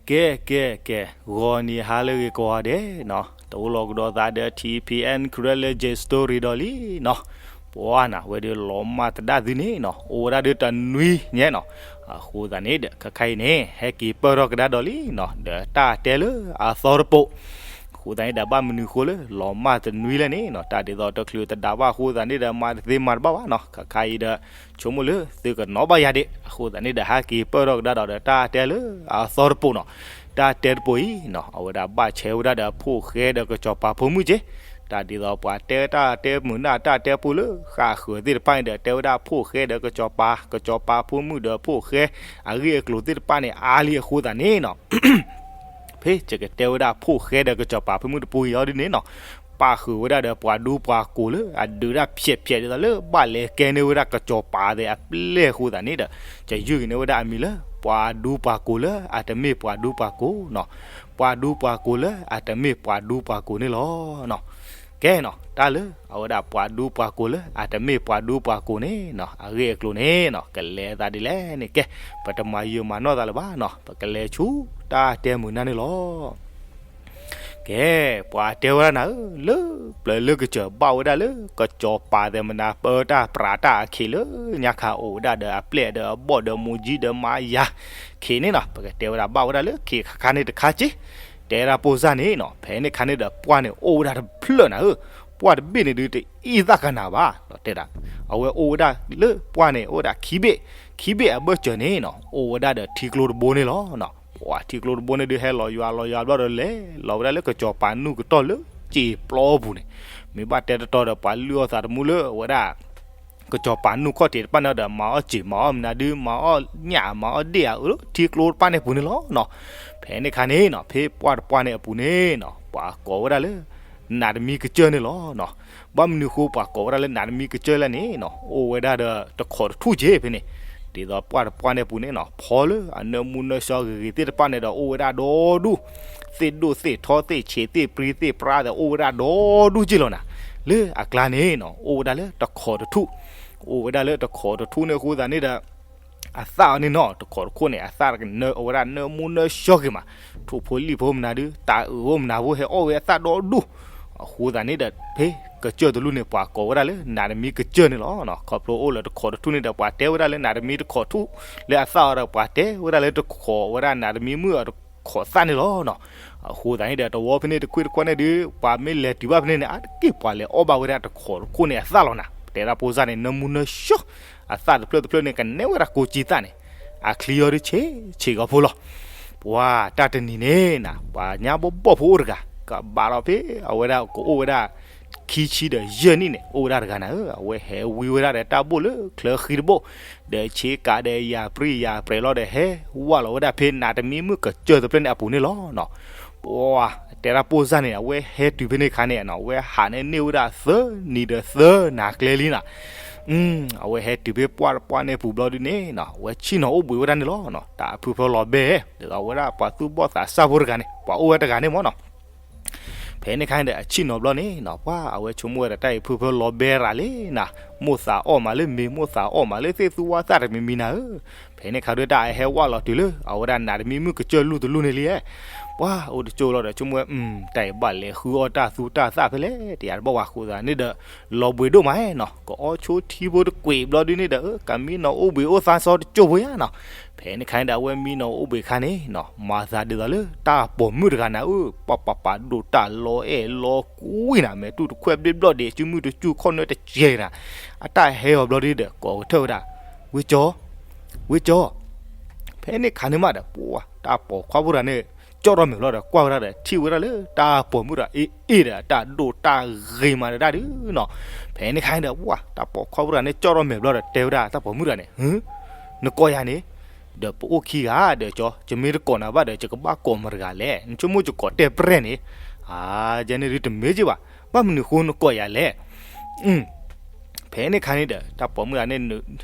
ကဲ ကဲ ကဲ, ဂီၤနံၤဟါလၢအဂ့ၤကိးဂၤဒဲးနီၤ, တအိၣ်လီၤကဒီးသးဒီး ထံၣ်ဖံအဲၣ် Karen လၢ J Story ဒီးလံနီၤ. ပှၤနၤ ဝဲဒၣ်လီၤမၢ်သဒၣ်သုန့ၣ်နီၤ, အိၣ်ဝဲဒၣ်ဒီးတနွံညါနီၤ. အဃိသတးန့ၣ်ဒီး ခဲခါအံၤန့ၣ် ဟဲက့ၤပၢၢ်ထီၣ်ကဒါဒီးလံနီၤ, ဒီးတၢ်တဲလၢအသီတပိာ်. အဃိသတးန့ၣ်ဒီး ဘၣ်မနုၤဃိလၢ လီၤမၢ်တနွံလဲၣ်န့ၣ်နီၤ, တၢ်ဒ်သိးတချုးတဒါဘၣ်အဃိသတးန့ၣ်ဒီး မၤတသ့မၤတဘၣ်ဘၣ်နီၤ. ခဲခါအံၤဒီး ဆိကမိၣ်လၢသုကနီၣ်ဘၣ်ယၤဒံး, အဃိသတးန့ၣ်ဒီး ဟဲက့ၤပၢၢ်ထီၣ်ကဒါဒီးဒီးတၢ်တဲလၢအသီတပိာ်နီၤ. တၢ်တဲတပိာ်အံၤနီၤ, အဝဲဒၣ်ဘၣ်ဆဲဝဲဒၣ်ဒီး ဖိၣ်ဃဲဒီးကစီၤပၤဖိမုၣ်က့, တၢ်ဒ်သိးပှၤတဲတၢ်တဲမုာ်နၢ် တၢ်တဲပိာ်လၢဃာ်ဃၢၤသ့ၣ်တဖၣ်န့ၣ်ဒီး တဲဝဲဒၣ် ဖိၣ်ဃဲဒီးကစီၤပၤ, ကစီၤပၤဖိမုၣ်ဒီးဖိၣ်ဃဲ အဂ့ၢ်အကျိၤသ့ၣ်တဖၣ်န့ၣ် အါလံအဃိသတးန့ၣ်နီၤ. ဖဲယကတဲဝဲဒၣ် ဖိၣ်ဃဲဒီးကစီၤပၤဖိမုၣ်တပူၤအံၤအီၤဒ်န့ၣ်နီၤ, ပၣ်ဃုာ်ဝဲဒၣ်ဒီးပှၤဒူပှၤကိၢ်လၢအဒုးတၢ်ဖျဲးဖျဲးဒ်သိးလၢ ဘၣ်လဲၤကဲန့ၢ်ဝဲဒၣ်ကစီၤပၤသ့ၣ်အပျဲၢ်အဃိသတးန့ၣ်ဒီး ယယုၢ်က့ၤန့ၢ်ဝဲဒၣ်အမံၤလၢ ပှၤဒူပှၤကိၢ်လၢအတမ့ၢ်ပှၤဒူပှၤကိၢ်နီၤ. ပှၤဒူပှၤကိၢ်လၢအတမ့ၢ်ပှၤဒူပှၤကိၢ်န့ၣ်လီၤ. ကဲနီၤ, တၢ်လၢအဝဲဒၣ်ပှၤဒူပှၤကိၢ်လၢအတမ့ၢ်ပှၤဒူပှၤကိၢ်န့ၣ်နီၤ, အဂ့ၢ်အကျိၤန့ၣ်နီၤ ကလဲၤသးဒ်လဲၣ်န့ၣ် ကဲ, ပတမၤယၢၤမၤနီၢ်သးလၢၤဘၣ်နီၤ, ပကလဲၤဆူတၢ်တဲမုာ်နၢ်န့ၣ်လီၤ. ကဲ, ပှၤတဲဝဲဒၣ်နၤဧၢ, လၢပျၢၤလၢကစၢၢ်ဘၣ်ဝဲဒၣ်လၢ ကစီၤပၤသ့ၣ်မနၤ ပၢတၢ်ပြးတၢ်အခ့လၢညါခါ အိၣ်ဝဲဒၣ်ဒီးအပျဲၢ်ဒီးအဘီၣ်ဒီးမူၤကၠံဒီးမါယၤခ့န့ၣ်နီၤ, ပကတဲဝဲဒၣ်ဘၣ်ဝဲဒၣ်လၢခ့ခါခါန့ၣ်တခါက့, တဲဒၣ်ပိၢ်စၢ်န့ၣ်နီၤ, ဖဲန့ၣ်ခါန့ၣ်ဒီးပှၢ်န့ၣ်အိၣ်ဝဲဒၣ်တဖျၢၣ်နၤဧၢ, ပှၢ်တဘ့ၣ်န့ၣ်ဒုးတအ့ၣ်သၣ်ကနၤဘၣ်, တဲဒၣ်, အဝဲအိၣ်ဝဲဒၣ်လၢပှၢ်န့ၣ် အိၣ်ဝဲဒၣ်ခံဘ့ၣ်, ခံဘ့ၣ်အဘၢၣ်စၢၤန့ၣ်နီၤ အိၣ်ဝဲဒၣ်ဒီးထံကျိတဘိန့ၣ်လီၤ. ပှၢ်ထံကျိတဘိန့ၣ်ဒုးဟဲလီၤယွၤလီၤယွၤဘျီဒီးလဲၤလီၤဝဲဒၣ်လၢ ကစီၤပၤနူၢ်ကတီၢ်လၢစ့ပျီပူၤန့ၣ်, မ့ၢ်ဘၣ်တဲတတီၤဒီး ပှၤလုၢ်အီၣ်သးတမူလၢအဝဲဒၣ် ကစီၤပၤနူၢ်ခီၣ်ထံးတဖၣ်န့ၣ်ဒီး မၤအီၣ်စ့ၢ်မၤအီၣ်မနုၤဒုး မၤအီၣ်ညၣ်မၤအီၣ်ဒ့ၣ်အအၢလၢထံကျိတဖၣ်န့ၣ်ပူၤန့ၣ်လီၤ. ဖဲန့ၣ်ခါန့ၣ်နီၤ ဖဲပှၢ်တပှၢ်န့ၣ်အပူၤန့ၣ်နီၤ ပှၤကိးဝဲဒၣ်လၢ နးတမံကစၢၢ်န့ၣ်လီၤ. ဘၣ်မနုၤဃိပှၤကိးဝဲဒၣ်လၢနးတမံကစၢၢ်လဲၣ်န့ၣ်နီၤ အိၣ်ဝဲဒၣ်ဒီးတခိးတထူၣ်က့ဖဲန့ၣ်, ဒ်သိးပှၢ်တပှၢ်န့ၣ်ပူၤန့ၣ်နီၤ ဖီလၢအနၢမူနၢဆှီဂ့ၤဂ့ၤသ့ၣ်တဖၣ်န့ၣ်ဒီး အိၣ်ဝဲဒၣ်ဒီဒူၣ်, သ့ၣ်ဒိၣ်သ့ၣ်ထီသ့ၣ်ဆံးသ့ၣ်ပြံသ့ၣ်ပြါဒီး အိၣ်ဝဲဒၣ်ဒီဒူၣ်က့လီၤနၤ. လၢအကျါန့ၣ်နီၤ အိၣ်ဝဲဒၣ်လၢတခိးတထူၣ်, အိၣ်ဝဲဒၣ်လၢတခိးတထူၣ်န့ၣ်အဃိသတးန့ၣ်ဒီး အသၣ်အီၤန့ၣ်နီၤ တခိးတခိၣ်န့ၣ် အသၣ်ကနၢ အဝဲဒၣ်နၢမူနၢဆှီဂ့ၤမး, ထိၣ်ဖိလံၣ်ဖိမနုၤဒုး တၢ်အုးဖိမနုၤဖိဟဲအီၣ်ဝဲအသၣ်ဒီဒူၣ်, အဃိသတးန့ၣ်ဒီး ဖဲကစၢၢ်တလူၢ်န့ၣ် ပှၤကိးဝဲဒၣ်လၢနးတမံကစၢၢ်န့ၣ်လီၤ. ခီဖျိအိၣ်လၢတခိးတထူၣ်န့ၣ်ဒီး ပှၤတဲဝဲဒၣ်လၢနးတမံတခိးထူၣ်, လၢအသၣ်အီၤဒီး ပှၤတဲဝဲဒၣ်လၢတခိးဝဲဒၣ်နးတမံမုၣ်အတခိးသၣ်န့ၣ်လီၤ. အဃိသတးန့ၣ်ဒီး တဝီဖဲန့ၣ်တကွ့ၢ်တကွီၢ်န့ၣ်ဒုး ပှၤမ့ၢ်လဲၤတုၤဘၣ်ဖဲန့ၣ်န့ၣ် အါတက့ၢ်ပှၤလဲၤအီၣ်ဘၣ်ဝဲဒၣ်တခိးတခိၣ်န့ၣ်အသၣ်လီၤနၤ. တဲဒၣ်ပိၢ်စၢ်န့ၣ် နၢမူနၢဆှီ အသၣ်တဖျၢၣ်တဖျၢၣ်န့ၣ် ကနဲဝဲဒၣ်ကိးကံသၣ်န့ၣ်, အချံအီၤဒုးဆံးဆံးကီးဖိလီၤ. ပှၤတၢ်တနံၤန့ၣ်နၤ ပှၤညါဘီဘီၣ်ဖိအိၣ်တဂၤ ကဘၣ်လီၤဖဲ အဝဲဒၣ်ကအိၣ်ဝဲဒၣ် ခံဆံဒီးယဲၢ်နံၣ်န့ၣ် အိၣ်ဝဲဒၣ်တဂၤနၤဧၢ, အဝဲဟဲဝံဝဲဒၣ်ဒီးတၢ်ဘိၣ်လၢချၢဃံတဘိၣ်, ဒီးဆ့ကၤဒီးယၤပြံယၤပြဲၤလီၤဒီး ဟဲဝဲလီၤဝဲဒၣ်ဖဲနးတမံမုၣ်ကစၢၢ်တဖျၢၣ်န့ၣ်အပူၤန့ၣ်လီၤ. ပှၤတဲဒၣ်ပိၢ်စၢ်န့ၣ် အဝဲဟဲတုၤဖဲန့ၣ်ခါန့ၣ်နီၤ အဝဲဟးန့ၣ်န့ၢ်ဝဲဒၣ်သၢနံၤဒီးသၢနၤကျဲလံနၤ. အဝဲဟဲတုၤဖဲပှၢ်တပှၢ်န့ၣ်ပူၤဘျီဒုးန့ၣ်နီၤ အဝဲဆ့ၣ်နီၤအိၣ်ဘှံးဝဲဒၣ်န့ၣ်လီၤ. တၢ်အဖုဖၢလီၤဘဲ ဒ်သိးအဝဲဒၣ်ပှၤသူၣ်ဘီၣ်သးစၢ်ဖိတဂၤန့ၣ် ပှၤအိၣ်ဝဲတဂၤန့ၣ်မ့ၢ်နီၤ ဖဲန့ၣ်ခါန့ၣ်ဒီး အဆ့ၣ်နီၤဘျီန့ၣ်နီၤ ပှၤအဝဲဆိကမိၣ်ဝဲဒီး တၢ်အံၤဖုဖၢလီၤဘဲရၤလံနၤ, မိၣ်သးအီၣ်မးလၢမ့ၤ မိၣ်သးအီၣ်မးလၢသ့ၣ်သူဝါသၣ်တမံၤမံၤနၤဧၢ. ဖဲန့ၣ်ခါဒုး တၢ်အဟဲဝဲလီၤတုၤလၢ အဝဲဒၣ်နးတမံမုၣ်ကစၢၢ်လူၢ်တလူၢ်န့ၣ်လံ. ပှၤအိၣ်တကၠိလီၤဒီး ဆိကမိၣ်ဝဲ တၢ်အံၤဘၣ်လဲၤဃုအီၣ်တၢ်သူတၢ်သၣ်ဖဲလဲၣ် တယၤတဘၣ်ဝဲအဃိသတးန့ၣ်ဒီး လီၤဘှံးဒိၣ်မးနီၤ ကအီဆိထံဖိတကွံာ်ဘျီဒုးန့ၣ်ဒီး ကမံနီၤအိၣ်ဘှံးအိၣ်သါစီတကၠိဖိယါနီၤ. ဖဲန့ၣ်ခါန့ၣ်ဒီး အဝဲမံနီၤအိၣ်ဘှံးခါန့ၣ်နီၤ မၤသးဒ်သိးလၢတၢ်ပိာ်မုၣ်တဂၤနၤဧၢ, ပှၤပၤပၤဒိၣ်တၢ်လီၤအဲၣ်လီၤကွံနၤ မဲာ်တူၢ်တခွဲးဘျ့ဘျီၣ်ဒံး စုမုၢ်တစူၢ်ခီၣ်နၢတစဲၤနၤ, အတၢ်ဟဲအီၤဘျီဒုးဒီး ကိးကထၢၣ်ဝဲဒၣ် ဝ့ၢ်ကၠီ, ဝ့ၢ်ကၠီ. ဖဲန့ၣ်ခါန့ၣ်မးဒီး ပှၤတၢ်ပိာ်ခွါဖိတဂၤန့ၣ် ကၠီၣ်ထီၣ်မဲာ်ဘျီဒီး ကွၢ်ဝဲဒၣ်ဒီး ထံၣ်ဝဲဒၣ်လၢတၢ်ပိာ်မုၣ်တဂၤအ့ၣ်အ့ၣ်ဒီး တၢ်ဒိၣ်တၢ်ဂ့ၤမးတဒၣ်ဒုးနီၤ. ဖဲန့ၣ်ခါန့ၣ်ဒီး ပှၤတၢ်ပိာ်ခွါဖိတဂၤန့ၣ် ကၠီၣ်ထီၣ်မဲာ်ဘျီဒီး တဲဝဲဒၣ်တၢ်ပိာ်မုၣ်တဂၤန့ၣ် ဟၢ နကိးယၤန့ၣ် ဒီးပအိၣ်ခံဂၤဒီးကၠီ ယမ့ၢ်တကိးနၤဘၣ်ဒီး ယကဘၣ်ကိးမတၤတဂၤလဲၣ်, နဆိကမိၣ်ယကိးတဲၢ်ပြဲၢ်န့ၣ်, အါ ယဲန့ၣ်ဒုးတမ့ၢ်က့ဘၣ်, ဘၣ်မနုၤဃိနကိးယၤလဲၣ်. ဖဲန့ၣ်ခါန့ၣ်ဒီး တၢ်ပိာ်မုၣ်တဂၤန့ၣ်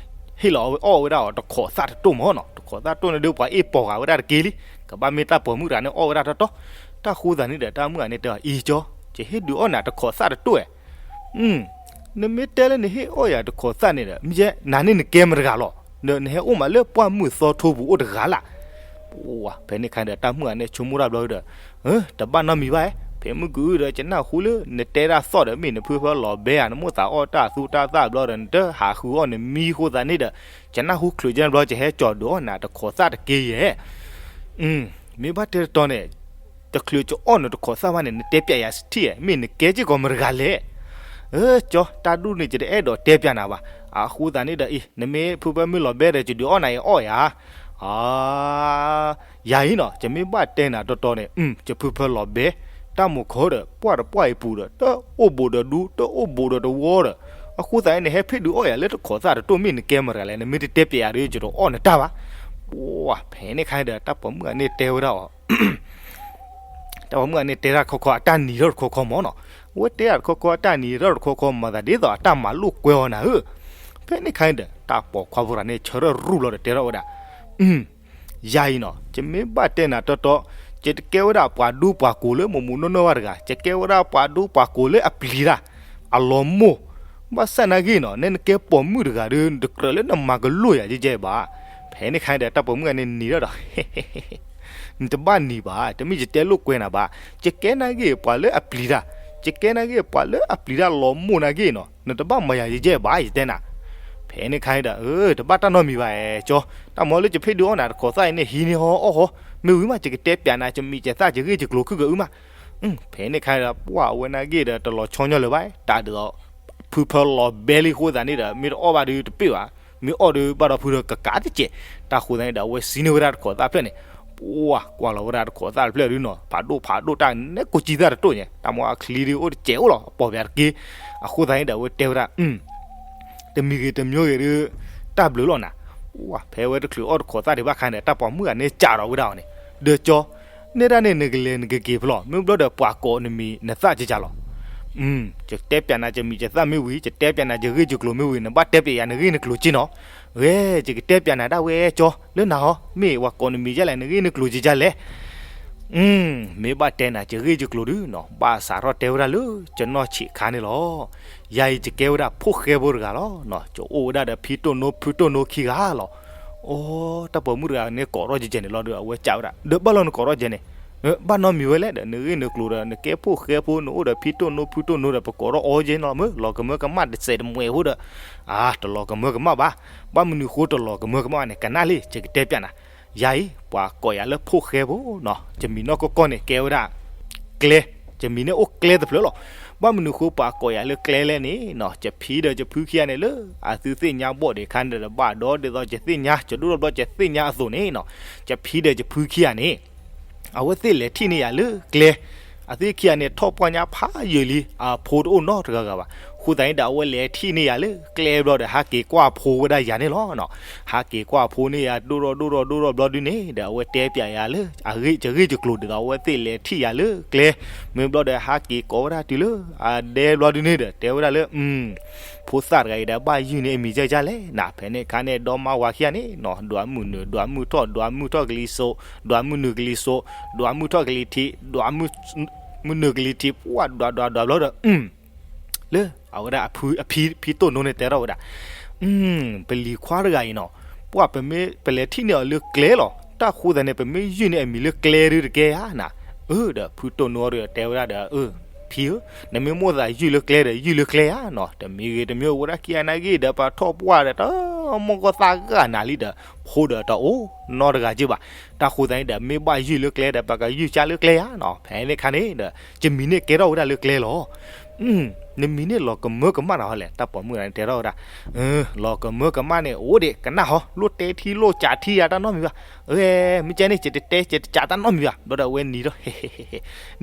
ဟ့ၣ်လီၤအီၣ်ဝဲဒၣ်အီၤတခိးသၣ်တတိၢ်မ့ၢ်နီၤ, တခိးသၣ်တိၢ်န့ၣ်ဒုး ပှၤအ့ၣ်ပိာ်ဂၤဝဲဒၣ်တက့ၢ်လံ, ကဘၣ်မ့ၢ်တၢ်ပိာ်မုၣ်တဂၤန့ၣ်အီၣ်ဝဲဒၣ်တီတီ, တၢ်ဃိသးန့ၣ်ဒီး တၢ်မုၣ်ဂၤန့ၣ်တဲအီၤ အံၤကၠီ, ယဟ့ၣ်ဒုးအီၣ်နၤတခိးသၣ်တတိၢ်ဧဲ နမ့ၢ်တဲလၢနဟ့ၣ်အီၣ်ယၤတခိးသၣ်န့ၣ်ဒီး မ့ၢ်ယဲ နၤန့ၣ်နကဲမတၤတဂၤလီၤ, နဟဲအိၣ်မးလၢပှၢ်မုၢ်သီထိပူၤအိၣ်တဂၤလၢ်. ပှၤဖဲန့ၣ်ခါဒီး တၢ်မုၣ်ဂၤန့ၣ်ဆိကမိၣ်တၢ်ဘျီဒီး, တဘၣ်နီတမံၤဘၣ်, ဖဲမုၢ်ကအုဒီး ကနၢ်ဟူလၢနတဲဒၣ်သီၣ်ဒီး မ့ၢ်နဖုဖၢလီၤဘဲဧါ, နမိၣ်သးအီၣ်တၢ်သူတၢ်သၣ်ဘျီဒီး နတဟးဃုအီၣ်နမံအဃိသတးန့ၣ်ဒီး, ကနၢ်ဟူချုးကဲန့ၣ်ဘျီ ကဟဲကၠီၤဒုးအီၣ်နၤတခိးသၣ်တက့ၢ်ယဲၢ်. မ့ၢ်ဘၣ်တဲတတီၤန့ၣ်, တချုးကအီၣ်နတခိးသၣ်ဘၣ်န့ၣ် နတဲပျးယၤစထံၣ်, မ့ၢ်နကဲစ့ၢ်ကီးမတဂၤလဲၣ်. ကၠီ, တၢ်ဒူၣ်န့ၣ် ယတအဲၣ်ဒိးတဲပျးနၤဘၣ်. အဃိသတးန့ၣ်ဒီးအံၤ နမ့ၢ်ဖုဖၢမ့ၢ်လီၤဘဲဒီး ယဒုးအီၣ်နၤအံၤအီၣ်ယၤ. ယၤအံၤနီၤ, ယမ့ၢ်ဘၣ်တဲနၤတတီၤန့ၣ်, ယဖုဖၢလီၤဘဲ, တၢ်မိၤခီဒီး ပှၢ်တပှၢ်အံၤပူၤဒီး တအိၣ်ဘူးဒီးဒူ တအိၣ်ဘူးဒီးတဝီဒီး, အဃိသတးန့ၣ် နဟဲဖ့ၣ်ဒုးအီၣ်ယၤလၢတခိးသၣ်တတိၢ် မ့ၢ်နကဲမတဂၤလဲၣ်, နမ့ၢ်တတဲပျးယၤဒီး ယတအီၣ်နတၢ်ဘၣ်. ပှၤဖဲန့ၣ်ခါဒီး တၢ်ပိာ်မုၣ်ဂၤန့ၣ်တဲဝဲဒၣ်အီၤ တၢ်ပိာ်မုၣ်ဂၤန့ၣ်တဲဒၣ်ခီခီ အတၢ်နံၤထီၣ်တခီခီမၢ်နီၤ, အဝဲတဲဒၣ်တခီခီ အတၢ်နံၤထီၣ်တခီခီမၢ်သးဒ်သိးအတၢ်မၤလိာ်ကွဲအီၤနၤဧၢ. ဖဲန့ၣ်ခါဒီး တၢ်ပိာ်ခွါဖိတဂၤန့ၣ် ဆၢထၢၣ်ရူၢ်လီၤဒီးတဲထီၣ်ဝဲဒၣ်, ယၤအံၤနီၤ, ယမ့ၢ်ဘၣ်တဲနၤတီတီ, ယတကဲဝဲဒၣ်ပှၤဒူပှၤကိးလၢမုာ်မုာ်နီၢ်နီၢ်ဘၣ်တဂၤ, ယကဲဝဲဒၣ်ပှၤဒူပှၤကိးလၢအပျံၤတၢ် အလီၤမိၢ်, ဘၣ်ဆၣ်နာ်ဂ့ၢ်နီၤ, နဲနကဲပိာ်မုၣ်တဂၤဒီး နတကြၢးလၢနမၤကလိာ်ယၤယဲၢ်ယဲၢ်ဘၣ်. ဖဲန့ၣ်ခါဒီး တၢ်ပိာ်မုၣ်ဂၤန့ၣ်နံၤထီၣ်ဒီး နတဘၣ်နံၤဘၣ်, တမ့ၢ်ယတဲလိာ်ကွဲနၤဘၣ်, ယကဲနာ်ဂ့ၢ်ပှၤလၢအပျံၤတၢ်, ယကဲနာ်ဂ့ၢ်ပှၤလၢအပျံၤတၢ်လီၤမိၢ်နာ်ဂ့ၢ်နီၤ, နတဘၣ်မၤယၤယဲၢ်ယဲၢ်ဘၣ် ယတဲနၤ. ဖဲန့ၣ်ခါဒီး တဘၣ်တၢ်နီတမံၤဘၣ်အဲၣ်ကၠီ, တၢ်မၤလၢယဖ့ၣ်ဒုးအီၣ်နၤတခိးသၣ်အံၤန့ၣ် ဟံးန့ၢ်ဟီအီၣ်ဟီ, မ့ၢ်ဝံၤမး ယကတဲပျးနၤ ယမံၤယသၣ်ယဂ့ၢ်ယကျိၤခုၣ်ကအုမး. ဖဲန့ၣ်ခါဒီး ပှၢ်အဝဲနာ်ဂ့ၢ်ဒီး တလီၤဆီညီလၢၤဘၣ်, တၢ်ဒ်သိး ဖုဖၢလီၤဘဲလံအဃိသတးန့ၣ်ဒီး မ့ၢ်တအီၣ်ဘၣ်ဒီးတပ့ၢ်ဘၣ်, မ့ၢ်အီၣ်ဒီးဘၣ်ဒီးဖုဒီးကကးတစဲး, တၢ်ဃိသတးန့ၣ်ဒီး အဝဲစံးန့ၢ်ဝဲဒၣ်တခိးသၣ်ဖျၢၣ်န့ၣ်, ပှၢ်ကွၢ်လီၤဝဲဒၣ်တခိးသၣ်တဖျၢၣ်ဒုးနီၤ, ဖးဒိၣ်ဖးဒိၣ်တၢ်နဲကိးကံသၣ်တတိၢ်ညါ, တၢ်မၤအချံဒုးအိၣ်တစဲးအိၣ်လီၤ အပိာ်ပၢၤတက့ၢ်. အဃိသတးန့ၣ်ဒီး အဝဲတဲဝဲဒၣ် တမံၤဂ့ၤတမံၤဂ့ၤဒီး တၢ်ဘျုးလီၤနၤ. ပှၢ်ဖဲဝဲတချုးအီၣ်တခိးသၣ်ဒံးဘၣ်ခါန့ၣ် တၢ်ပိာ်မုၣ်ဂၤန့ၣ်စံးဒီးဝဲဒၣ်အီၤန့ၣ်, ဒီးကၠီ, နဲဒၣ်န့ၣ်နကလဲၤနကက့ၤဖျီ, မ့ၢ်ဘျီဒီးပှၤကိးနမံၤနသၣ်ကကလီၤ. ယတဲပျးနၤ ယမံၤယသၣ်မ့ၢ်ဝံၤ, ယတဲပျးနၤ ယဂ့ၢ်ယကျိၤမ့ၢ်ဝံၤ, နဘၣ်တဲပျးယၤနဂ့ၢ်နကျိၤက့နီၤ. ဂ့ၤ, ယကတဲပျးနၤဒၣ်ဝဲကၠီ, လၢနၤဟီ, မ့ၢ်ပှၤကိးနမံၤဒ်လဲၣ်, နဂ့ၢ်နကျိၤကကလဲၣ်. မ့ၢ်ဘၣ်တဲနၤ ယဂ့ၢ်ယကျိၤဒုးနီၤ, ဘၣ်စးထီၣ်တဲဝဲဒၣ်လၢ ယနီၢ်ဆံးခါန့ၣ်လီၤ. ယၤအံၤယကဲဝဲဒၣ်ဖိၣ်ဃဲဖိတဂၤလီၤ. ယအိၣ်ဝဲဒၣ်ဒီးဖံတိၢ်နိဖုတိၢ်နိခံဂၤလီၤ. အိ, တၢ်ပိာ်မုၣ်တဂၤန့ၣ်ကိးထီၣ်ယဲၢ်န့ၣ်လီၤဒီး အဝဲစံးဝဲဒၣ်, ဒီးဘၣ်လီၤနကိးထီၣ်ယဲၢ်န့ၣ်, ဘၣ်နီတမံၤဝဲလဲၣ်ဒီး နဂ့ၢ်နကျိၤဒီး နကဲဖိၣ်ဃဲဖိ နအိၣ်ဒီးဖံတိၢ်နိဖုတိၢ်နိဒီး ပကိးထီၣ်အီၤယဲၢ်န့ၣ်လီၤမၢ်, လီၤကမၢကမၣ်တစဲးတမှဲးဖိဒီး, အါ တလီၤကမၢကမၣ်ဘၣ်. ဘၣ်မနုၤဃိတလီၤကမၢကမၣ်ဘၣ်န့ၣ် ကနၣ်လံ ယကတဲပျးနၤ. ယၤအံၤ ပှၤကိးယၤလၢဖိၣ်ဃဲဖိနီၤ, ယမံၤနီၢ်ကီၢ်ကီၢ်န့ၣ် ကဲဝဲဒၣ် ကျဲ, ယမံၤန့ၣ်အိၣ်ကျဲတဖျၢၣ်လီၤ. ဘၣ်မနုၤဃိပှၤကိးယၤလၢကျဲလဲၣ်န့ၣ်နီၤ, ယဖံဒီးယဖုခံဂၤန့ၣ်လၢ အသုသ့ၣ်ညါဘီၣ်ဒံးခါန့ၣ်ဒီး ဘၣ်ဒီဒ်သိးယသ့ၣ်ညါ ယဒိၣ်ထီၣ်ဘျီယသ့ၣ်ညါအသိးန့ၣ်နီၤ, ယဖံဒီးယဖုခံဂၤန့ၣ် အဝဲသ့ၣ်လဲၤထံၣ်န့ၢ်ယၤလၢကျဲ, အသ့ၣ်ခံဂၤန့ၣ် ထီၣ်ပှၢ်ညါဖးယံာ်လံ အဖိတအိၣ်နီတဂၤဂၤဘၣ်. အဃိသတးန့ၣ်ဒီး အဝဲလဲၤထံၣ်န့ၢ်ယၤလၢကျဲဘျီဒီး ဟးက့ၤကွၢ်ဖိဝဲဒၣ်ယၤန့ၣ်လီၤ. ဟးက့ၤကွၢ်ဖိန့ၢ်ယၤ ဒိၣ်ထီၣ်ဒိၣ်ထီၣ်ဒိၣ်ထီၣ်ဘျီဒုန့ၣ်ဒီး အဝဲတဲပျးယၤလၢ အဂ့ၢ်ယဂ့ၢ်ယကျိၤဒ်သိး အဝဲသ့ၣ်လဲၤထံၣ်ယၤလၢကျဲ, မ့ၢ်ဘျီဒီးဟးက့ၤကိးဝဲဒၣ်တုၤလၢ အဒဲဘျီဒုန့ၣ်ဒီး တဲဝဲဒၣ်လၢ ဖိသၣ်တဂၤအံၤဒီး ဘၣ်ယုၢ်န့ၢ်အမံၤယဲၢ်ယဲၢ်လဲၣ်နၤ. ဖဲန့ၣ်အခါန့ၣ် ဒီမါဝၤခံဂၤန့ၣ်နီၤ, ဒွးမုၢ်နုာ် ဒွးမုၢ်ထီၣ် ဒွးမုၢ်ထီၣ်ကလံၤစိး, ဒွးမုၢ်နုာ်ကလံၤစိး, ဒွးမုၢ်ထီၣ်ကလံၤထံး, ဒွးမုၢ်နုာ်ကလံၤထံး ပှၢ်ဒွးဒွးဒွးဘျီဒီး လၢအဝဲဒၣ်အဖံ အဖံ ဖံတိၢ်နိန့ၣ်တဲထီၣ်ဝဲဒၣ်, ပလံၤခွါတဂၤအံၤနီၤ, ပှၢ်ပမ့ၢ်ပလဲၤထံၣ်န့ၢ်အီၤလၢကျဲလီၤ. တၢ်ဃိသတးန့ၣ် ပမ့ၢ်ယုၢ်န့ၢ်အမံၤလၢကျဲဒုတကဲဧါနၤ. အၢ ဒီးဖုတိၢ်နိဒီးတဲဝဲဒၣ်ဒီး အၢ ဖံဧၢ, နမ့ၢ်မိၣ်သးယုၢ်လၢကျဲဒီး ယုၢ်လၢကျဲဧါနီၤ. တမံၤဂ့ၤတမံၤ ဝဲဒၣ်ခံဂၤနာ်ဂ့ၢ်ဒီး ပထီၣ်ပှၢ်ဒီး တၢ်မီၢ်ကီၢ်သၣ်ဂၢၢ်နၤလံဒီး ဖိဒီးတအိၣ်နီတဂၤက့ဘၣ်. တၢ်ဃိသတးန့ၣ်ဒီး မ့ၢ်ဘၣ်ယုၢ်လၢကျဲဒီး ပကယုၢ်ကၢ်လၢကျဲဧါနီၤ. ဖဲန့ၣ်အခါန့ၣ်ဒီး ယမံၤန့ၣ်ကဲထီၣ်ဝဲဒၣ်လၢကျဲလီၤ. နမံၤန့ၣ်လီၤကမၢကမၣ်နၤဟီလဲၣ်. တၢ်ပိာ်မုၣ်တဂၤန့ၣ်တဲထီၣ်ဝဲဒၣ်, လီၤကမၢကမၣ်န့ၣ် အိၣ်ဒံးကနၣ်ဟီ, လိၣ်တဲထံလိၣ်ကးထံယၤတၢ်နီတမံၤဘၣ်. မ့ၢ်ကဲန့ၣ် ယတတဲယတကးတၢ်နီတမံၤဘၣ်. ဘျီဒီးအဝဲနံၤထီၣ်,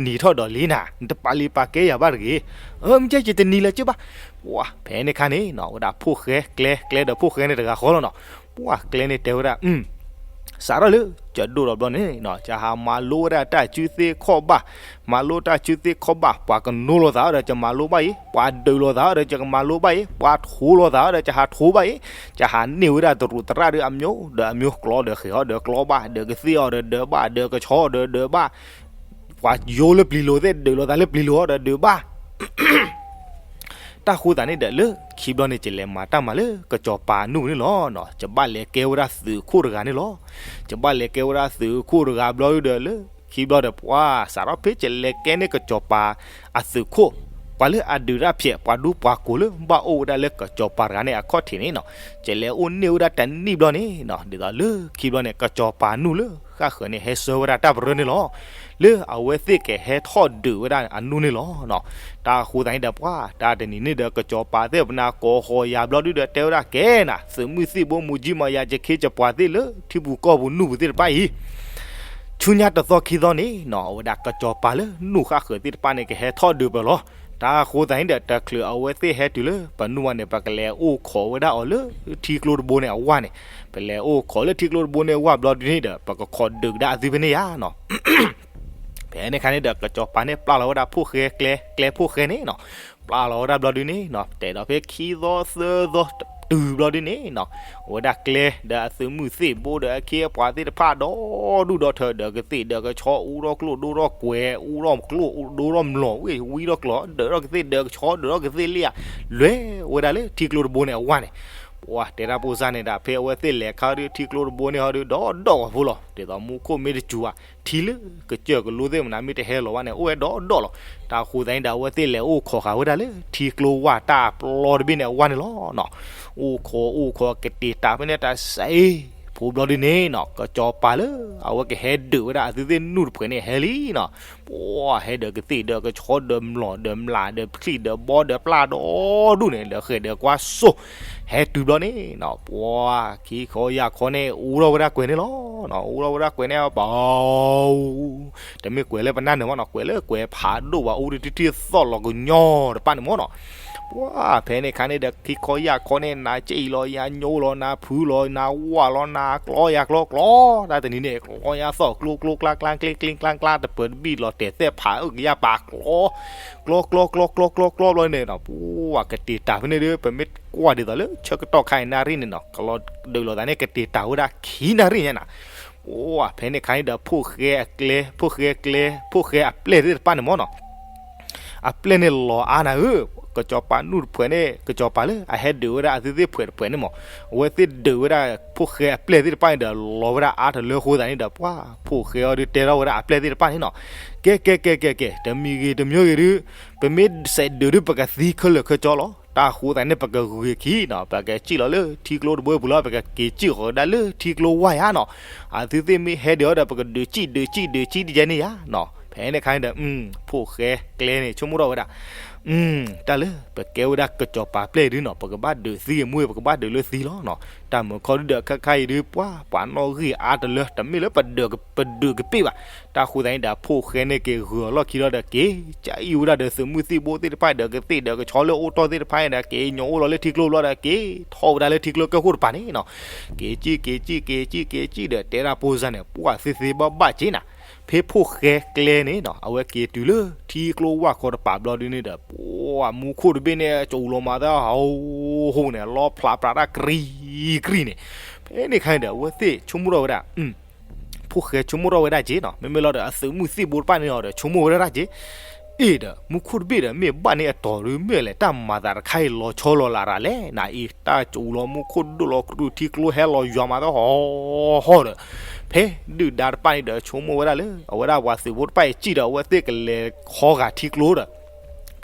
နံၤထီၣ်ဒီးလံနၤ, နတပာ်လံပာ်ကဲယၤဘၣ်တဂ့ၤ. မ့ၢ်ကဲ ယတနံၤလၢၤက့ဘၣ်. ပှၢ်ဖဲန့ၣ်အခါန့ၣ်နီၤ ဝဲဒၣ်ဖိၣ်ဃဲကျဲ ကျဲဒီးဖိၣ်ဃဲန့ၣ်တဂၤဃီလီၤနီၤ. ပှၢ်ကျဲန့ၣ်တဲဝဲဒၣ် စးထီၣ်လၢ ယဒိၣ်ထီၣ်ဘျီန့ၣ်နီၤ ယဟးမၤလိဝဲဒၣ်တၢ်စုသ့ၣ်ခီၣ်ဘၣ်, မၤလိတၢ်စုသ့ၣ်ခီၣ်ဘၣ်, ပှၤကနိလိာ်သးဒီး ယမၤလိဘၣ်အံၤ, ပှၤဒုးလိာ်သးဒီး ယကမၤလိဘၣ်အံၤ, ပှၤထိလိာ်သးဒီး ယဟးထိဘၣ်အံၤ, ယဟးန့ၢ်ဝဲဒၣ်တရူးသရၣ်ဒီးအမျိုးဒီးအမျိုး ကျီဒီးဃ့ၢ်အီၤဒီးကျီဘၣ်, ဒုးကသ့ၣ်အီၤဒီးဒုးဘၣ်, ဒုးကဆီအီၤဒီးဒုးဘၣ်, ပှၤယိလၢပျံၤလိၤသ့ၣ် ဒုးလိာ်သးလၢပျံၤလိၤအီၤဒီးဒုးဘၣ် တၢ်ဃိသးန့ၣ်ဒီး လၢခံဘျီန့ၣ် ယလဲၤမၤတၢ်မၤလၢကစီၤပၤအနူၢ်န့ၣ်လီၤ. ယဘၣ်လဲၤကဲဝဲဒၣ်သုးခိၣ်တဂၤန့ၣ်လီၤ. ယဘၣ်လဲၤကဲဝဲဒၣ်သုးခိၣ်တဂၤဘျီဒီး လၢခံဘျီဒီး ပှၤစးထီၣ်ဖဲယလဲၤကဲန့ၢ်ကစီၤပၤအသုးခိၣ်, ပှၤလၢအဒုးတၢ်ဖျဲး ပှၤဒူပှၤကိးလၢဘၣ်အိၣ်ဝဲဒၣ်လၢကစီၤပၤတဂၤန့ၣ်အခီၣ်ထံးန့ၣ်နီၤ, ယလဲၤအိၣ်န့ၢ်ဝဲဒၣ်တနံၣ်ဘျီန့ၣ်နီၤ, ဒ်သိးလၢခံဘျီန့ၣ် ကစီၤပၤနူၢ်လၢဃၣ်ဃၢၤန့ၣ် ဟဲဆှၢဝဲဒၣ်တၢ်ပရၢန့ၣ်လီၤ. လၢအဝဲသ့ၣ်ကဟဲထီၣ်ဒုးဝဲဒၣ်အနူၢ်န့ၣ်လီၤ. တၢ်ဃိသးန့ၣ်ဒီး ပှၤတၢ်တနံၤန့ၣ်ဒီး ကစီၤပၤသ့ၣ်ပနၢ်ကိးဃီၤယၤဘျီဒုဒီး တဲဝဲဒၣ်ကဲနၤ သုးမုၢ်သံၣ်ဘိ မူၤကၠံမၤယၤ ယခ့ယပှၤသ့ၣ်လၢထံပူၤကီၢ်ပူၤနူၢ်ပူၤသ့ၣ်တဖၣ်အံၤ ဆူညါတသီခံသီန့ၣ်နီၤ အဝဲဒၣ်ကစီၤပၤလၢနူၢ်ဃၣ်ဃၢၤသ့ၣ်တဖၣ်န့ၣ် ကဟဲထီၣ်ဒုးပၢၢ်လီၤ. တၢ်ဃိသးန့ၣ်ဒီး တချုးအဝဲသ့ၣ်ဟဲတုၤလၢပနူၢ်ဘၣ်န့ၣ် ပကလဲၤအိၣ်ခိးဝဲဒၣ်အီၤလၢထံကျိတဘိန့ၣ်အဝၢ်န့ၣ်, ပလဲၤအိၣ်ခိးလၢထံကျိတဘိန့ၣ်အဝၢ်ဘျီဒုန့ၣ်ဒီး ပကခိးဒုးကဒါအသုဖဲန့ၣ်ယါနီၤ. ဖဲန့ၣ်ခါန့ၣ်ဒီး ကစီၤပၤန့ၣ် ပျၢ်လီၤဝဲဒၣ်ဖိၣ်ဃဲကျဲ, ကျဲဖိၣ်ဃဲန့ၣ်နီၤ, ပျၢ်လီၤဝဲဒၣ်ဘျီဒုန့ၣ်နီၤ, တဲဒီးဖဲခံသီသၢသီတုၤဘျီဒုန့ၣ်နီၤ, အဝဲဒၣ်ကျဲဒီးအသုးမုၢ်သံၣ်ဘိဒီးအခ့အပှၤသ့ၣ်တဖၣ်ဒီဒူၣ်ဒီထၢဒီးကသ့ၣ်ဒီးကဆီ အူထီၣ်ကျိၣ်ဒိၣ်ထီၣ်ကွဲၤ အူထီၣ်ကျိၣ်ဒိၣ်ထီၣ်မျိာ် ဝံၣ်ဝံထီၣ်ကျိၤ ဒၢးထီၣ်ကသ့ၣ်ဒၢးကဆီ ဒၢးထီၣ်ကသ့ၣ်လံဧါ, လဲၤဝဲဒၣ်လၢထံကျိတဘိန့ၣ်အဝၢ်န့ၣ်, ပှၤတဲဒၣ်ဖိစၢ်န့ၣ်ဒီး ဖဲအဝဲသ့ၣ်လဲၤခါဒီး ထံကျိတဘိန့ၣ်ဟီဒီး ဒီဒီၣ်ဂီၤဖိလီၤ. ဒ်သိးမူခိၣ်မ့ၢ်တစူၤဘၣ် ထံလၢကစၢၢ်ကလိသ့ၣ်မနုၤမ့ၢ်တဟဲလီၤဘၣ်န့ၣ် အိၣ်ဝဲဒီဒီၣ်လီၤ. တၢ်ဃိသးန့ၣ်ဒီး အဝဲသ့ၣ်လဲၤအိၣ်ခိးဃာ်ဝဲဒၣ်လၢထံကျိဝၢ်တၢ်ပျီတဘ့ၣ်န့ၣ်အဝၢ်န့ၣ်လီၤ. အိၣ်ခိးအိၣ်ခိးကတ့ၤတၢ်ဖဲန့ၣ်တၢ်စဲးဖိဘျီဒုန့ၣ်နီၤ, ကစီၤပၤလၢအဝဲကဟဲဒုးဝဲဒၣ်အသုးသ့ၣ်နူၢ်တဖှဲးန့ၣ်ဟဲလံနီၤ, ပှၤဟဲဒီးကသ့ၣ်ဒီးကဆီဒီးမျိာ်ဒီးမျးဒီးဖျံးဒီးဘီဒီးပျၢ်ဒီဒူၣ်န့ၣ် ဒီးဃဲၤဒီးကွၢ်စိ ဟဲတုၤဘျီန့ၣ်နီၤ, ပှၤခံခီယၢ်ခီန့ၣ် အူထီၣ်ဝဲဒၣ်ကွဲၤန့ၣ်လီၤ. အူထီၣ်ဝဲဒၣ်ကွဲၤန့ၣ်ပှၤ တမ့ၢ်ကွဲၤလၢပနၢ်န့ၣ်မ့ၢ်နီၤ, ကွဲၤလၢကွဲၤဖးဒိၣ်ဘၣ် အူတထံၣ်ထံၣ်သီၣ်လီၤကညီတဖၣ်န့ၣ်မ့ၢ်နီၤ, ပှၤဖဲန့ၣ်ခါန့ၣ်ဒီး ခံခီယၢ်ခီန့ၣ် နၤစံၣ်လီၤယၤညိလီၤ နၤဖုလီၤ နၤဝၢ်လီၤ နၤကျီယၤကျီကျီ, တၢ်တနံၤန့ၣ် ကျီယၤသီၣ်ကျိကျိကျါကျါ ကျ့ကျ့ကျါကျါ တပၢၤတဘံၣ်လီၤတဲာ်သဲၣ်ဖးအုၣ်ကယၢ်ပာ်ကျီ ကျီကျီကျီကျီကျီကျီဘျီန့ၣ်နီၤ, ပှၤကတ့ၤတၢ်ဖဲန့ၣ်ဒီး ပမ့ၢ်ကွၢ်ဒ်သိးလၢဆၢကတီၢ်ခါအံၤနၣ်ရံၣ်န့ၣ်နီၤ, ကလီၤဒုးလိာ်သးန့ၣ် ကတ့ၤတၢ်ဝဲဒၣ်ခံနၣ်ရံၣ်ညါနၤ, ပှၤဖဲန့ၣ်ခါန့ၣ်ဒီး ဖိၣ်ဃဲအကျဲ ဖိၣ်ဃဲအကျဲ ဖိၣ်ဃဲအပျဲၢ်သ့ၣ်တဖၣ်န့ၣ်မ့ၢ်နီၤ အပျဲၢ်န့ၣ်လီၤအါနၤဧၢ, ကစီၤပၤနူၢ်တဖှဲးန့ၣ် ကစီၤပၤလၢအဟဲဒုးဝဲဒၣ်အသုးသ့ၣ်ဖှဲးတဖှဲးန့ၣ်မ့ၢ်, အဝဲသ့ၣ်ဒုးဝဲဒၣ်ဖိၣ်ဃဲအပျဲၢ်သ့ၣ်တဖၣ်န့ၣ်ဒီး လီၤဝဲဒၣ်အါတလၢအဃိသတးန့ၣ်ဒီး ပှၤဖိၣ်ဃဲအီၤဒုးတဲထီၣ်ဝဲဒၣ်အပျဲၢ်သ့ၣ်တဖၣ်န့ၣ်နီၤ, ကဲကဲကဲကဲကဲ တမံၤဂ့ၤတမံၤဂ့ၤဒုး ပမ့ၢ်စဲးဒုးဒုး ပကသံခဲလၢာ်ခဲဆ့လီၤ. တၢ်ဃိသတးန့ၣ် ပကဂ့ၤခံနီၤ, ပကစံၣ်လီၤလၢထံကျိတဘိပူၤလီၤ, ပကက့ၤစံၣ်ဃီၤဒၣ်လၢထံကျိဝၢ်ယါနီၤ, အသုးသ့ၣ်မ့ၢ်ဟဲဒုးအီၤဒီး ပကဒုးစံၣ်ဒုးစံၣ်ဒုးစံၣ်တယဲန့ၣ်ယါနီၤ, ဖဲန့ၣ်ခါန့ၣ်ဒီး ဖိၣ်ဃဲကျဲန့ၣ် ဆိကမိၣ်ထီၣ်ဝဲဒၣ် တၢ်လၢပကဲဝဲဒၣ်ကစီၤပၤပျဲၢ်ဒုးနီၤ, ပကဘၣ်ဒုးသံအမူ ပကဘၣ်ဒုးလၢသံလီၤနီၤ, တၢ်မုာ်ခီဒုဒီး ခဲခါအံၤဒုး ပှၤပှၤနီၣ်ဂံၢ်အါတလၢ တမ့ၢ်လၢပဒုးကပ့ၢ်ဘၣ်, တၢ်ဃိသတးန့ၣ်ဒီး ဖိၣ်ဃဲန့ၣ်က့ၤဂုာ်အီၤလီၢ်ခံလီၤဒီး က့ၤကအံၣ်ဝဲဒၣ်ဒီးသုးမုၢ်သံၣ်ဘိသ့ၣ်တဖၣ်ဒီး ကသ့ၣ်ဒီးကဆီလၢအိၣ်တီၢ်သ့ၣ်တဖၣ်န့ၣ်ဒီး က့ၤညိးအိၣ်လီၤလၢထံကျိဘျီဒီး က့ၤထီၣ်ဝဲဒၣ်လၢထံကျိကၢၢ်ခိၣ်တပၤန့ၣ်နီၤ, က့ၤစံၣ်က့ၤစံၣ်က့ၤစံၣ်က့ၤစံၣ်ဒီး တဲဒၣ်ဖိစၢ်န့ၣ် ပှၤသ့သ့ဘၣ်ဘၣ်က့ၤနၤ ဖဲဖိၣ်ဃဲကျဲန့ၣ်နီၤ အဝဲက့ၤတုၤလၢထံကျိဝၢ်ခီတပၤဘျီဒုန့ၣ်ဒီး ပှၤမူခိၣ်တဘ့ၣ်န့ၣ် ကၠိလီၤမၤသးဟိဟိန့ၣ် လီဖျးပြးတၢ်ကြံကြံန့ၣ်, ဖဲန့ၣ်ခါန့ၣ်ဒီး အဝဲသ့ၣ်ဆိကမိၣ်ထီၣ်ဝဲဒၣ် ဖိၣ်ဃဲဆိကမိၣ်ထီၣ်ဝဲဒၣ်က့ၤနီၤ, မ့မ့ၢ်လီၤဒီး အသုးမုၢ်သံၣ်ဘိတဖၣ်န့ၣ်အီၤဒီး ဆိကမိၣ်ဝဲဒၣ်က့ၤ အ့ၣ်ဒီး မူခိၣ်တဘ့ၣ်ဒီး မ့ၢ်ဘၣ်န့ၢ်အတီၤဒု မ့ၢ်လဲၣ် တၢ်မၤသးတခါအံၤ လီၤဆီလီၤလးရၤလဲၣ် နအံၤ တၢ်ကၠိလီၤမူခိၣ်ဒိၣ်လီၤ ကြူးထံကျိဟဲလီၤယွၤမၤသးဟီဟီဒီး ဖဲဒုၣ်ဒါတဖၣ်န့ၣ်ဒီး ဆိကမိၣ်ဝဲဒၣ်လၢ အဝဲဒၣ်ပှၤသုးဖိတဖၣ်အံၤစံၣ်ဒီး အဝဲသ့ၣ်ကလဲၤခီဂာ်ထံကျိဒီး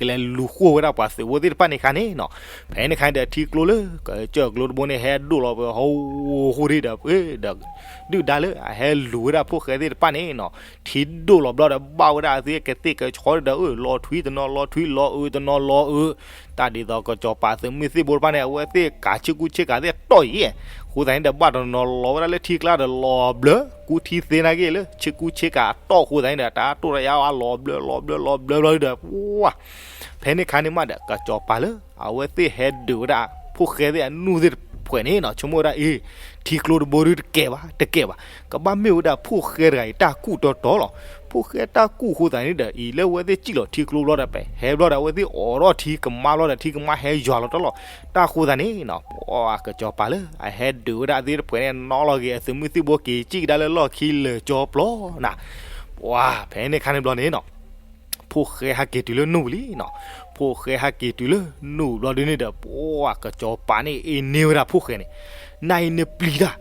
ကလဲၤလူၤဃိၣ်ဝဲဒၣ်ပှၤသုးဖိသ့ၣ်တဖၣ်န့ၣ်ခါန့ၣ်နီၤ, ဖဲန့ၣ်ခါန့ၣ်ဒီး ထံကျိလၢ ကစၢၢ်ကျိတဘိန့ၣ် ဟဲဒိၣ်လီၤပဟိဟိဒံးဒီး ဒီး ဒုၣ်ဒါလၢအဟဲလူၤဝဲဒၣ်ဖိၣ်ဃဲသ့ၣ်တဖၣ်န့ၣ်နီၤ, ထံဒိၣ်လီၤဘျီဒီး ဘၣ်ဝဲဒၣ်အသုးကသ့ၣ်ကဆီဒီး အၢ လီၤထွံတနီၤလီၤထွံ လီၤအၢတနီၤလီၤအၢ, တၢ်ဒ်သိးကစီၤပၤသုးမုၢ်သံၣ်ဘိတဖၣ်န့ၣ် အဝဲသ့ၣ်ကးဆ့ကူဆ့ကၤသ့ၣ်တီၢ်အံၤ, အဃိသတးန့ၣ်ဒီး ဘၣ်တနီၤလီၤဝဲဒၣ်လၢထံကျါဒီး လီၤဘျၢ ကူထံသ့နာ်က့လၢ ဆ့ကူဆ့ကၤတီၢ်အဃိသတးန့ၣ်ဒီး တၢ်တိၢ်တယါအါ လီၤဘျၢလီၤဘျၢလီၤဘျၢဘျီဒီး ပှၤ ဖဲန့ၣ်ခါန့ၣ်မးဒီး ကစီၤပၤလၢ အဝဲသ့ၣ်ဟဲဒုးဝဲဒၣ် ဖိၣ်ဃဲသ့ၣ်အနူၢ်သ့ၣ်တဖှဲးန့ၣ်နီၤ ဆိကမိၣ်ဝဲဒၣ်အံၤ ထံကျိတဘိဒုတကဲဘၣ် တကဲဘၣ်, ကဘၣ်မ့ၢ်ဝဲဒၣ်ဖိၣ်ဃဲတဂၤအံၤတၢ်ကူၣ်တီတီလီၤ. ဖိၣ်ဃဲတၢ်ကူၣ်အဃိသတးန့ၣ်ဒီး အံၤလၢအဝဲသ့ၣ်စံၣ်လီၤထံကျိဘျီဒီး ပဟဲဘျီဒီး အဝဲသ့ၣ်အိးထီၣ်ထံကမါဘျီဒီး ထံကမါဟဲယွၤလီၤတလီၤ. တၢ်အဃိသတးန့ၣ်နီၤ ပှၤကစီၤပၤလၢ အဟဲဒုးဝဲဒၣ်အသ့ၣ်တဖှဲးန့ၣ် နီၣ်လီၤက့ၤအသုးမုၢ်သံၣ်ဘိက့ၤစံၣ်ကဒါလၢလီၢ်ခံလၢာ်ကၠီပျီနၤ ပှၤဖဲန့ၣ်ခါန့ၣ်ဘျီန့ၣ်နီၤ ဖိၣ်ဃဲဟဲက့ၤတုၤလၢနူၢ်ပူၤလံနီၤ. ဖိၣ်ဃဲဟဲက့ၤတုၤလၢနူၢ်ဘျီဒုန့ၣ်ဒီး ပှၤကစီၤပၤန့ၣ်အ့န့ၢ်ဝဲဒၣ်ဖိၣ်ဃဲန့ၣ်, နၤအံၤနပျံၤတၢ်,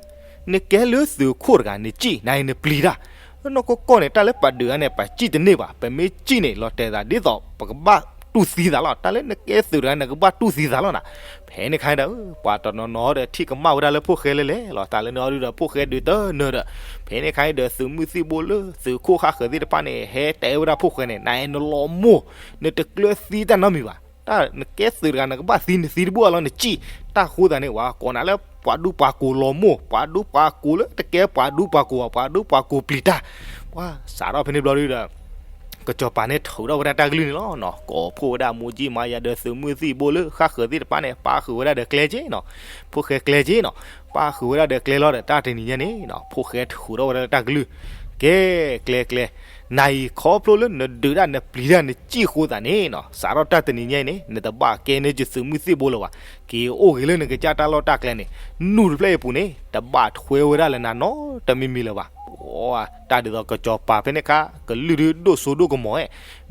နကဲလၢသုးခိၣ်တဂၤနစံၣ် နၤအံၤနပျံၤတၢ်, နီၢ်ကီၢ်ကီၢ်န့ၣ် တၢ်လၢပဒုးအါန့ၣ် ပစံၣ်တန့ၢ်ဘၣ်, ပမ့ၢ်စံၣ်န့ၣ် လီၤတဲာ်သးဒ်သိး ပကဘၣ်တူၢ်သံသးလီၤ, တၢ်လၢနကဲသုးတဂၤ နကဘၣ်တူၢ်သံသးလီၤနၤ, ဖဲန့ၣ်ခါဒီး ပှၤတနီၤနီၤဒီးထံၣ်ကမၣ်ဝဲဒၣ်လၢဖိၣ်ဃဲလဲၣ်လဲၣ်လီၤ, တၢ်လၢန့ၣ်အီၤဒုဒီးဖိၣ်ဃဲဒုးတနၢၤဒီး, ဖဲန့ၣ်ခါဒီးသုးမုၢ်သံၣ်ဘိလၢသုးခိၣ်ဃၣ်ဃၢၤသ့ၣ်တဖၣ်န့ၣ် ဟဲတဲဝဲဒၣ်ဖိၣ်ဃဲန့ၣ် နၤအံၤနလီၤမိၢ်, နတကျၢၤသံတၢ်နီတမံၤဘၣ်, တၢ်နကဲသုးတဂၤ နကဘၣ်သံနသံတဘူၣ်အလီၤ နစံၣ်, တၢ်ဃိသးန့ၣ် ပှၤကိးနၤလၢပှၤဒူပှၤကိးလီၤမိၢ်, ပှၤဒူပှၤကိးလၢတကဲပှၤဒူပှၤကိးဘၣ်, ပှၤဒူပှၤကိးပျံၤတၢ်, ပှၤစးထီၣ်ဖဲန့ၣ်ဘျီဒုဒီး ကစီၤပၤန့ၣ်ထုးထီၣ်ဝဲဒၣ်တၢ်ကလုၢ်န့ၣ်လီၤနီၤ, ကိးဖှိၣ်ဝဲဒၣ်မိၢ်ကၠံမၤယၤဒီးသုးမုၢ်သံၣ်ဘိလၢဃၣ်ဃၢၤသ့ၣ်တဖၣ်န့ၣ် ပာ်ဃုာ်ဝဲဒၣ်ဒီးကျဲက့နီၤ, ဖိၣ်ဃဲကျဲက့နီၤ, ပာ်ဃုာ်ဝဲဒၣ်ဒီးကျဲလီၤဒီး တၢ်တနံၤညါန့ၣ်နီၤ ဖိၣ်ဃဲထုးထီၣ်ဝဲဒၣ်လၢတၢ်ကလုၢ်, ကဲ ကျဲကျဲ, နၤအံၤခီဖျိလၢနဒုးတၢ်နပျံၤတၢ်နစံၣ်ဃိသးန့ၣ်နီၤ စးထီၣ်တၢ်တနံၤညါအံၤန့ၣ် နတဘၣ်ကဲန့ၢ်က့ၤသုးမုၢ်သံၣ်ဘိလၢၤဘၣ်, က့ၤအိၣ်ဂ့ၤလၢနကစၢ်တၢ်လီၢ်တၢ်ကျဲန့ၣ်, နူၢ်တဖျၢၣ်အံၤအပူၤန့ၣ် တဘၣ်ထွဲဝဲဒၣ်လၢနၤနီတမံၤမံၤလၢၤဘၣ်, တၢ်ဒ်သိးကစီၤပၤဖဲန့ၣ်ခါ ကလုၢ်ဒုဒိၣ်စိဒိၣ်ကမီၤဧဲ,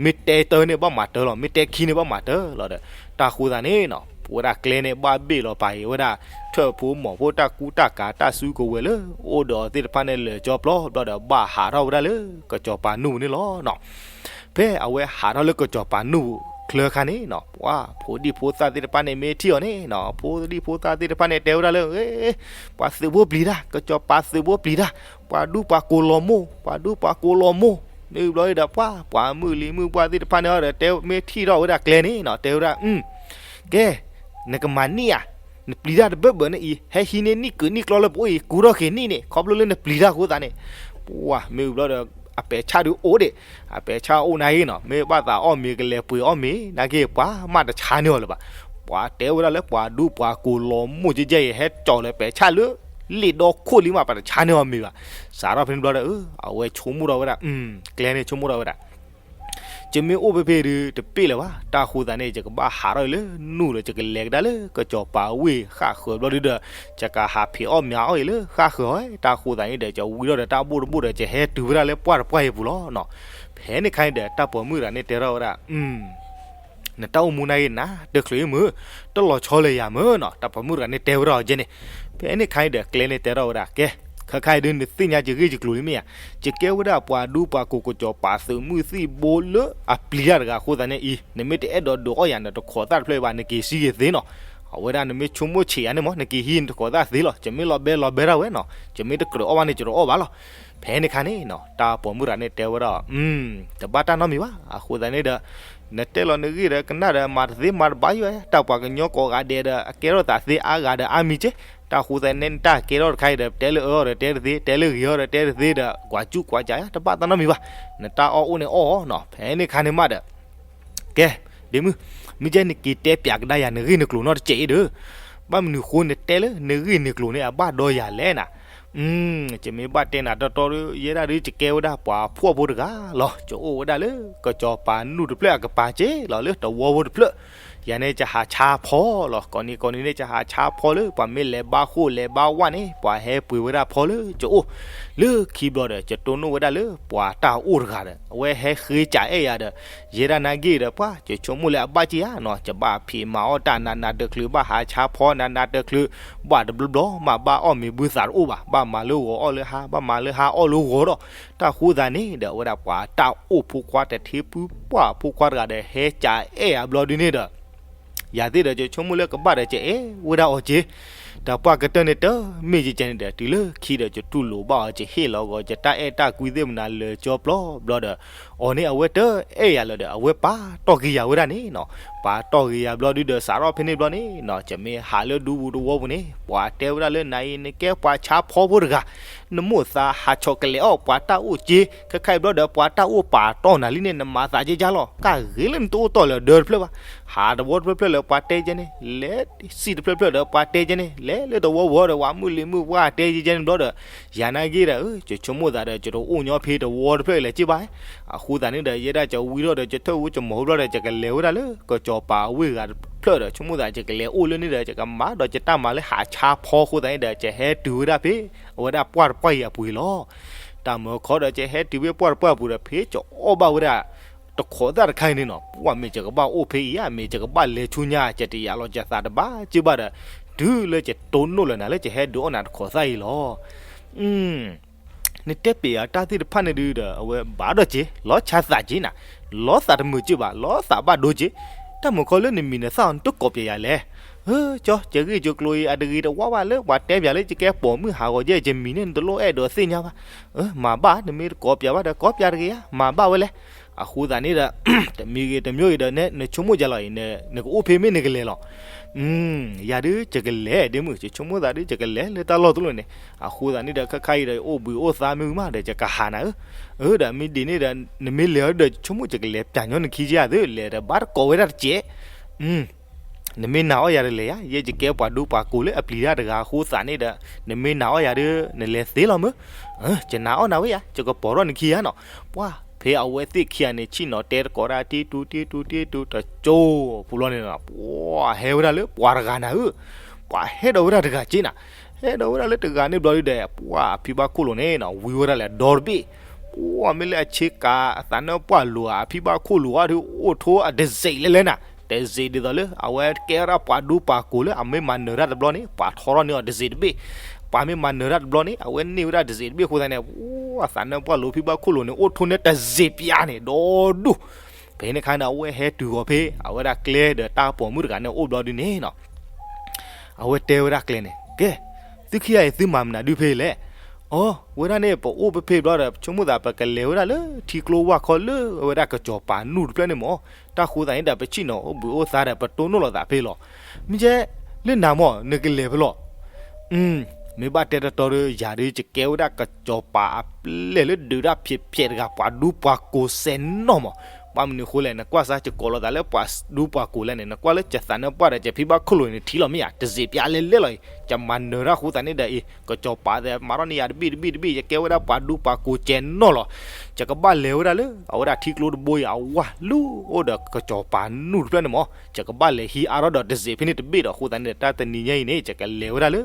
မ့ၢ်တဲတၢ်န့ၣ်ဘၣ်မၤတၢ်လီၤ, မ့ၢ်တဲခံန့ၣ်ဘၣ်မၤတၢ်လီၤဒီး, တၢ်ဃိသးန့ၣ်နီၤ ပဝဲဒၣ်ကျဲန့ၣ်ဘၣ်ဘ့ၣ်လီၤပာ်အံၤဝဲဒၣ်, ထၢၣ်ဖိမီၤဖိတၢ်ကူတၢ်ကၤတၢ်စုကဝဲၤလၢ အိၣ်ဒီးအီၤသ့ၣ်တဖၣ်န့ၣ် လၢာ်ကၠီပျီဘျီဒီး ဘၣ်ဟးထီၣ်ဝဲဒၣ်လၢ ကစီၤပၤနူၢ်ပူၤန့ၣ်လီၤနီၤ ဖဲအဝဲဟးထီၣ်လၢကစီၤပၤနူၢ်ပူၤချၢခါန့ၣ်နီၤ ပှၤဖိဒံဖိသၣ်သ့ၣ်တဖၣ်န့ၣ် မ့ၢ်ထံၣ်အီၤန့ၣ်နီၤ ဖိဒံဖိသၣ်သ့ၣ်တဖၣ်န့ၣ် တဲဝဲဒၣ်လၢ ပှၤသုးဖိပျံၤတၢ်, ကစီၤပၤသုးဖိပျံၤတၢ်, ပှၤဒူပှၤကိးလီၤမိၢ်, ပှၤဒူပှၤကိးလီၤမိၢ်, မ့ၢ်ဘျီဒီး ပှၤ ပှၤမုၢ်လံၤမုၢ်ပှၢ်သ့ၣ်တဖၣ်န့ၣ်ဒီး တဲမ့ၢ်ထံၣ်ထီၣ်ဝဲဒၣ်ကျဲန့ၣ်နီၤ တဲဝဲဒၣ် ကဲ, နကမၤန့ၢ်ဧါ, နပျံၤတၢ်တဘၢၣ်ဘၢၣ်န့ၣ်အံၤ ဟဲဟံးန့ၢ်နံၣ်ကုာ်နံၣ်ကျီလၢပအိၣ်အံၤ ကူထီၣ်က့ၤနံၣ်န့ၣ် ခီဖျိလၢနပျံၤတၢ်အဃိသတးန့ၣ်, ပှၤမ့ၢ်ဘျီဒီး အပဲာ်ဆၣ်ဒုးအိၣ်ဒံး, အပဲာ်ဆၣ်အိၣ်နာ်ဂ့ၤနီၤ မ့ၢ်ဘၣ်သးအီၣ်မ့ၤကလဲၤပှ့ၤအီၣ်မ့ၤ နာ်ဂ့ၤ ပှၤမးတဆါန့ၢ်အီၤလၢၤဘၣ်, ပှၤတဲဝဲဒၣ်လၢပှၤဒူပှၤကိးလီၤမိၢ်ကဲကဲအံၤ ဟဲကၠီၤလၢပဲာ်ဆၣ်လၢ လ့ၣ်ဒီခိၣ်လံမး ပှၤတဆါန့ၢ်အီၤမ့ၤဘၣ်, စးထီၣ်ဖဲန့ၣ်ဘျီဒီး အဝဲဆိကမိၣ်ထီၣ်ဝဲဒၣ်, ကျဲန့ၣ်ဆိကမိၣ်ထီၣ်ဝဲဒၣ် ယမ့ၢ်အိၣ်ဖဲဖဲဒုးတပ့ၢ်လၢၤဘၣ်, တၢ်ဃိသတးန့ၣ် ယကဘၣ်ဟးထီၣ်လၢနူၢ်ဒီး ယကလဲၤကဒါလၢကစီၤပၤဝ့ၢ်ဃၣ်ဃၢၤဘျီဒုဒီး ယကဟးဖံးအီၣ်မၤအီၣ်အံၤလၢဃၣ်ဃၢၤအီၤ, တၢ်ဃိသတးန့ၣ်ဒီး ယဝံထီၣ်ဒီးတၢ်ဘိၣ်တဘိၣ်ဒီး ယဟဲတုၤဝဲဒၣ်လၢပှၢ်တပှၢ်အံၤပူၤလီၤနီၤ, ဖဲန့ၣ်ခါန့ၣ်ဒီး တၢ်ပိာ်မုၣ်တဂၤန့ၣ်တဲထီၣ်ဝဲဒၣ် နတၢ်အိၣ်မူနာ်ဂ့ၤနၤ တချုးအံၤမုၢ်, တလီၤဆီလၢၤယၤမုၢ်နီၤ, တၢ်ပိာ်မုၣ်တဂၤန့ၣ်တဲဝဲဒၣ်အီၤကဲန့ၣ်, ဖဲန့ၣ်ခါန့ၣ်ဒီး ကျဲန့ၣ်တဲထီၣ်ဝဲဒၣ် ကဲ, ခဲခါအံၤဒုး နသ့ၣ်ညါယဂ့ၢ်ယကျိၤလံမ့ၢ်ဧါ, ယကဲဝဲဒၣ်ပှၤဒူပှၤကိးကစီၤပၤသုးမုၢ်သံၣ်ဘိလၢအပျံၤတၢ်တဂၤအဃိသတးန့ၣ်အံၤ, နမ့ၢ်တအဲၣ်ဒိးဒုးအီၣ်ယၤန့ၣ် တခိးသၣ်တဖျၢၣ်အံၤဘၣ် နက့ၤဟံးဂ့ၤသ့နီၤ, အဝဲဒၣ်နမ့ၢ်ဆိကမိၣ်ဆံးယၤန့ၣ်မး နက့ၤဟံးနတခိးသၣ်သ့လီၤ, ယမ့ၢ်လီၤဘဲလီၤဘဲဒၣ်ဝဲနီၤ, ယမ့ၢ်တကြၢးအီၣ်ဘၣ်န့ၣ် ယတအီၣ်ဘၣ်လီၤ, ဖဲန့ၣ်ခါန့ၣ်နီၤ တၢ်ပိာ်မုၣ်တဂၤန့ၣ်တဲဝဲဒၣ် တဘၣ်တၢ်နီတမံၤဘၣ်, အဃိသတးန့ၣ်ဒီး နတဲလီၤနဂ့ၢ်ဒီးကနၣ်ဒီး မၤတသ့မၤတဘၣ်ယွၤ, တၢ်ပှၤကညီကိးဂၤဒဲးဒီး အကဲထီၣ်သးသ့အါဂၤဒီးအါမံၤက့, တၢ်ဃိသတးန့ၣ် နတၢ်ကဲထီၣ်တခါအံၤဒီး တဲလၢအၢအီၤဒီးတဲတသ့, တဲလၢဂ့ၤအီၤဒီးတဲတသ့ဒီး ကွၢ်ကူကွၢ်ကၢ်ယၤ တဘၣ်တၢ်နီတမံၤဘၣ်, နတၢ်အီၣ်အိၣ်န့ၣ်အီၣ်အီၤနီၤ, ဖဲန့ၣ်ခါန့ၣ်မးဒီး ကဲ, ဒ့မုၣ်, မ့ၢ်ကဲနက့ၤတဲပၠးကဒါယၤနဂ့ၢ်နကျိၤနီတစဲးအံၤဒီး, ဘၣ်မနုၤဃိနတဲလၢနဂ့ၢ်နကျိၤန့ၣ် အဘၣ်ဒီးယၤလဲၣ်နၤ ယမ့ၢ်ဘၣ်တဲနၤတီတီဒီး ယဲဒၣ်ဒုး ယကဲဝဲဒၣ်ပှၤဖှီၣ်ဖိတဂၤလီၤ, ယအိၣ်ဝဲဒၣ်လၢ ကစီၤပၤနူၢ်တဖျၢၣ်အကပၤက့လီၤ လၢတဝီဖိတဖျၢၣ်, ယၤန့ၣ် ယဟးဆါဖီလီၤ, ကိးနံၤကိးနံၤန့ၣ် ယဟးဆါဖီလၢ ပှၤမ့ၢ်လဲၤဘါဃိၣ်လဲၤဘါဝၣ်န့ၣ် ပှၤဟဲပှ့ၤဝဲဒၣ်ဖီလၢယအိၣ်, လၢခံဘျီဒီး ယတိၢ်နီၣ်ဝဲဒၣ်လၢ ပှၤတၢ်အိၣ်တဂၤဒီး အဝဲဟဲဃ့ကးအဲၣ်ယၤဒီး ယဲဒၣ်နာ်ဂ့ၢ်ဒီး ပှၤ ယဆိကမိၣ်လၢအဘၣ်က့ယၤနီၤ, ယဘၣ်ဖံးမၤအီၣ်တၢ်နးနးတချုး ဘၣ်ဟးဆါဖီနးနးတချုး, ဘၣ်တဘျီဘျီမး ဘၣ်အီၣ်မ့ၤဘုသးတအိၣ်ဘၣ်, ဘၣ်မၤလၢဂီၤအီၣ်လၢဟါ, ဘၣ်မၤလၢဟါအီၣ်လၢဂီၤဒီး, တၢ်ဃိသတးန့ၣ်ဒီး အဝဲဒၣ်ပှၤတၢ်အိၣ်ဖိခွါတထံပူၤပှၢ်ဖိခွါတဂၤဒီး ဟဲကးအဲၣ်ယၤဘျီဒုန့ၣ်ဒီး ယၤသ့ၣ်ဒီး ယဆိကမိၣ်လၢကဘၣ်ဒီး ယအဲၣ်ဝဲဒၣ်အီၤက့ၤ, တၢ်ပှၢ်ကတၢၢ်န့ၣ် တမ့ၢ်ကကဲန့ၣ်ဒီး တုၤလၢခံဒီး ယတူၢ်လိာ်ဘၣ်အီၤ ယဟ့ၣ်လီၤဂီၤ ယတၢ်အဲၣ်တၢ်ကွံသ့ၣ်မနုၤလၢာ်ကၠီပျီဘျီဒီး, အီၤန့ၣ် အဝဲတအဲၣ်ယၤလၢၤဒီး အဝဲပာ်တီၢ်က့ၤယၤဝဲဒၣ်န့ၣ်နီၤ, ပာ်တီၢ်က့ၤယၤဘျီဒုဒီး စးထီၣ်ဖဲန့ၣ်ဘျီန့ၣ်နီၤ ယမ့ၢ်ဟးလၢဒူပူၤတဝီပူၤန့ၣ် ပှၤတဲဝဲဒၣ်လၢ နၤအံၤနကဲပှၤဆါဖီဖိတဂၤ, နမိၢ်သးဟးဆီၣ်ကလဲာ်အီၣ်ပှၤတၢ်အိၣ်က့, ခဲခါအံၤဘျီဒီး ပှၤတၢ်အိၣ်ပာ်တီၢ်နၤလံန့ၣ် နမၤသးက့ကါလီၤ, ကၢ်ဂ့ၤလၢနတအိၣ်တီၢ်လၢၤဒၢတဖျၢၣ်ဘၣ်, ဟးတဝီတဖျၢၣ်ဖျၢၣ်လၢပှၤတဲကဲန့ၣ်, လဲၤစံၣ်တဖျၢၣ်ဖျၢၣ်ဒီးပှၤတဲကဲန့ၣ်, လဲၤလၢတဝီဝီဒီး ပှၤမုၢ်လံၤမုၢ်ပှၢ်တဲကဲကဲန့ၣ်ဘျီဒီး, ယၤနာ်ဂ့ၢ်ဒီး ယဆိကမိၣ်သးဒီး ယတအိၣ်ညီဖဲတဝီတဖျၢၣ်လဲၤက့ဘၣ်, အဃိသတးန့ၣ်ဒီး ယဲဒၣ်ယဝံထီၣ်ဒီး ယထၢၣ်ဝူကမီၤဘျီဒီး ယကလဲၤဝဲဒၣ်လၢ ကစီၤပၤဝ့ၢ်ဂၤတဖျၢၣ်ဒီး ဆိကမိၣ်သး ယကလဲၤအိၣ်လၢန့ၣ်ဒီး ယကမၤဒီးယတၢ်မၤလၢဟးဆါဖီအဃိသတးန့ၣ်ဒီး ယဟဲတုၤဝဲဒၣ်ဖဲ အဝဲဒၣ်ပှၢ်တပှၢ်အံၤအပူၤလီၤ. တၢ်မၢခီဒီး ယဟဲတုၤဖဲပှၢ်တပှၢ်အပူၤဒီး ဖဲယအီၣ်ဘၣ်ဝဲဒၣ် တခိးသၣ်တခါအံၤန့ၣ်နီၤ, ပှၢ်မ့ၢ်ယကဘၣ်အိၣ်ဖဲအံၤဧါ, မ့ၢ်ယကဘၣ်လဲၤဆူညါ ယတယာ်လီၤယသးတဘၣ်က့ဘၣ်ဒီး, တုၤလၢယတိၢ်နီၣ်လၢၤနၤလၢယဟဲဒုးအီၣ်နၤတခိးသၣ်အံၤလီၤ. နတဲပျဲယၤတၢ်သ့ၣ်တဖၣ်န့ၣ်ဒုးဒီး အဝဲဘၣ်ဒီးက့ၤ လီၤဆါသးက့နၤ, လီၤသးတမုာ်က့ဘၣ်, လီၤသးဘၣ်ဒိက့, တၢ်မုာ်ခီလၢနမံၤနသၣ်အီၤနတကိးပျဲယၤလဲၣ်. ကၠီ ယဂ့ၢ်ယကျိၤအံၤ အတဂ့ၤတဝါဘၣ်လၢပှၤတဲပျဲလၢယကဲပိာ်မုၣ်ဟးဂီၤယဲၢ် ယမံၤန့ၣ် နတလိၣ်အဲၣ်ဒိးသ့ၣ်ညါဘၣ်. မၤဘၣ်, နမ့ၢ်တကိးပျဲဘၣ်ဒီး ကိးပျဲတဂ့ၤဧါ, မၤဘၣ်ဝဲလဲၣ်. အဃိသတးန့ၣ်ဒီး တမံၤဂ့ၤတမံၤဂ့ၤဒီး နဆိကမိၣ်ယၤလီၤအံၤ နကအိၣ်ဖဲမ့ၢ်နကလဲၤလီၤ. ယၤဒုးယကလဲၤဒ့မုၣ်, ယဆိကမိၣ်သးဒုးယကလဲၤလၢတၢ်လီၢ်တလီၢ်န့ၣ်, အဃိသတးန့ၣ်ဒီး ခဲခါအံၤဒီး အိၣ်ဘှံးအိၣ်သါမ့ၢ်ဝံၤမးဒီး ယကဟးနၤဧၢ, ဒီးမ့ၢ်ဒ်န့ၣ်ဒီး နမ့ၢ်လဲၤအီၤဒီး ဆိကမိၣ်ယကလဲၤပျဲညီနခံကယၤသု လဲၤဒီးဘၣ်တကိးဝဲဒၣ်တကဲး နမ့ၢ်နာ်အီၣ်ယၤတလဲၤဧါ, ယဲယကဲပှၤဒူပှၤကိးလၢအပျံၤတၢ်တဂၤအဃိသတးန့ၣ်ဒီး နမ့ၢ်နာ်အီၣ်ယၤဒီး နလဲၤသ့လီၤမုၢ်. ယနာ်အီၣ်နၤဝဲယၤ, ယကပိာ်ထီၣ်နခံဧါနီၤ. ပှၢ်ဖဲအဝဲသ့ၣ်ခံဂၤန့ၣ် ဆ့ၣ်နီၤတဲတကိးတၢ် တ့တူတ့တူတ့တူတကၠိ ပူၤလီၤန့ၣ်, ပှၢ်ဟဲဝဲဒၣ်လၢပှၤတဂၤနၤဧၢ, ပှၢ်ဟဲဒီးဝဲဒၣ်တဂၤက့နၤ, ဟဲဒီးဝဲဒၣ်လၢတဂၤန့ၣ်ဘျီဒုးဒီး ပှၢ်အဖံဘၣ်ခိၣ်လိၤန့ၣ်နီၤ ဝံဝဲဒၣ်လၢအဒီတဘ့ၣ်, ပှၢ်မ့ၢ်လၢအဆ့ကၤအသးနၢၣ်ပှၢ်လိၤဧါ အဖံဘၣ်ခိၣ်လိၤဧါဒုး အိၣ်ထိအတစ့းလဲၣ်လဲၣ်နၤ, တစ့းဒ်သိးလၢအဝဲကဲဝဲဒၣ်ပှၤဒူပှၤကိးလၢအမ့ၢ်မၤနၢၤတၢ်တဘျီန့ၣ် ပှၤထီထီၣ်န့ၢ်အီၤတစ့းတဘ့ၣ်, ပှၤမ့ၢ်မၤနၢၤတၢ်တဘျီန့ၣ် အဝဲန့ၢ်ဝဲဒၣ်တစ့းတဘ့ၣ်အဃိသတးန့ၣ် ပှၢ်အသးနၢၣ်ပှၢ်လိၤဖံဘၣ်ခိၣ်လိၤန့ၣ် အိၣ်ထိန့ၢ်တစ့းပျါန့ၣ် ဒီဒူၣ်, ဖဲန့ၣ်ခါန့ၣ် အဝဲဟဲတုၤဃီၤဖဲ အဝဲဒၣ်ကျဲဒီးတၢ်ပိာ်မုၣ်တဂၤန့ၣ်အိၣ်ဘျီဒုးန့ၣ်နီၤ အဝဲတဲဝဲဒၣ်ကျဲန့ၣ် ကဲ, သုခံဂၤအံၤသုမၤမနုၤဒုးဖဲလဲၣ်. အိ, ဝဲဒၣ်န့ၣ် ပအိၣ်ဖဲဖဲဘျီဒီး ပဆိကမိၣ်သး ပကလဲၤဝဲဒၣ်လၢထံကျိဝၢ်ခီလၢအဝဲဒၣ်ကစီၤပၤနူၢ်တဖျၢၣ်န့ၣ်မး, တၢ်ဃိသးန့ၣ်ဒီး ပဆ့ၣ်နီၤအိၣ်ဘှံးအိၣ်သါဒီး ပတိၢ်နီၣ်လိာ်သးဖဲလီၤ. မ့ၢ်ကဲ, လၢနၤမး နကလဲၤဖဲလဲၣ်. မ့ၢ်ဘၣ်တဲတတီဒီး ယၤဒုးယကဲဝဲဒၣ်ကစီၤပၤအပျဲၢ်လၢဒုးတၢ်ဖျဲးဖျဲးတဂၤ ပှၤဒူပှၤကိးစဲးနီၢ်မး. ဘၣ်မနုၤအဃိလဲၣ် နကွၢ်စ့ၢ် ယကိးလိာ်သးလၢပှၤဒူပှၤကိးလဲၣ်န့ၣ် နကွၢ်လၢယသးနၢၣ်ပှၢ်ဒီး ယဖံဘၣ်ခိၣ်လိၤန့ၣ် ထံလီၤမ့ၢ်ဧါ, တစ့းပျါလဲၣ်လဲၣ်လီၤအံၤ, ယမၤနၢၤတၢ်ဃိသးန့ၣ်ဒီးအံၤ ကစီၤပၤသ့ၣ်မၤထီၣ်န့ၢ်ယၤတဘ့ၣ်တဘ့ၣ်တဘ့ၣ်, ယကဲဝဲဒၣ်ပှၤဒူပှၤကိးစဲးနီၢ်လီၤ. ယကဘၣ်လဲၤဝဲဒၣ်လၢ အဝဲဒၣ်ထံကျိတဘိအံၤ အဝၢ်လၢအိၣ်ဒီးကစီၤပၤနူၢ်တဖျၢၣ်န့ၣ်မး, ယကဘၣ်လဲၤဟံးအါထီၣ်ဒီးတစ့းဖဲန့ၣ်တဘ့ၣ်ဒီး အဃိသတးန့ၣ်ဒီး တၢ်တနံၤညါအံၤန့ၣ် ယကလဲၤဝဲဒၣ်လၢ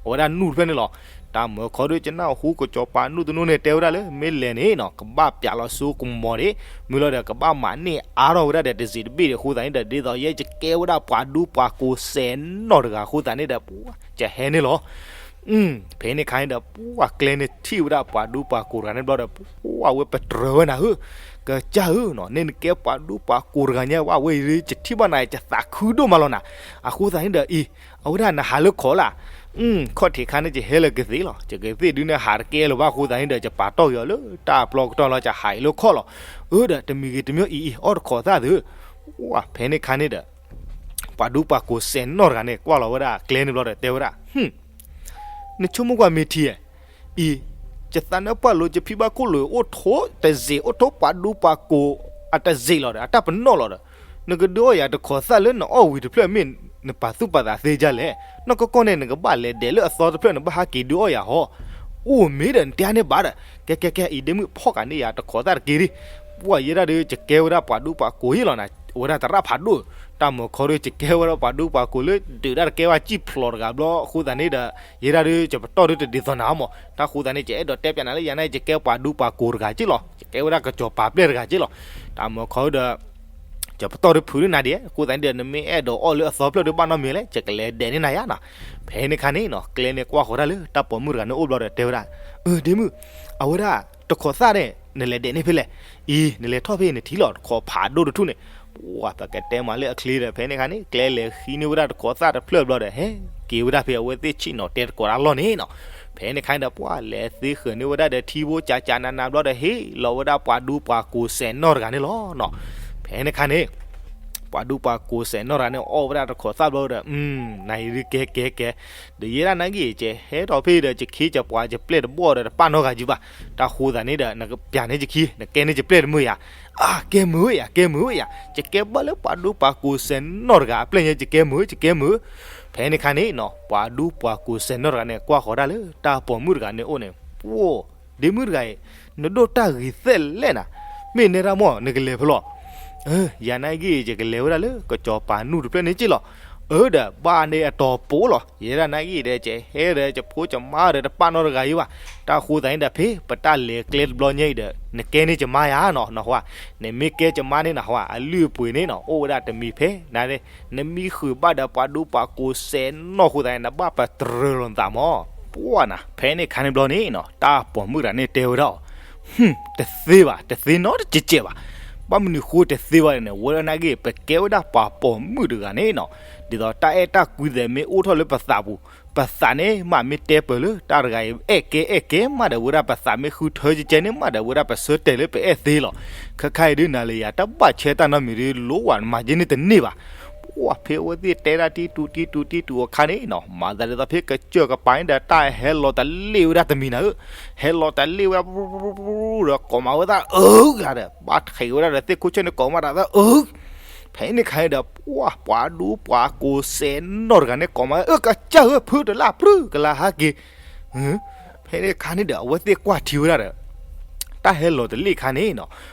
အဝဲဒၣ်နူၢ်တဖျၢၣ်န့ၣ်လီၤ. တၢ်မၢခီဒုး ယနၢ်ဟူကစီၤပၤနူၢ်တနူၢ်န့ၣ် တဲဝဲဒၣ်လၢ မ့ၢ်လဲၤန့ၣ်နီၤ ကဘၣ်ပျးလီၤစိကမီၤဒံး, မ့ၢ်လီၤဒီး ကဘၣ်မၤန့ၢ်အါထီၣ်ဝဲဒၣ်ဒီးတစ့းတဘ့ၣ်ဒီး အဃိသတးန့ၣ်ဒီး ဒ်သိးယဲယကဲဝဲဒၣ်ပှၤဒူပှၤကိးစဲးနီၢ်တဂၤအဃိသတးန့ၣ်ဒီး ပှၢ်ယဟဲန့ၣ်လီၤ. ဖဲန့ၣ်ခါန့ၣ်ဒီး ပှၢ်ကျဲန့ၣ်ထံၣ်ဝဲဒၣ်ပှၤဒူပှၤကိးတဂၤန့ၣ်ဘျီဒီး ပှၢ်ဝဲပတြၢၤဝဲနၤဧၢ, ကစၢ်ဧၢနီၤ န့ၣ်နကဲပှၤဒူပှၤကိးတဂၤညါ ဝဲဝဲအံၤ ယထံၣ်ဘၣ်နၤ ယသးခုဒိၣ်မးလီၤနၤ. အဃိသတးန့ၣ်ဒီးအံၤ အဝဲဒၣ်နဟးလၢခီၣ်လၢ် ခီၣ်ထံးခါန့ၣ် ယဟဲလၢကသ့ၣ်လီၤ. ယကသ့ၣ်ဒုးန့ၣ် ဟးတကဲလၢၤဘၣ်အဃိသတးန့ၣ်ဒီး ယပာ်တီၢ်က့ၤအီၤလၢတၢ်ပျီကတီၢ်လီၤ ယဟးအံၤလၢခီၣ်လီၤ. အၢဒီး တမံၤဂ့ၤတမံၤအံၤအံၤ အီၣ်တခိးသၣ်သု, ဖဲန့ၣ်ခါန့ၣ်ဒီး ပှၤဒူပှၤကိးစဲးနီၢ်တဂၤန့ၣ် ကွၢ်လီၤဝဲဒၣ်ကျဲန့ၣ်ဘျီဒီး တဲဝဲဒၣ် နဆိကမိၣ်ကွၢ်မ့ၢ်ထံဧါ, အံၤ ယသးနၢၣ်ပှၢ်လိၤ ယဖံဘၣ်ခိၣ်လိၤ အိၣ်ထိတစ့း အိၣ်ထိပှၤဒူပှၤကိးအတစ့းလီၤဒီး အတၢ်ပနီၣ်လီၤဒီး နကဒုးအီၣ်ယၤတခိးသၣ်လၢနအီၣ်ဝံၤတဖျၢၣ်မ့ၢ် နပာ်သူၣ်ပာ်သးသ့ဒ်လဲၣ်. နီၢ်ကီၢ်ကီၢ်န့ၣ် နကဘၣ်လဲၤဒဲးလၢအသီတဖျၢၣ် နဘၣ်ဟးက့ၤဒုးအီၣ်ယၤဟီ, အိၣ်မ့ၢ်ဒီးနတဲန့ၣ်ဘၣ်ဒီး ကဲကဲကဲ အံၤဒ့မုၣ် ဖီၣ်ကးန့ၢ်ယၤတခိးသၣ်တက့ၢ်ဒံး. ပှၢ်ယဲဒၣ်ဒီး ယကဲဝဲဒၣ်ပှၤဒူပှၤကိးယ့ၣ်လီၤနၤ, အဝဲဒၣ်သရၣ်ဖးဒိၣ်, တၢ်မၢခီဒီး ယကဲဝဲဒၣ်ပှၤဒူပှၤကိးလၢ ဒုးတၢ်တကဲဝဲစံၣ်ဖျိးတဂၤဘျီ အဃိသတးန့ၣ်ဒီး ယဲဒၣ်ဒီး ယပတီၢ်ဒီးတဒ်သိးနၤမး, တၢ်ဃိသတးန့ၣ် ယအဲၣ်ဒိးတဲပျးနၤလၢယၤန့ၣ် ယကဲပှၤဒူပှၤကိးတဂၤက့ၢ်လီၤ, ယကဲဝဲဒၣ်ကစီၤပၤပျဲၢ်တဂၤက့ၢ်လီၤ. တၢ်မၢခီဒီး ယပတီၢ်ဒီးဖုးလၢနၤဒံး, အဃိသတးန့ၣ်ဒီး နမ့ၢ်အဲၣ်ဒိးအီၣ်လၢအသီတဖျၢၣ်ဒီးဘၣ်နီတမံၤလဲၣ်, ယကလဲၤဒဲးန့ၢ်နၤယါနီၤ. ဖဲန့ၣ်ခါန့ၣ်နီၤ ကျဲန့ၣ်ကွၢ်ဃီၤတၢ်လၢ တၢ်ပိာ်မုၣ်တဂၤန့ၣ်အိၣ်ဘျီဒီးတဲဝဲဒၣ်, အၢ ဒ့မုၣ်, အဝဲဒၣ် တခိးသၣ်န့ၣ် နလဲၤဒဲးန့ၢ်ဖဲလဲၣ်. အံၤ နလဲၤထီၣ်ဖဲအံၤနထံၣ်လီၤ တခိးဖးဒိၣ်တထူၣ်န့ၣ်. ပှၢ်ပကတဲမးလၢအချ့ဒီး ဖဲန့ၣ်ခါန့ၣ် ကျဲလဲၤဃံန့ၢ်ဝဲဒၣ်တခိးသၣ်တဖျၢၣ်ဘျီဒီး ဟဲက့ၤဝဲဒၣ်ဖဲအဝဲသ့ၣ်ဆ့ၣ်နီၤတဲတကိးတၢ်လီၢ်န့ၣ်နီၤ. ဖဲန့ၣ်ခါန့ၣ်ဒီး ပှၢ်လဲၤသ့ဃၢၤန့ၢ်ဝဲဒၣ်ဒီးထံဖိကၢ်ကၢ်နးနးဘျီဒီး ဟ့ၣ်လီၤဝဲဒၣ်ပှၤဒူပှၤကိးစဲးနီၢ်တဂၤန့ၣ်လီၤနီၤ. ဖဲန့ၣ်ခါန့ၣ် ပှၤဒူပှၤကိးစဲးနီၢ်တဂၤန့ၣ် အီၣ်ဝဲဒၣ်တခိးသၣ်ဘျီဒီး နအံၤဒုးကဲကဲကဲ, ဒီးယဲဒၣ်နာ်က့ၤ ယဟဲထီၣ်ဖဲဒီး ယခ့ယပှၤယပျဲၢ်တဘီၣ်ဒီးတပာ်နီတဂၤယုာ်ဘၣ်. တၢ်ဃိသတးန့ၣ်ဒီး နကပျးန့ၢ်ယခံ နကဲန့ၢ်ယပျဲၢ်တမုာ်ယၤ. အါ ကဲမုာ်ဝဲယၤ ကဲမုာ်ဝဲယၤ ယကဲဘၣ်လၢပှၤဒူပှၤကိးစဲးနီၢ်တဂၤအပျဲၢ်ညါ ယကဲမုာ် ယကဲမုာ်. ဖဲန့ၣ်ခါန့ၣ်နီၤ ပှၤဒူပှၤကိးစဲးနီၢ်တဂၤန့ၣ် ကွၢ်ဃီၤတၢ်လၢ တၢ်ပိာ်မုၣ်တဂၤန့ၣ်အိၣ်န့ၣ်, ပှၢ် ဒ့မုၣ်တဂၤအံၤ နဒိၣ်တၢ်ဂ့ၤသဲလဲၣ်နၤ, မ့ၢ်နဲဒၣ်မီၢ် နကလဲၤဖဲလဲၣ်. ယၤနာ်က့ၤ ယကလဲၤဝဲဒၣ်လၢ ကစီၤပၤနူၢ်တဖျၢၣ်န့ၣ်က့ၢ်လီၤ. အၢဒီး ဘၣ်န့ၢ်အတီၤပိလီၤ. ယဲဒၣ်နာ်က့ဒီး ယဟဲဒီးယဖိယမါဒီးတပာ်နီတဂၤအံၤဘၣ်. တၢ်ဃိသတးန့ၣ်ဒီး ဖဲပတၢ်လဲၤကျဲတဘျီညါအံၤဒီး နကဲန့ၢ်ယမါယၤနီၤ နဟါ, နမ့ၢ်ကဲယမါန့ၣ်နဟါ အလုၢ်အပှ့ၤန့ၣ်နီၤ အိၣ်ဝဲဒၣ်တမံၤဖဲနၤန့ၣ် နမ့ၢ်ဃုာ်ဘၣ်ဒီးပှၤဒူပှၤကိးစဲးနီၢ်ဃိသတးန့ၣ် နဘၣ်ပတြၢၤလီၤနသးမၢ်. ပှၢ်နၤ ဖဲန့ၣ်ခါန့ၣ်ဘျီန့ၣ်နီၤ တၢ်ပိာ်မုၣ်တဂၤန့ၣ်တဲဝဲဒၣ်အီၤ, တသ့ဘၣ်, တသ့နီတစဲးစဲးဘၣ်. ဘၣ်မနုၤဃိတသ့ဘၣ်န့ၣ် ဝဲဒၣ်နာ်က့ ပကဲဝဲဒၣ်ပှၤပိာ်မုၣ်တဂၤန့ၣ်နီၤ, ဒ်သိးတၢ်အဲၣ်တၢ်ကွံသ့ၣ်မ့ၢ်အိၣ်ထီၣ်လၢပသးပူၤ, ပသးန့ၣ်မ့မ့ၢ်တဲပၢၢ်လၢတၢ်တဂၤအံၤ အဲၣ်ကဲအဲၣ်ကဲမးဒီး ဝဲဒၣ်ပသးမ့ၢ်ဃုထၢကဲကဲန့ၣ်မးဒီး ဝဲဒၣ်ပဆၢတဲာ်လၢပအဲၣ်သ့လီၤ. ခဲခါအံၤဒုး နၤလၢယၤတဘၣ်ဆဲတၢ်နီတမံၤဒုး လိဝဲမၤက့န့ၣ်တန့ၢ်ဘၣ်. ပှၢ်ဖဲအဝဲသ့ၣ်တဲဒၣ်တံတူးတံတူးတံတူးအခါန့ၣ်နီၤ မၤသးဒ်သိးဖဲကစၢၢ်ကပၤန့ၣ်ဒီး တၢ်ဟဲလီၤတလ့ၣ်ဝဲဒၣ်တမံၤနၤဧၢ, ဟဲလီၤတလ့ၣ်ဝဲဒၣ် ဒီးကိးမးဝဲဒၣ်အၢ ကျါဒီး ဘၣ်ထံးဝဲဒၣ်ဒီးသ့ၣ်ခိၣ်ဆၢၣ်န့ၣ် ကိးမးတၢ်သၢအၢ. ဖဲန့ၣ်ခါအံၤဒီး ပှၢ် ပှၤဒူပှၤကိးစဲးနီၢ်တဂၤန့ၣ် ကိးမး အၢ ကစၢ်ဧၢ ဖုတလၢ်ပြူၢ်ကလါဟးက့ၤ. ဖဲန့ၣ်ခါန့ၣ်ဒီး အဝဲသ့ၣ်ကွၢ်ထံဝဲဒၣ်ဒီး တၢ်ဟဲလီၤတလ့ၣ်ခါန့ၣ်နီၤ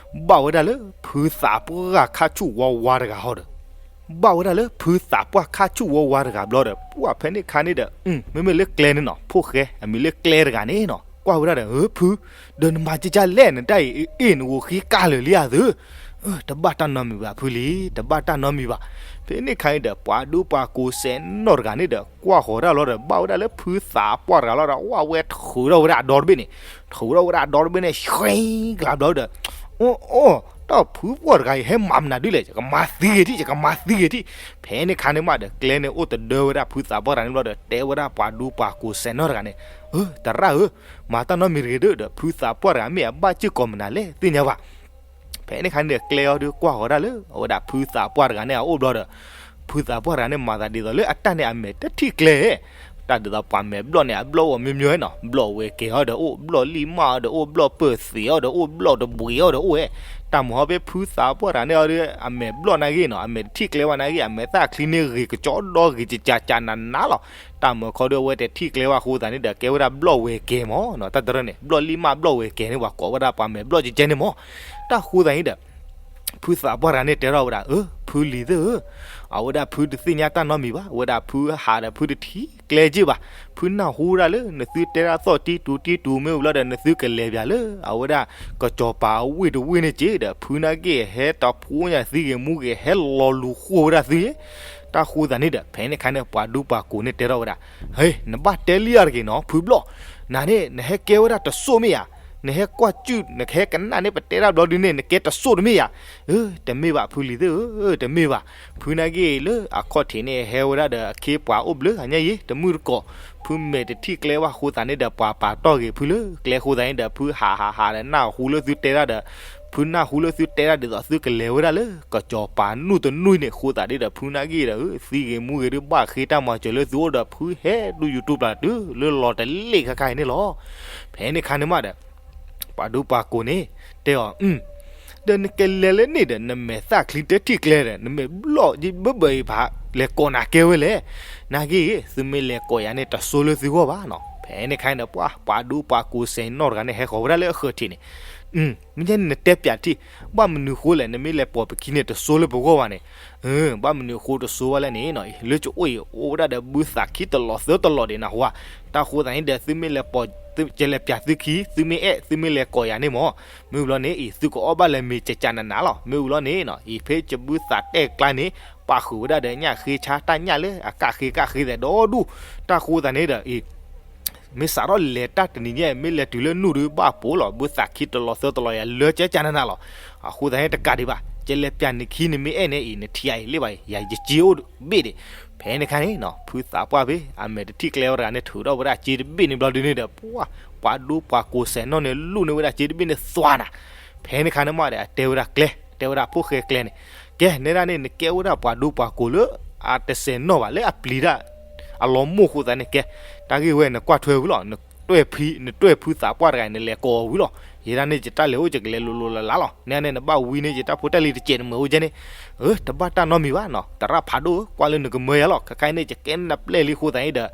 ဘၣ်ဝဲဒၣ်လၢ ဖုသးပှၢ်ခါဆူၣ်ဝါဝါတဂၤဟီဒီး ဘၣ်ဝဲဒၣ်လၢ ဖုသးပှၢ်ခါဆူၣ်ဝါဝါတဂၤဘျီဒီး ပှၢ်ဖဲန့ၣ်ခါန့ၣ်ဒီး မ့မ့ၢ်လၢကျဲန့ၣ်နီၤ ဖိၣ်ဃဲအမံၤလၢကျဲတဂၤန့ၣ်နီၤ ကွၢ်ဝဲဒၣ်ဒီး အၢ ဖု ဒီးနမၤကကလဲၣ် နတၢ်အံၤ အ့ၣ် နဂီၤဃံကၢ်လၢာ်လံဧါသု, တဘၣ်တၢ်နီတမံၤဘၣ်ဖုလံ, တဘၣ်တၢ်နီတမံၤဘၣ်. ဖဲန့ၣ်ခါအံၤဒီး ပှၤဒူပှၤကိးစဲးနီၢ်တဂၤန့ၣ်ဒီး ကွၢ်ဃီၤတၢ်လီၤဒီး ဘၣ်ဝဲဒၣ်လၢဖုသးပှၢ်တဂၤလီၤဒီး ဝဲဝဲထုးထီၣ်ဝဲဒၣ်အဒီတဘ့ၣ်န့ၣ်, ထုးထီၣ်ဝဲဒၣ်အဒီတဘ့ၣ်န့ၣ် ဆှဲကလါဘျီဒီး အိၣ် အိၣ် တၢ်ဖုပှၢ်တဂၤအံၤ ဟဲမၤမနုၤဒ်လဲၣ်, ယကမၤသံဂ့ၤထံၣ်, ယကမၤသံဂ့ၤထံၣ်. ဖဲန့ၣ်ခါန့ၣ်မးဒီး ကျဲန့ၣ်အိၣ်တဒၢဝဲဒၣ်ဖုသးပှၢ်တဂၤန့ၣ်ဘျီဒီး တဲဝဲဒၣ်ပှၤဒူပှၤကိးစဲးနီၢ်တဂၤန့ၣ်, အၢ သရၣ်ဧၢ, မၤတၢ်နီတမံၤတဂ့ၤဒီး ဒီးဖုသးပှၢ်တဂၤမ့ၢ်အဘၣ်စ့ၢ်ကီးမနုၤလဲၣ် သ့ၣ်ညါဘၣ်. ဖဲန့ၣ်ခါန့ၣ်ဒီး ကျဲအီၤဒုးကွၢ်ဃီၤဒၣ်လၢ အဝဲဒၣ်ဖုသးပှၢ်တဂၤန့ၣ်အအိၣ်ဘျီဒီး ဖုသးပှၢ်တဂၤန့ၣ် မၤသးဒ်သိးလၢအတၢ်န့ၣ်အမဲာ်တထံၣ်ကျဲ, တၢ်ဒ်သိးပှၤမဲာ်ဘျီၣ်န့ၣ် အဘျီၣ်အိၣ်မ့ၢ်မ့ၢ်နီၤ, ဘျီၣ်ဝဲၤကဲၤအီၤဒီးအိၣ်, ဘျီၣ်လံၣ်မၢ်အီၤဒီးအိၣ်, ဘျီၣ်ပၢၢ်သံးအီၤဒီးအိၣ်, ဘျီၣ်တဘှံးအီၤဒီးအိၣ်ဝဲ. တၢ်မၤဟီဖဲဖုသးပှၢ်တဂၤန့ၣ်အီၤဒီး အမဲာ်ဘျီၣ်နာ်ဂ့ၤနီၤ, အမဲာ်တထံၣ်ကျဲဘၣ်နာ်ဂ့ၤ, အမဲာ်သၣ်ချံန့ၣ်ဂ့ၤကကီဒီဂ့ၤကကးကးနးနးလီၤ. တၢ်မၤခီဒီးအဝဲတထံၣ်ကျဲဘၣ်အဃိသတးန့ၣ်ဒီး ကဲဝဲဒၣ်ဘျီၣ်ဝဲၤကဲၤမၢ်နီၤ, တၢ်တရၢန့ၣ် ဘျီၣ်လံၣ်မၢ်ဘျီၣ်ဝဲၤကဲၤန့ၣ် ပှၤကိးဝဲဒၣ်ပှၤမဲာ်ဘျီၣ်ကကဲန့ၣ်မၢ်. တၢ်ဃိသတးန့ၣ်ဒီး ဖုသးပှၢ်တဂၤန့ၣ်တဲထီၣ်ဝဲဒၣ်, အၢ ဖုလံၤသ့ၣ်ဧၢ, အဝဲဒၣ်ဖုတသ့ၣ်ညါတၢ်နီတမံၤဘၣ်, အဝဲဒၣ်ဖုဟးဒီးဖုတထံၣ်ကျဲက့ၢ်ဘၣ်, ဖုနၢ်ဟူဒၣ်လၢနသုတဲဒၣ်သီၣ်တံတူးတံတူးမ့ၢ်ဝံၤလီၤဒီး နသုကလဲၤပၠးလၢ အဝဲဒၣ် ကစီၤပၤအဝ့ၢ်တဝ့ၢ်န့ၣ်က့ၢ်ဒီး ဖုနာ်က့ၢ်ဟဲတဖှိညါသံဂ့ၤမူဂ့ၤ ဟဲလီၤလူၤဃိဝဲဒၣ်သု, တၢ်ဃိသတးန့ၣ်ဒီး ဖဲန့ၣ်ခါန့ၣ် ပှၤဒူပှၤကိးန့ၣ်တဲထီၣ်ဝဲဒၣ်, ဟ့ နဘၣ်တဲလံအါတဂ့ၤနီၤ ဖုဘျီၣ်, နၤန့ၣ် နဟဲကဲဝဲဒၣ်တစိၢ်မ့ၢ်ဧါ, နဟဲကွၢ်စုၣ် နကဟဲကနၣ်န့ၢ်ပတဲတၢ်ဘျီဒုန့ၣ် နကဲတစိၢ်တမ့ၢ်ဧါ. အၢ တမ့ၢ်ဘၣ်ဖုလံၤသ့ၣ်ဧၢ, တမ့ၢ်ဘၣ်, ဖုနာ်က့ၢ်လၢအခီၣ်ထံးန့ၣ် ဟဲဝဲဒၣ်ဒီးအခ့အပှၤအိၣ်ဘျၢအညါယ့ၢ် တမုၢ်တကိး, ဖုမဲာ်တထံၣ်ကျဲဘၣ်အဃိသတးန့ၣ်ဒီး ပှၤပာ်တီၢ်ဂ့ၤဖုလၢကျဲအဃိသတးန့ၣ်ဒီး ဖုဟးဟးဟးဒီးနၢ်ဟူလၢသုတဲဒၣ်ဒီး ဖုနၢ်ဟူလၢသုတဲဒၣ်ဒ်သိးသုကလဲၤဝဲဒၣ်လၢ ကစီၤပၤနူၢ်တနူၢ်အံၤန့ၣ် ဃိသတးဒ်ဒီး ဖုနာ်က့ၢ်ဒီး သံဂ့ၤမူဂ့ၤဒုးဘၣ်ဃ့တၢ်မၤစၢၤလၢသုအိၣ်ဒီး ဖုဟဲဒူယူၤတူၢ်ပျၢ်တုၤလၢလီၤတလ့ၣ် ခါခါအံၤန့ၣ်လီၤ. ဖဲန့ၣ်ခါန့ၣ်မးဒီး ပှၤဒူပှၤကိးန့ၣ် တဲအီၤ, ဒီးနကလဲၤလၢန့ၣ်ဒီး နမဲာ်သၣ်ချံတထံၣ်ကျဲဒီး နမဲာ်ဘျီၣ်ယဘၢဘၢအံၤဖး လဲၤကိးနၤကဲဝဲလဲၣ်. နာ်က့ၢ် သုမ့ၢ်လဲၤကိးယၤန့ၣ် တစိၢ်လၢသုဂီၢ်ဘၣ်နီၤ. ဖဲန့ၣ်ခါန့ၣ်ဒီး ပှၤ ပှၤဒူပှၤကိးစဲးနီၢ်တဂၤန့ၣ် ဟဲဃီၤဝဲဒၣ်လၢအခီၣ်ထံးန့ၣ်, မ့ၢ်န့ၣ်နတဲပၠးထံၣ်, ဘၣ်မနုၤအဃိလဲၣ် နမ့ၢ်လဲၤပိာ်ပခံန့ၣ် တစိၢ်လၢပဂီၢ်ဘၣ်န့ၣ်, ဘၣ်မနုၤအဃိတစိၢ်ဘၣ်လဲၣ်န့ၣ်နီၤ, လၢကအိၣ်အံၤ အိၣ်ဝဲဒၣ်ဒီးဘုသးခံတလီၤသၢတလီၤဒံးနဟါ, တၢ်ဃိသတးန့ၣ်ဒီး သုမ့ၢ်လဲၤပိာ် ကလဲၤပၠးသုခံ သုမ့ၢ်အဲၣ် သုမ့ၢ်လဲၤကိးယၤန့ၣ်မၢ်, မ့ၢ်ဝံၤလီၤန့ၣ်အံၤ သုကအီၣ်ဘၣ်လဲၤမ့ၤကကးနးနးလီၤ. မ့ၢ်ဝံၤလီၤန့ၣ်နီၤ အံၤဖဲကဘုသးတဲကျါန့ၣ် ပာ်ဃုာ်ဝဲဒၣ်ဒီးညၣ်ဃ့ဆါ တၢ်ညၣ်လၢအကၣ်ဃ့ကၣ်ဃ့သဲးဒီဒူၣ်, တၢ်ဃိသတးန့ၣ်ဒီးအံၤ မ့ၢ်စးထီၣ်လဲၤတၢ်တနံၤညါ မ့ၢ်လဲၤတုၤလၢနူၢ်ဒုးဘၣ်ပိာ်လီၤ, ဘုသးခံတလီၤသၢတလီၤယၤ လၢကကးနးနးလီၤ. အဃိသတးန့ၣ်တကးဒံးဘၣ် ကလဲၤပၠးနခံ နမ့ၢ်အဲၣ်န့ၣ်အံၤ နထံၣ်အံၤလ့ၣ်ဘၣ်အံၤ ယၤယစ့အိၣ်ဘ့ၣ်ဒံး. ဖဲန့ၣ်ခါန့ၣ်နီၤ ဖုသးပှၢ်ဖဲ အမဲာ်တထံၣ်ကျဲဝဲတဂၤန့ၣ် ထုးထီၣ်ဝဲဒၣ်စ့တဘ့ၣ်န့ၣ်ဘျီဒုန့ၣ်ဒီး ပှၤ ပှၤဒူပှၤကိးစဲးနီၢ်န့ၣ် လူၣ်န့ၢ်ဝဲဒၣ်စ့တဘ့ၣ်န့ၣ်သွါနၤ. ဖဲန့ၣ်ခါန့ၣ်မးဒီး အတဲဝဲဒၣ်ကျဲ တဲဝဲဒၣ်ဖိၣ်ဃဲကျဲန့ၣ်, ကဲ နဲဒၣ်န့ၣ် နကဲဝဲဒၣ်ပှၤဒူပှၤကိးလၢ အတစဲးနီၢ်ဘၣ် လၢအပျံၤတၢ် အလီၤမိၢ်အဃိသတးန့ၣ် ကဲ တၢ်ဂ့ၢ်ဝဲ နကွၢ်ထွဲဝံၤလီၤ, နတွဲၣ်ဖု နတွဲၣ်ဖုသးပှၢ်တဂၤအံၤ နလဲၤကိးအီၤဝံၤလီၤ. ယဲဒၣ်န့ၣ် ယတၢ်လဲၤအိၣ် ယကလဲၤလိၤလိၤလးလးလီၤ. နဲန့ၣ် နဘၣ်ဝံန့ၣ် ယတၢ်ဖိတၢ်လံၤတစဲးနမၢဝဲကဲန့ၣ်, အၢ တဘၣ်တၢ်နီတမံၤဘၣ်နီၤ, သရၣ်ဖးဒိၣ်ဧၢ, ကွၢ်လၢနကမၢယၤလီၤ. ခဲခါအံၤန့ၣ် ယကဲနပျဲၢ်လံအဃိသတးန့ၣ်ဒီး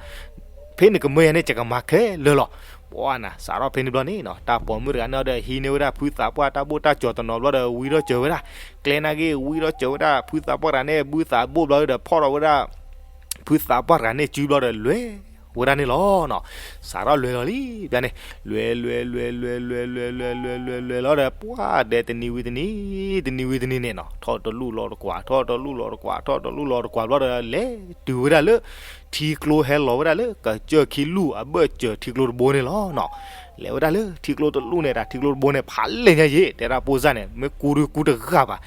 ဖဲနကမၢယၤန့ၣ် ယကမၤခဲလၢာ်လီၤ. ပှၤနၤ စးထီၣ်ဖဲန့ၣ်ဘျီန့ၣ်နီၤ တၢ်ပိာ်မုၣ်တဂၤန့ၣ်ဒီး ဟံးန့ၢ်ဝဲဒၣ်ဖုသးပှၢ်တၢ်ဘိၣ်တၢ်ကၠီၤတနီၤဘျီဒီး ဝံထီၣ်စၢၤဝဲဒၣ်, ကျဲနာ်က့ ဝံထီၣ်စၢၤဝဲဒၣ် ဖုသးပှၢ်တဂၤန့ၣ် ဘုသးဘိၣ်ဘျီဒီး ဖီၣ်ထီၣ်ဝဲဒၣ် ဖုသးပှၢ်တဂၤန့ၣ် စုဘျီဒီးလဲၤဝဲဒၣ်န့ၣ်လီၤနီၤ. စးထီၣ်လဲၤလီၤလံ ပျၢ်န့ၣ် လဲၤလဲၤလဲၤလဲၤလဲၤလဲၤလဲၤလဲၤလဲၤလဲၤလီၤဒီး ပှၢ်ဒဲးတနံၤဝံၤတနံၤ တနံၤဝံၤတနံၤန့ၣ်နီၤ ထီၣ်တလူၢ်လီၤတကွၢ် ထီၣ်တလူၢ်လီၤတကွၢ် ထီၣ်တလူၢ်လီၤတကွၢ်ဘျီဒီး လဲၤတုၤဝဲဒၣ်လၢ ထံကျိဟဲလီၤဝဲဒၣ်လၢ ကစၢၢ်ခံလူၢ်အဘၢၣ်စၢၢ်ထံကျိတဘိန့ၣ်လီၤနီၤ. လဲၤဝဲဒၣ်လၢထံကျိတလူၢ်န့ၣ် တၢ်ထံကျိတဘိန့ၣ် ဖးလဲၢ်ညါယံၤ တဲဒၣ်ပိၢ်စၢ်န့ၣ် မ့ၢ်ကူဒုကူတဂၤဘၣ်.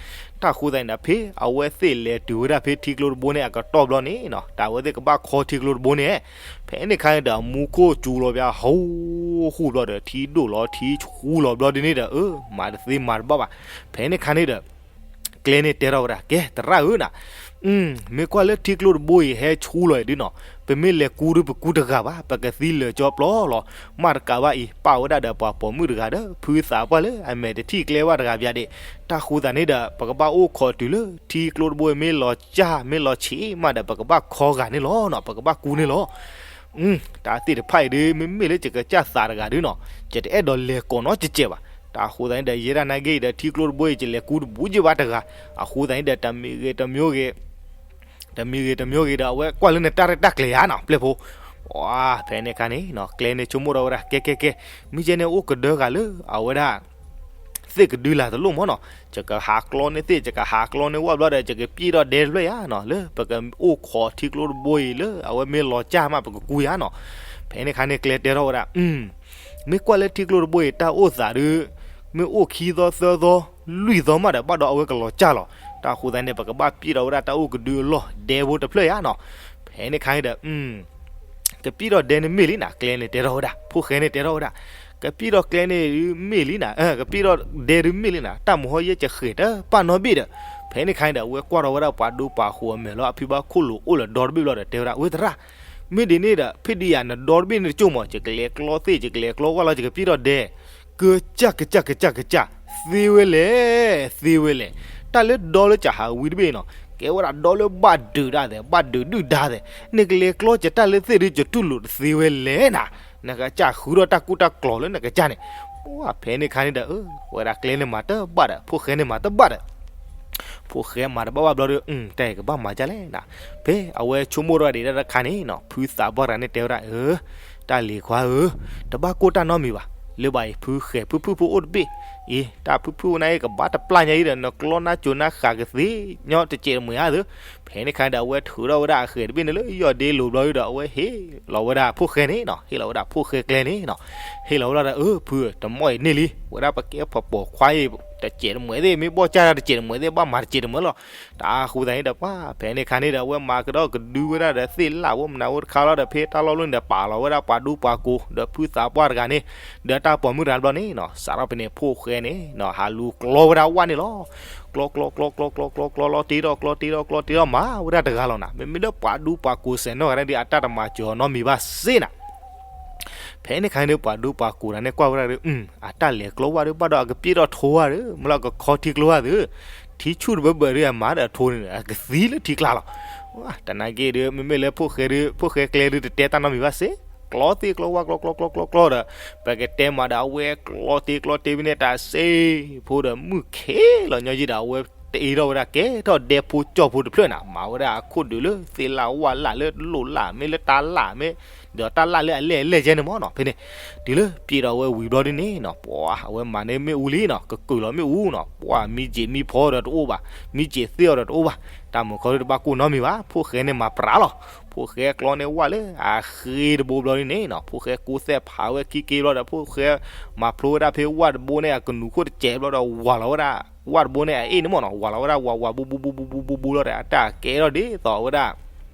တၢ်ဃိသတးန့ၣ်ဒီး ဖဲအဝဲသ့ၣ်လဲၤတုၤဝဲဒၣ်ဖဲထံကျိတဘိန့ၣ် အကတီၢ်ဘျီန့ၣ်နီၤ တၢ်အဝဲသ့ၣ်ကဘၣ်ခီထံကျိတဘိန့ၣ် ဖဲန့ၣ်ခါန့ၣ်ဒီး မူခိၣ်စူၤလီၤပျၢ် ဟူဟူဘျီဒီး ထံဒိၣ်လီၤထံဆူလီၤဘျီဒ်န့ၣ်ဒီး အၢ မၤတသ့မၤတဘၣ်ဘၣ်. ဖဲန့ၣ်ခါန့ၣ်ဒီး ကျဲန့ၣ်တဲထီၣ်ဝဲဒၣ် ကဲ သရၣ်ဧၢနၤ, မ့ၢ်ကွၢ်လၢထံကျိတဘိအံၤ ဟဲဆူလီၤအံၤဒုနီၤ, ပမ့ၢ်လဲၤကူဒု ပကူတဂၤဘၣ်, ပကသံလၢာ်ကၠီပျီလီၤ. မ့ၢ်တကးဘၣ်အံၤ ပာ်ဝဲဒၣ်ဒီးပှၤပိာ်မုၣ်တဂၤဒီး ဖုသးပှၢ်လၢအမဲာ်တထံၣ်ကျဲဘၣ်တဂၤဘၣ်ဒၣ်. တၢ်ဃိသတးန့ၣ်ဒီး ပကဘၣ်အိၣ်ခိးတုၤလၢ ထံကျိတဘိအံၤ မ့ၢ်လီၤစၢ် မ့ၢ်လီၤဆံးမးဒီး ပကဘၣ်ခီဂာ်န့ၣ်လီၤနီၤ, ပကဘၣ်ကူန့ၣ်လီၤ. တၢ်သ့ၣ်တဖၣ်အံၤဒု မ့မ့ၢ်လၢယကစၢ်သးတဂၤဒုနီၤ, ယတအဲၣ်ဒိးလဲၤကိးနီတစဲးဘၣ်. တၢ်ဃိသတးန့ၣ်ဒီး ယဲဒၣ်နာ်က့ဒီး ထံကျိတဘိအံၤ ယလဲၤကူတဘူးက့ဘၣ်တဂၤ. အဃိသတးန့ၣ်ဒီး တမံၤဂ့ၤတမံၤဂ့ၤ တမံၤဂ့ၤတမံၤဂ့ၤဒီး အဝဲကွၢ်လၢနတၢ်ရဲၣ်တၢ်ကျဲၤဧါနီၤ ပျဲၢ်ဖိ. ပှၤ ဖဲန့ၣ်ခါန့ၣ်နီၤ ကျဲန့ၣ်ဆိကမိၣ်ထီၣ်ဝဲဒၣ် ကဲကဲကဲ, မ့ၢ်ကဲန့ၣ်အိၣ်ကဒၢဂၤလၢ အဝဲဒၣ် သ့ၣ်ကဒုလၢ်တလိၣ်မးနီၤ, ယကဟးကျီန့ၢ်သ့ၣ် ယကဟးကျီန့ၢ်ဝၣ်ဘျီဒီး ယကပျဲၢ်ထီၣ်ဒဲတဖျၢၣ်ဧါနီၤ လၢပကအိၣ်ခိးထံကျိတဘိအံၤလၢ အဝဲမ့ၢ်လီၤစၢ်မး ပကကူဧါနီၤ. ဖဲန့ၣ်ခါန့ၣ် ကျဲတဲထီၣ်ဝဲဒၣ် မ့ၢ်ကွၢ်လၢထံကျိတဘိအံၤ တၢ်အိၣ်သးဒု မ့ၢ်အိၣ်ခံသီသၢသီ လွံၢ်သီမးဒီး ဘၣ်ဒီးအဝဲကလီၤစၢ်လီၤ. တၢ်ဃိသတးန့ၣ် ပကဘၣ်ပျဲၢ်ထီၣ်ဝဲဒၣ်တၢ်အိၣ်ကဒုအလီၢ်ဒဲဖိတဖျၢၣ်ဧါနီၤ. ဖဲန့ၣ်ခါန့ၣ်ဒီး ကပျဲၢ်ထီၣ်ဒဲန့ၣ်မ့ၢ်လံနၤ ကျဲန့ၣ်တဲထီၣ်ဝဲဒၣ် ဖိၣ်ဃဲန့ၣ်တဲထီၣ်ဝဲဒၣ် ကပျဲၢ်ထီၣ်ကျဲန့ၣ်မ့ၢ်လံနၤ, ကပျဲၢ်ထီၣ်ဒဲဒုမ့ၢ်လံနၤ, တၢ်မဟီယဲၢ်ကဃဲၤတပာ်နီတဘ့ၣ်ဒီး. ဖဲန့ၣ်ခါန့ၣ်ဒီး အဝဲကွၢ်ထီၣ်ဝဲဒၣ်ပှၤဒူပှၤဃိၤအမဲာ်လီၤ အဖံဘၣ်ခိၣ်လိာ်အိၣ်လၢဒီတဘ့ၣ်ဘျီဒီး တဲဝဲဒၣ် ဝဲသရၣ် မ့ၢ်ဒ်န့ၣ်ဒီး ဖဲဒ်ယၤနဒီတဘ့ၣ်န့ၣ်တကၠိၢ်မး ယကလဲၤကျီသ့ၣ် ယကလဲၤကျီဝၣ်လီၤ ယကပျဲၢ်ထီၣ်ဒဲ ကစၢ်ကစၢ်ကစၢ်ကစၢ် သ့ဝဲလဲၣ် သ့ဝဲလဲၣ်. တၢ်လၢဒီလၢကဟးဝံၤတဘ့ၣ်နီၤ ကဲဝဲဒၣ်ဒီလၢဘၣ်ဒုးဒၣ်သဲး ဘၣ်ဒုးဒုၣ်ဒါသဲး, နကလဲၤကျီကတၢ်လၢသ့ၣ်ဒု ယတူၢ်လိာ်တသ့ဝဲလဲၣ်နၤ. နကစၢ်ဃုထီၣ်တၢ်ကူတၢ်ကျီၤလၢနကစၢ်န့ၣ်. ပှၤဖဲန့ၣ်ခါန့ၣ်ဒီး ဝဲဒၣ်ကျဲန့ၣ်မၤတဘၣ်ဒီး ဖိၣ်ဃဲန့ၣ်မၤတဘၣ်ဒီး ဖိၣ်ဃဲမၤတဘၣ်ဘၣ်ဘျီဒီး တၢ်အံၤကဘၣ်မၤဒ်လဲၣ်နၤ. ဖဲအဝဲဆိကမိၣ်ထီၣ်ဒံးတၢ်တခါန့ၣ်နီၤ ဖုသးပှၢ်တဂၤန့ၣ်တဲဝဲဒၣ် အၢ တၢ်လံၤခွါဧၢ, တဘၣ်ကိၢ်တၢ်နီတမံၤဘၣ်. လၢဘၣ်အံၤ ဖုဃဲၤဖုဖုၣ်ဖိအိၣ်တဘ့ၣ်အံၤ တၢ်ဖုဖုၣ်ဖိန့ၣ်အံၤ ကဘၣ်တပျၢ်ညါအံၤဒီး နကျီနါစိၤနါဃာ်ကသ့ညီတစဲးတမှဲၤဧါသၢ. ဖဲန့ၣ်ခါဒီး အဝဲထုးထီၣ်ဝဲဒၣ်အဃဲၤတဘ့ၣ်န့ၣ်လၢယီၢ်ဒ့လိၤဘျီဒီး အဝဲဟ့ၣ်လီၤဝဲဒၣ်ဖိၣ်ဃဲန့ၣ်နီၤ, ဟ့ၣ်လီၤဝဲဒၣ်ဖိၣ်ဃဲကျဲန့ၣ်နီၤ, ဟ့ၣ်လီၤဝဲဒၣ်ဒီး အၢ ဖုဧၢ တမီၢ်အံၤန့ၢ်လံ ဝဲဒၣ်ပကဲပှၤပိာ်ခွါအံၤ တစဲးတမှဲၤသ့ၣ် မ့ၢ်ဘီၣ်ကၢ်တၢ်တစဲးတမှဲၤသ့ၣ် ဘၣ်မၤတစဲးတမှဲၤလီၤ. တၢ်ဃိသတးန့ၣ်ဒီး ပှၤဖဲန့ၣ်ခါန့ၣ်ဒီး အဝဲမၤကဒီးကဒုဝဲဒၣ်ဒီးသ့ၣ်လၣ်ဝဲမနုၤဝဲတခါလီၤဒီး ဖဲတၢ်လီၢ်လၢန့ၣ်ဒီး ပာ်လီၤဝဲဒၣ်ပှၤဒူပှၤကိၤ ဒီးဖုသးပှၢ်တဂၤန့ၣ် ဒီးတၢ်ပိာ်မုၣ်တဂၤဘျီန့ၣ်နီၤ, စးထီၣ်ဖဲန့ၣ် ဖိၣ်ဃဲန့ၣ်နီၤ ဟးလူၤကျီဝဲဒၣ်ဝၣ်န့ၣ်လီၤ. ကျီ ကျီ ကျီ ကျီ ကျီ ကျီ ကျီ ကျီလီၤတ့ထီၣ် ကျီတ့ထီၣ် ကျီတ့ထီၣ် မၤဝဲဒၣ်တဂၤလီၤနၤ. မ့မ့ၢ်လၢပှၤဒူပှၤကိၤစဲးနီၣ်ဂၤန့ၣ်ဒီး အတၢ်တမၤစၢၤအီၤနီတမံၤဘၣ်စ့နၤ. ဖဲန့ၣ်ခါန့ၣ်ဒီး ပှၤဒူပှၤကိၤတဂၤန့ၣ်ကွၢ်ဝဲဒၣ်ဒီး အတၢ်လဲၤကျီဝၣ်ဒီး ဘၣ်ဒီးအကပျဲၢ်ထီၣ်ထိဝဲဒီး မ့ၢ်လၢအကခီထံကျိဝၣ်ဒီး ထံဆူၣ်တဘၢဘၢဒီးအမၤဒီးအထိန့ၣ် အကသံလၢထံကျါလီၤ. တနာ်က့ဒီး မ့မ့ၢ်လၢဖိၣ်ဃဲဒီး ဖိၣ်ဃဲကျဲဒီး တတဲတၢ်နီတမံၤဘၣ်စ့, ကျီသ့ၣ်ကျီဝၣ် ကျီ ကျီ ကျီ ကျီ ကျီဒီး ပကတဲမးဒီး အဝဲကျီသ့ကျီတ့ဖဲန့ၣ်တၢ်စ့ဖိဒီး မုၢ်ခ့လီၤညီယံၤဒီး အဝဲတ့ထီၣ်ဝဲဒၣ်ကဲထီၣ်ဒဲဖိကၠီဖိတဖျၢၣ်နၤ, မၤဝဲဒၣ်အခိၣ်ဒုးလၢသ့ၣ်လၣ်ဝၣ်လၣ်လၢလိၣ်လၣ် မ့ၢ်လၢတၢ်လၣ်မ့ၢ် ဒီးတၢ်လၣ်လၢအလဲၢ်အလဲၢ်ကဲန့ၣ်မးနီၤ ဖဲန့ၣ် တုၤလၢပျဲၢ်ဒီးအဝဲဝံၤဘျီဒ်န့ၣ်နီၤ ပှၤအဝဲမၤန့ၢ်မ့ၣ်အူလံနီၤ, ကကုာ်လီၤမ့ၣ်အူနီၤ, ပှၤမံက့ၤမံဖီဒီးတအိၣ်ဘၣ်, မံက့ၤသ့ၣ်အီၤဒီးတအိၣ်ဘၣ်, တၢ်မုာ်ခီဒုးတဘၣ်ကိၢ်နီတမံၤဘၣ်, ဖိၣ်ဃဲန့ၣ်မၤပြးလီၤ. ဖိၣ်ဃဲကျီန့ၢ်ဝၣ်လၢအဃ့တဘိဘျီဒ်န့ၣ်နီၤ, ဖိၣ်ဃဲကူသဲၣ်ဖးဝဲခံက့ဘျီဒီး ဖိၣ်ဃဲမၤဖျိဝဲဒၣ်ဖဲဝၣ်တဘိန့ၣ် အကနူၤခိၣ်တစဲးဘျီဒီး ဝၤလီၤဝဲဒၣ် ဝၣ်တဘိန့ၣ်အအ့ၣ်န့ၣ်မးနီၤ, ဝၤလီၤဝဲဒၣ်ဝၤဝၤဘူးဘူးဘူးဘူးဘူးဘူးဘူးလီၤဒီး အတၢ်ကဲထီၣ်ဒ်သိးဝဲဒၣ်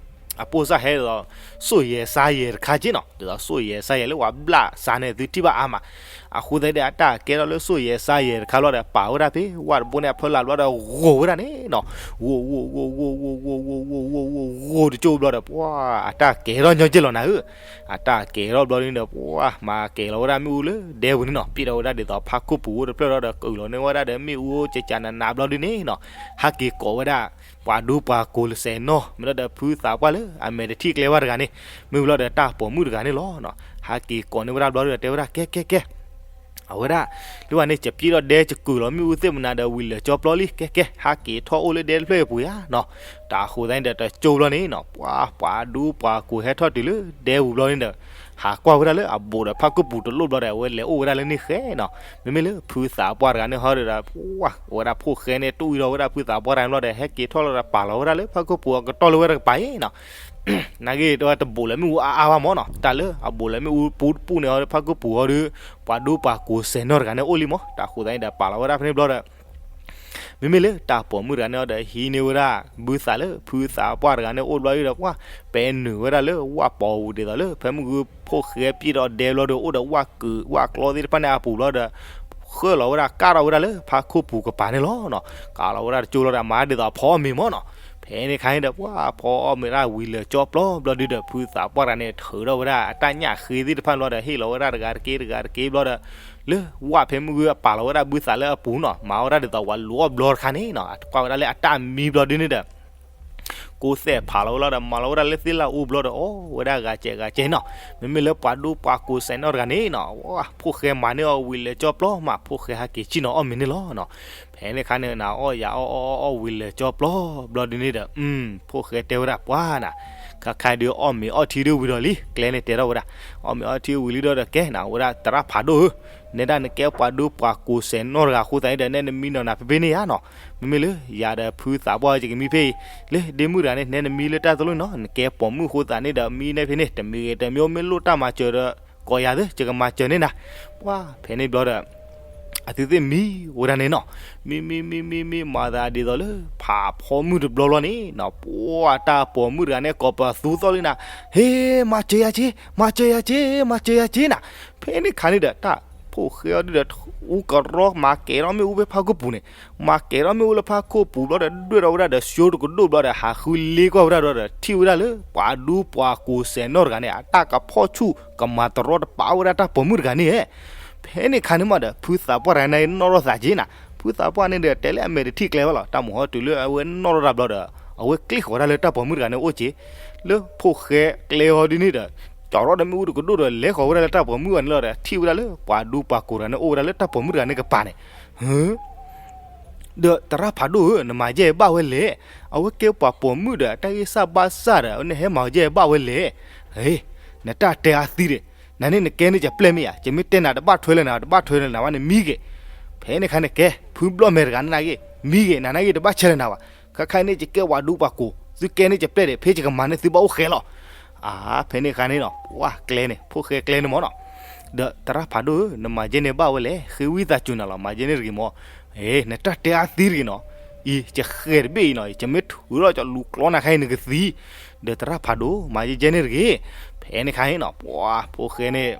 အပိၢ်စၢ်ဟဲဒ်သိး စိၣ်ယဲၤစါယဲၤတခါက့နီၤ, ဒ်သိးစိၣ်ယဲၤစါယဲၤလၢပှၤဘျၣ်စါန့ၣ် သုထံၣ်ဘၣ်အါမး, အဃိသတးဒီး အတၢ်ကဲထီၣ်လၢစိၣ်ယဲၤစါယဲၤတခါလီၤဒီး ပာ်ဝဲဒၣ်ဖဲဝၣ်တဘိန့ၣ်အဖီလာ်ဘျီဒီး ဂိာ်ဝဲဒၣ်န့ၣ်နီၤ, ဂိာ် ဂိာ် ဂိာ် ဂိာ် ဂိာ် ဂိာ် ဂိာ် ဂိာ် ဂိာ် ဂိာ် ဂိာ် ဂိာ် ဂိာ် တကၠိဘျီဒီး ပှၤအတၢ်ကဲထီၣ်ညီက့လီၤနၤဧၢ, အတၢ်ကဲထီၣ်ဘျီဒ်န့ၣ်ဒီး ပှၤမၤကဲလီၤဝဲဒၣ်မ့ၣ်အူလၢဒဲပူၤန့ၣ်နီၤ, ပျဲထီၣ်ဝဲဒၣ်ဒ်သိးဖါခိၣ်ပူၤအိၣ်တဖျၢၣ်လီၤဒီး ကုာ်လီၤန့ၢ်ဝဲဒၣ်ဒီးမ့ၣ်အူကကနးနးဘျီဒ်န့ၣ်နီၤ, ဟးက့ၤကိးဝဲဒၣ် ပှၤဒူပှၤကိၤလၢစဲးနီၤ မ့ၢ်လီၤဒီးဖုသးပှၢ်လၢအမဲာ်တထံၣ်ကျဲဝဲတဂၤန့ၣ်, မ့ၢ်ဝံၤလီၤဒီးတၢ်ပိာ်မုၣ်တဂၤန့ၣ်လီၤနီၤ, ဟးက့ၤကိးန့ၢ်ဝဲဒၣ်ဘျီဒီးတဲဝဲဒၣ် ကဲ ကဲ ကဲ အဝဲဒၣ် လၢဝဲန့ၣ် ကပျ့ၣ်ထီၣ်ဒဲကကုာ်လီၤမ့ၣ်အူသ့ၣ်မနၤဒီး ဝံၤလၢာ်ကၠီပျီလံ ကဲကဲ ဟးက့ၤထီၣ်အိၣ်လၢဒဲတဖျၢၣ်အပူၤဧါနီၤ. တၢ်အဃိသတးန့ၣ်ဒီး တကၠိဘျီန့ၣ်နီၤ ပှၤပှၤဒူပှၤကိၢ်ဟဲထီၣ်တုၤလၢဒဲပူၤဘျီန့ၣ်ဒီး ဟးကွၢ်ဝဲဒၣ်လၢအဘူးဒီးဖးခိၣ်ပူၤတလိၣ်ဘျီဒီး အဝဲလဲၤအိၣ်ဝဲဒၣ်လၢန့ၣ်ဃဲနီၤ. မ့မ့ၢ်လၢဖုသးပှၢ်တဂၤန့ၣ်ဟီဒီး ပှၤ အဝဲဒၣ်ဖိၣ်ဃဲန့ၣ် တူၢ်အံၤဒီးဝဲဒၣ်ဖုသးပှၢ်တဂၤန့ၣ်ဘျီဒီး ဟဲက့ၤထီၣ်လီၤဒီးပာ်လီၤဝဲဒၣ်လၢဖးခိၣ်ပူၤအကတီၢ်လၢဝဲတကပၤအံၤနီၤ. နာ်က့ၤတဝဲတဘူးလၢမ့ၣ်အူအါအါဘၣ်မၢ်နီၤ. တၢ်လၢအဘူးလၢမ့ၣ်အူပူၤတပူၤန့ၣ် အီၤဖးခိၣ်ပူၤအီၤဒီး ပှၤဒူပှၤကိၢ်စဲၤနီၢ်တဂၤန့ၣ်အိၣ်လံမၢ်. တၢ်ဃိသတးန့ၣ်ဒီး ပာ်လီၤဝဲဒၣ်ဖဲန့ၣ်ဘျီဒီး မ့မ့ၢ်လၢတၢ်ပိာ်မုၣ်တဂၤန့ၣ်အီၤဒီး ဟံးန့ၢ်ဝဲဒၣ် ဘုသးလၢဖုသးပှၢ်တဂၤန့ၣ်အိၣ်ဘျီဒီး ပှၤ ပဲနုာ်ဝဲဒၣ်လၢဝၣ်ပီၤပူၤဒ်သိးလၢ ဖဲမုၢ်ဂုၢ်ဖိၣ်ဃဲပျ့ၣ်ထီၣ်ဒဲဘျီဒီး အိၣ်ဒီးဝၣ်ကုာ်ဝၣ်ကျီသ့ၣ်တဖၣ်န့ၣ်အပူၤဘျီဒီး ဃၢၣ်လီၤဝဲဒၣ်ကၢ်ထီၣ်ဝဲဒၣ်လၢဖးခိၣ်ပူၤကပၤန့ၣ်လီၤနီၤ. ကၢ်လီၤဝဲဒၣ်တကၠိလီၤဒီး မၤဒ်သိးဖီအီၣ်မ့ၤမၢ်နီၤ. ဖဲန့ၣ်အခါန့ၣ်ဒီး ပှၤဖီအီၣ်မ့ၤဒၣ်ဝံၤလၢာ်ကၠီပျီဘျီဒုဒီး ဖုသးပှၢ်တဂၤန့ၣ် ထုးထီၣ်ဝဲဒၣ်အတၢ်ညၣ်ဃ့သ့ၣ်တဖၣ်ဘျီဒီး ဟ့ၣ်လီၤဝဲဒၣ်တဂၤတက့ၢ်တဂၤတက့ၢ်ဘျီဒီး လၢဝၣ်ဖဲမုၢ်ဂုၢ်အပာ်လီၤဝဲဒၣ်ဘုသးလၢအပူၤနီၤ မၤဝဲဒၣ်ဒ်သိးပှၤလူၤအီၣ်ဘျီတခါန့ၣ်နီၤ ကွၢ်ဝဲဒၣ်လၢအတၢ်မံဘျီဒုန့ၣ်ဒီး ကိးသဲးဖးလီၤဝဲလီၤဒီး မၤလီၤဝဲဒၣ်လၢသ့ၣ်လၢအူဘျီဒီး အီၣ်ဝဲဒၣ်ဂၤစဲးဂၤစဲးနီၤ. မ့မ့ၢ်လၢပှၤဒူပှၤကိၢ်စဲၤနီၢ်တဂၤန့ၣ်နီၤ ဖိၣ်ဃဲမၤန့ၢ်အီၤဝံၤလၢာ်ကၠီပျီမး ဖိၣ်ဃဲဟးက့ၤဆ့ၣ်နီၤအီၣ်မ့ၤန့ၣ်လီၤနီၤ. ဖဲန့ၣ်အခါန့ၣ် နအီၣ်ယၤအီၣ်အီၣ်အီၣ်ဝံၤလၢာ်ကၠီပျီဘျီဒုန့ၣ်ဒီး ဖိၣ်ဃဲတဲဝဲဒၣ်ပှၤနၤ ခါခါဒုးအီၣ်မ့ၤအီၣ်ထံဒုးဝံၤဒီးလံ ကျဲန့ၣ်တဲထီၣ်ဝဲဒၣ် အီၣ်မ့ၤအီၣ်ထံဝံၤလံဒီးဒီးကဲနၤ ဝဲဒၣ်သရၣ်ဖးဒိၣ်ဧၢ နဲဒၣ်နကဲပှၤဒူပှၤကိၢ်စဲၤနီၢ်တဂၤအဃိသတးန့ၣ်ဒီး နဲနမံနီၢ်နၤဖဲဖဲန့ၣ်ဧါနီၤ. မ့မ့ၢ်လၢယၤဒီးဖုသးပှၢ်ယကမံဖဲအံၤ လၢဒ့မုၣ်တဂၤန့ၣ် နဲနမံလၢတၢ်တလိၣ်နီၤ နကဲပိာ်မုၣ်အဃိသတးန့ၣ်ဒီး မံနဲဖဲန့ၣ် တမံၤဂ့ၤတမံၤမ့ၢ်လိၣ်တၢ်မၤစၢၤဒီး ကိးယၤသ့ ယကမၤစၢၤန့ၢ်နၤ. ပှၤဖဲန့ၣ်ဘျီဒီး အသုသ့ၣ်မံဝဲဒၣ်န့ၣ်နီၤ မံမံမံမံမံ မၤသးဒ်သိးလၢ ဖးဖီမုၢ်တဘျီဘျီန့ၣ်နီၤ ပှၤတၢ်ပိာ်မုၣ်တဂၤန့ၣ် ကိးပသူသီၣ်လံနၤ ဟ့ မၤစၢၤယၤက့ မၤစၢၤယၤက့ မၤစၢၤယၤက့နၤ. ဖဲန့ၣ်ခါန့ၣ်ဒီး တၢ်ဖိၣ်ဃဲအီၤဒုဒီး အူကရီမၤကဲၤထီၣ်မ့ၣ်အူဖဲဖးခိၣ်ပူၤန့ၣ် မၤကဲၤထီၣ်မ့ၣ်အူလၢဖးခိၣ်ပူၤဘျီဒီး ဒွဲၣ်ထီၣ်ဝဲဒၣ်ဒီး ဆိတကဒိၣ်ဘျီဒီး ဟးဃုလ့ကွၢ်ဝဲဒၣ်ဒီး ထံၣ်ဝဲဒၣ်လၢ ပှၤဒူပှၤကိၢ်စဲၤနီၢ်တဂၤန့ၣ် အတၢ်ကဖီၣ်ဆူၣ်ကမၤတရီတပါဝဲဒၣ်တၢ်ပိာ်မုၣ်တဂၤန့ၣ် ဖဲန့ၣ်ခါန့ၣ်မးဒီး ဖုသးပှၢ်တဂၤန့ၣ်နီၣ်ထီၣ်သးက့နၤ ဖုသးပှၢ်န့ၣ်ဒီး တဲလၢအမဲာ်တထံၣ်ကျဲဘၣ်လီၤ တၢ်မုၢ်ဟီတုၤလၢအဝဲနီၣ်ထီၣ်တၢ်ဘျီဒီး အဝဲကျ့ၣ်ဃီၤဝဲဒၣ်လၢတၢ်ပိာ်မုၣ်တဂၤန့ၣ်အိၣ်က့ လၢဖိၣ်ဃဲကျဲအီၤဒ်န့ၣ်ဒီး ကၠီထီၣ်ဒီးမ့ၣ်အူတကဒိၣ်ဒီး လဲၤဃီၤဝဲဒၣ်လၢတၢ်ပိာ်မုၣ်အီၤန့ၣ်လီၤဒီး ထံၣ်ဝဲဒၣ်လၢပှၤဒူပှၤကိၢ်တဂၤန့ၣ်အိၣ်ဝဲဒၣ်လၢတၢ်ပိာ်မုၣ်တဂၤန့ၣ်ကပၤန့ၣ် ဒီးသရၣ်ဖးဒိၣ်ဧၢ နမၤယဲၢ်ဘၣ်ဝဲလဲၣ်. အဝဲကဲပှၤပိာ်မုၣ်ဒီး တၢ်ဂ့ၢ်စၢ်ဘၣ်စၢ်ဒီး နဟဲမၤယဲၢ်ဘၣ်ဝဲလဲၣ်. ဟ့ နတၢ်တဲအသံဒီး နန့ၣ်နကဲန့ၣ်ကပျဲၢ်မ့ၢ်ဧါ, ယမ့ၢ်တဲနၤတဘၣ်ထွဲလၢၤနၤ တဘၣ်ထွဲလၢၤနၤဘၣ်န့ၣ်မံဂ့ၤ. ဖဲန့ၣ်ခါန့ၣ်ကဲ ဖုဘျီၣ်မဲာ်တဂၤန့ၣ်နာ်ဂ့ၤ မံဂ့ၤ နနာ်ဂ့ၤတဘၣ်ဆဲးလၢၤနၤဘၣ်. ခါခါန့ၣ်ယကဲပှၤဒူပှၤကိၢ် သုကဲန့ၣ်ကပျဲၢ်ဒီး ဖဲယကမၤန့ၢ်သုဘၣ်အိၣ်ဃဲလီၤ. အါ ဖဲန့ၣ်ခါန့ၣ်နီၤ ပှၤကျဲန့ၣ် ဖိၣ်ဃဲကျဲန့ၣ်မ့ၢ်နီၤ ဒီးသရၣ်ဖးဒိၣ်ဧၢ နမၤယဲၢ်န့ၣ်ဘၣ်ဝဲလဲၣ်, ဃ့ဝံသးစူၤနၤလီၤ မၤယဲၢ်န့ၣ်တဂ့ၤမ့ၢ်. ဟ့ နတၢ်တဲအါသံတဂ့ၤနီၤ, အံၤ ယဃဲၤတဘ့ၣ်အံၤနီၤ ယမ့ၢ်ထုးထီၣ်ကလူၤကျီနၤခါအံၤနကသံ, ဒီးသရၣ်ဖးဒိၣ် မၤယဲၢ်ယဲၢ်န့ၣ်တဂ့ၤ. ဖဲန့ၣ်ခါအံၤနီၤ ပှၤဖိၣ်ဃဲန့ၣ်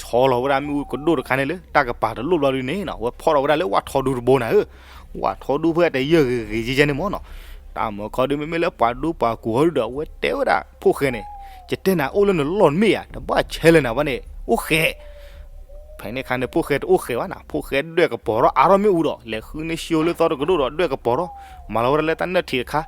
ဆီလီၤဝဲဒၣ်မ့ၣ်အူကဒိၣ်တခါန့ၣ်လၢတၢ်ကပၤတလိၣ်ဘျီဒုန့ၣ်နီၤ ဝဲဖီၣ်ထီၣ်ဝဲဒၣ်လၢဝၣ်ထီဒူတဘိနၤဧၢ, ဝၣ်ထီဒူဖဲအတယၢၢ်ဂ့ၤဂ့ၤယဲၢ်ယဲၢ်န့ၣ်မ့ၢ်နီၤ. တၢ်မၤခီဒု မ့မ့ၢ်လၢပှၤဒူပှၤကိၢ်ဟီဒုဒီး အဝဲတဲဝဲဒၣ်ဖိၣ်ဃဲန့ၣ် ယတဲနၤအိၣ်လၢနလီၢ်တမ့ၢ်ဧါ, တဘၣ်ဆဲးလၢၤနၤဘၣ်န့ၣ် အိၣ်ဃဲး. ဖဲန့ၣ်ခါန့ၣ် ဖိၣ်ဃဲတအိၣ်ဃဲးဘၣ်နၤ, ဖိၣ်ဃဲဒွဲၣ်ကပီၤထီၣ်အါထီၣ်မ့ၣ်အူဒီး လဲၤဃုန့ၢ်စိလၢသီတကဒိၣ်ဒီး ဒွဲၣ်ကပီၤထီၣ်, မၤလီၤဝဲဒၣ်လၢတၢ်နၢၣ်ထံးတခါ,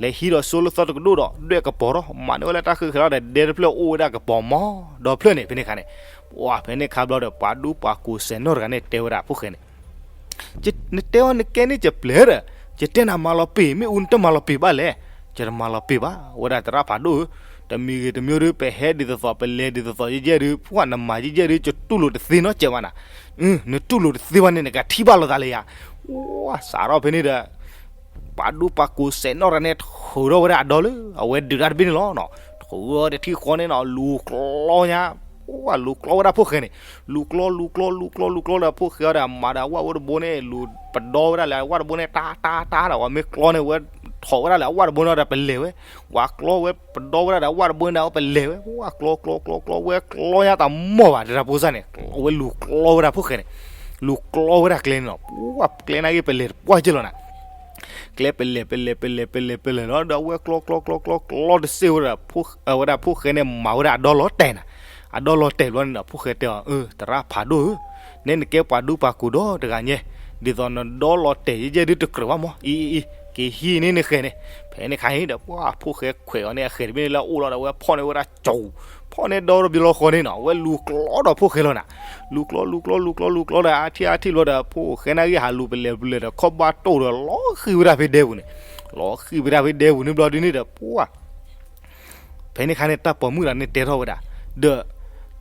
လဲၤဟံးဒီးစိလၢသီတကဒိၣ်ဒီး ဒွဲၣ်ကပီၤထီၣ်, မၤန့ၢ်ဝဲလၢတၢ်ဃုာ်ဃဲၤလီၤဒီး ဒဲတဖျၢၣ်အိၣ်ဝဲဒၣ်ကပီၤမီၤဒီဖျၢၣ်န့ၣ် ဖဲန့ၣ်ခါန့ၣ်, ပှၤဖဲန့ၣ်ခါဘျီဒီး ပှၤဒူပှၤကိၢ်စဲၤနီၣ်တဂၤန့ၣ် တဲဝဲဒၣ်ဖိၣ်ဃဲန့ၣ် နတဲအီၤနကဲန့ၣ်ကပျဲၢ်ဒီး, ယတဲနၤမၤလီၤပ့ၤ မ့ၣ်အူနတမၤလီၤပ့ၤဘၣ်လဲၣ်. ယတမၤလီၤပ့ၤဘၣ် ဝဲဒၣ်သရၣ်ဖးဒိၣ်ဧၢ, တမံၤဂ့ၤတမံၤဒု ပဟဲဒ်သိးသိး ပလဲၤဒ်သိးသိးယဲၢ်ယဲၢ်ဒု ပှၤနမၤယဲၢ်ယဲၢ်ဒု ယတူၢ်လိာ်တသ့နီတစဲးဘၣ်နၤ, နတူၢ်လိာ်တသ့ဘၣ်န့ၣ် နကထံၣ်ဘၣ်လိာ်သးလၢယၤ. ဝဲ စးထီၣ်ဖဲန့ၣ်ဒီး ပှၤဒူပှၤကိၢ်စဲၤနီၣ်တဂၤန့ၣ် ထုးထီၣ်ဝဲဒၣ်အဒီလၢ အဝဲဒုးတၢ်တဘ့ၣ်န့ၣ်လီၤနီၤ, ထုးဝဲတထံၣ်ဃီန့ၣ်နီၤ လူၤကျီညါ ဝဲ လူၤကျီဝဲဒၣ်ဖိၣ်ဃဲန့ၣ်, လူၤကျီ လူၤကျီ လူၤကျီ လူၤကျီဒီး ဖိၣ်ဃဲအီၤဒီး မၤဒီးအဝၣ်ဝဲတဘိန့ၣ် လူၤပဒီဝဲဒၣ်လၢအဝၣ်တဘိန့ၣ် တၢ် တၢ် တၢ်ဒီး ဝဲမ့ၢ်ကျီန့ၣ် ဝဲထီၣ်ဝဲဒၣ်လၢအဝၣ်တဘိန့ၣ်ဒီးပလဲၤဝဲ, ဝဲကျီဝဲပဒီဝဲဒၣ်ဒီးအဝၣ်တဘိန့ၣ်ဒီး ဝဲပလဲၤဝဲ, ဝဲကျီ ကျီ ကျီ ကျီ ဝဲကျီညါတမီၢ်ဘၣ် တၢ်ဖိစၢ်န့ၣ် ဝဲလူၤကျီဝဲဒၣ်ဖိၣ်ဃဲန့ၣ်, လူၤကျီဝဲဒၣ်ကျဲန့ၣ်နီၤ, ဝဲကျဲနာ်က့ ပလဲၤတပှၢ်က့လီၤနၤ ကျဲပလဲၤ ပလဲၤ ပလဲၤ ပလဲၤ ပလဲၤလီၤဒီး အဝဲကျီ ကျီ ကျီ ကျီ ကျီတစ့ၢ်ဝဲဒီး အဝဲဒၣ်ဖိၣ်ဃဲန့ၣ် မၤဝဲဒၣ်အဒီလီၤတဲာ်နၤ, အဒီလီၤတဲာ်ဘျီန့ၣ်ဒီး ဖိၣ်ဃဲတဲအီၤ အၢ သရၣ်ဖးဒိၣ်ဧၢ, နဲနကဲပှၤဒူပှၤကိၢ်ဒီတဂၤညဲ ဒ်သိးနဒီလီၤတဲာ်ယဲၢ်ယဲၢ်ဒုတကြၢးဘၣ်မး, အံၤအံၤအံၤ က့ၤဟံးန့ၢ်နဃဲၤန့ၣ်. ဖဲန့ၣ်ခါအံၤဒီး ပှၢ်ဖိၣ်ဃဲခွဲးအီၤန့ၣ် အဃဲၤတဘ့ၣ်န့ၣ်လၢအအိၣ်လီၤဒီး အဝဲဖီၣ်န့ၢ်ဝဲဒၣ်ကၠိ, ဖီၣ်န့ၢ်ဒီရဘျီဃီန့ၣ်နီၤ, အဝဲလူၤကျီဒီးဖိၣ်ဃဲလီၤနၤ. လူၤကျီ လူၤကျီ လူၤကျီ လူၤကျီဒီး အါထံၣ်အါထံၣ်ဘျီဒီး ဖိၣ်ဃဲနာ်က့ဟးလူၤပလဲၤပလဲၤဒီး ခီၣ်ဘၣ်တိၢ်ဒီး လီၤဃံၢ်ဝဲဒၣ်ဖဲဒဲပူၤန့ၣ်, လီၤဃံၢ်ဝဲဒၣ်ဖဲဒဲပူၤန့ၣ်ဘျီဒ်န့ၣ်ဒီး ပှၢ် ဖဲန့ၣ်ခါန့ၣ် တၢ်ပိာ်မုၣ်တဂၤန့ၣ်တဲထီၣ်ဝဲဒၣ်, ဒီး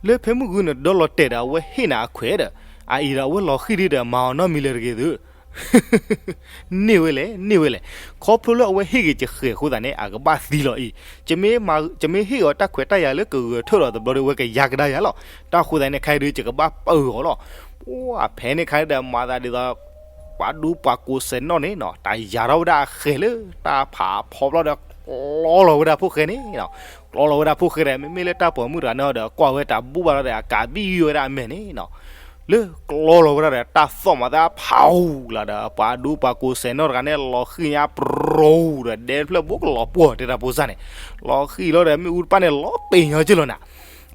လၢဖဲမုၢ်ဂုၢ်နဒီလီၤတဲာ်ဒီး အဝဲဟ့ၣ်နၤအခွဲးဒီး အအံၤဒီးအဝဲလီၤဃံၢ်ဒံးဒီး မၤအီၤနီတမံၤလၢၤတဂ့ၤသု. န့ၢ်ဝဲလဲၣ် န့ၢ်ဝဲလဲၣ်. ခီဖျိလၢအဝဲဟ့ၣ်က့ၤယဃဲၤအဃိသတးန့ၣ် အကဘၣ်သံလီၤအံၤ, ယမ့ၢ်ဟ့ၣ်အီၤတၢ်ခွဲးတၢ်ယာ်လၢကဂဲၤထၢၣ်ဒီးတဘျီဒီး အဝဲကယါကဒါယၤလီၤ. တၢ်ဃိသတးန့ၣ် ခဲအံၤဒီး ယကဘၣ်ပၢအီၤလီၤ. ပှၢ်ဖဲန့ၣ်ခါန့ၣ်ဒီး မၤသးဒ်သိး ပှၤဒူပှၤကိးစဲးနီၣ်န့ၣ်နီၤ တၢ်ယၤထီၣ်ဝဲဒၣ်အဃဲၤလၢတၢ်ဖးဖီဘျီဒီး ကျီလီၤဝဲဒၣ်ဖိၣ်ဃဲန့ၣ်နီၤ. ကျီလီၤဝဲဒၣ်ဖိၣ်ဃဲဒီး မ့မ့ၢ်လၢတၢ်ပိာ်မုၣ်တဂၤန့ၣ်ဒီး ကွၢ်ဝဲတၢ်ဘူၣ်ဘၣ်လီၤဒီး အကးဘံၣ်ယုၢ်ဝဲဒၣ်အမဲာ်န့ၣ်နီၤ. လၢကျီလီၤဝဲဒၣ်ဒီး တၢ်သီၣ်မၤသးဖးအူလီၤဒီး ပှၤဒူပှၤကိးစဲးနီၣ်တဂၤန့ၣ် လီၤဃံၢ်ညါပြူၤဒီး ဒဲတဖျၢၣ်ဘိကလီၤပှီၢ်တဲတၢ်ဖိစၢ်န့ၣ်, လီၤဃံၢ်လီၤဒီး မ့ၣ်အူတပၣ်န့ၣ် လီၤပ့ၤညီက့လီၤနၤ.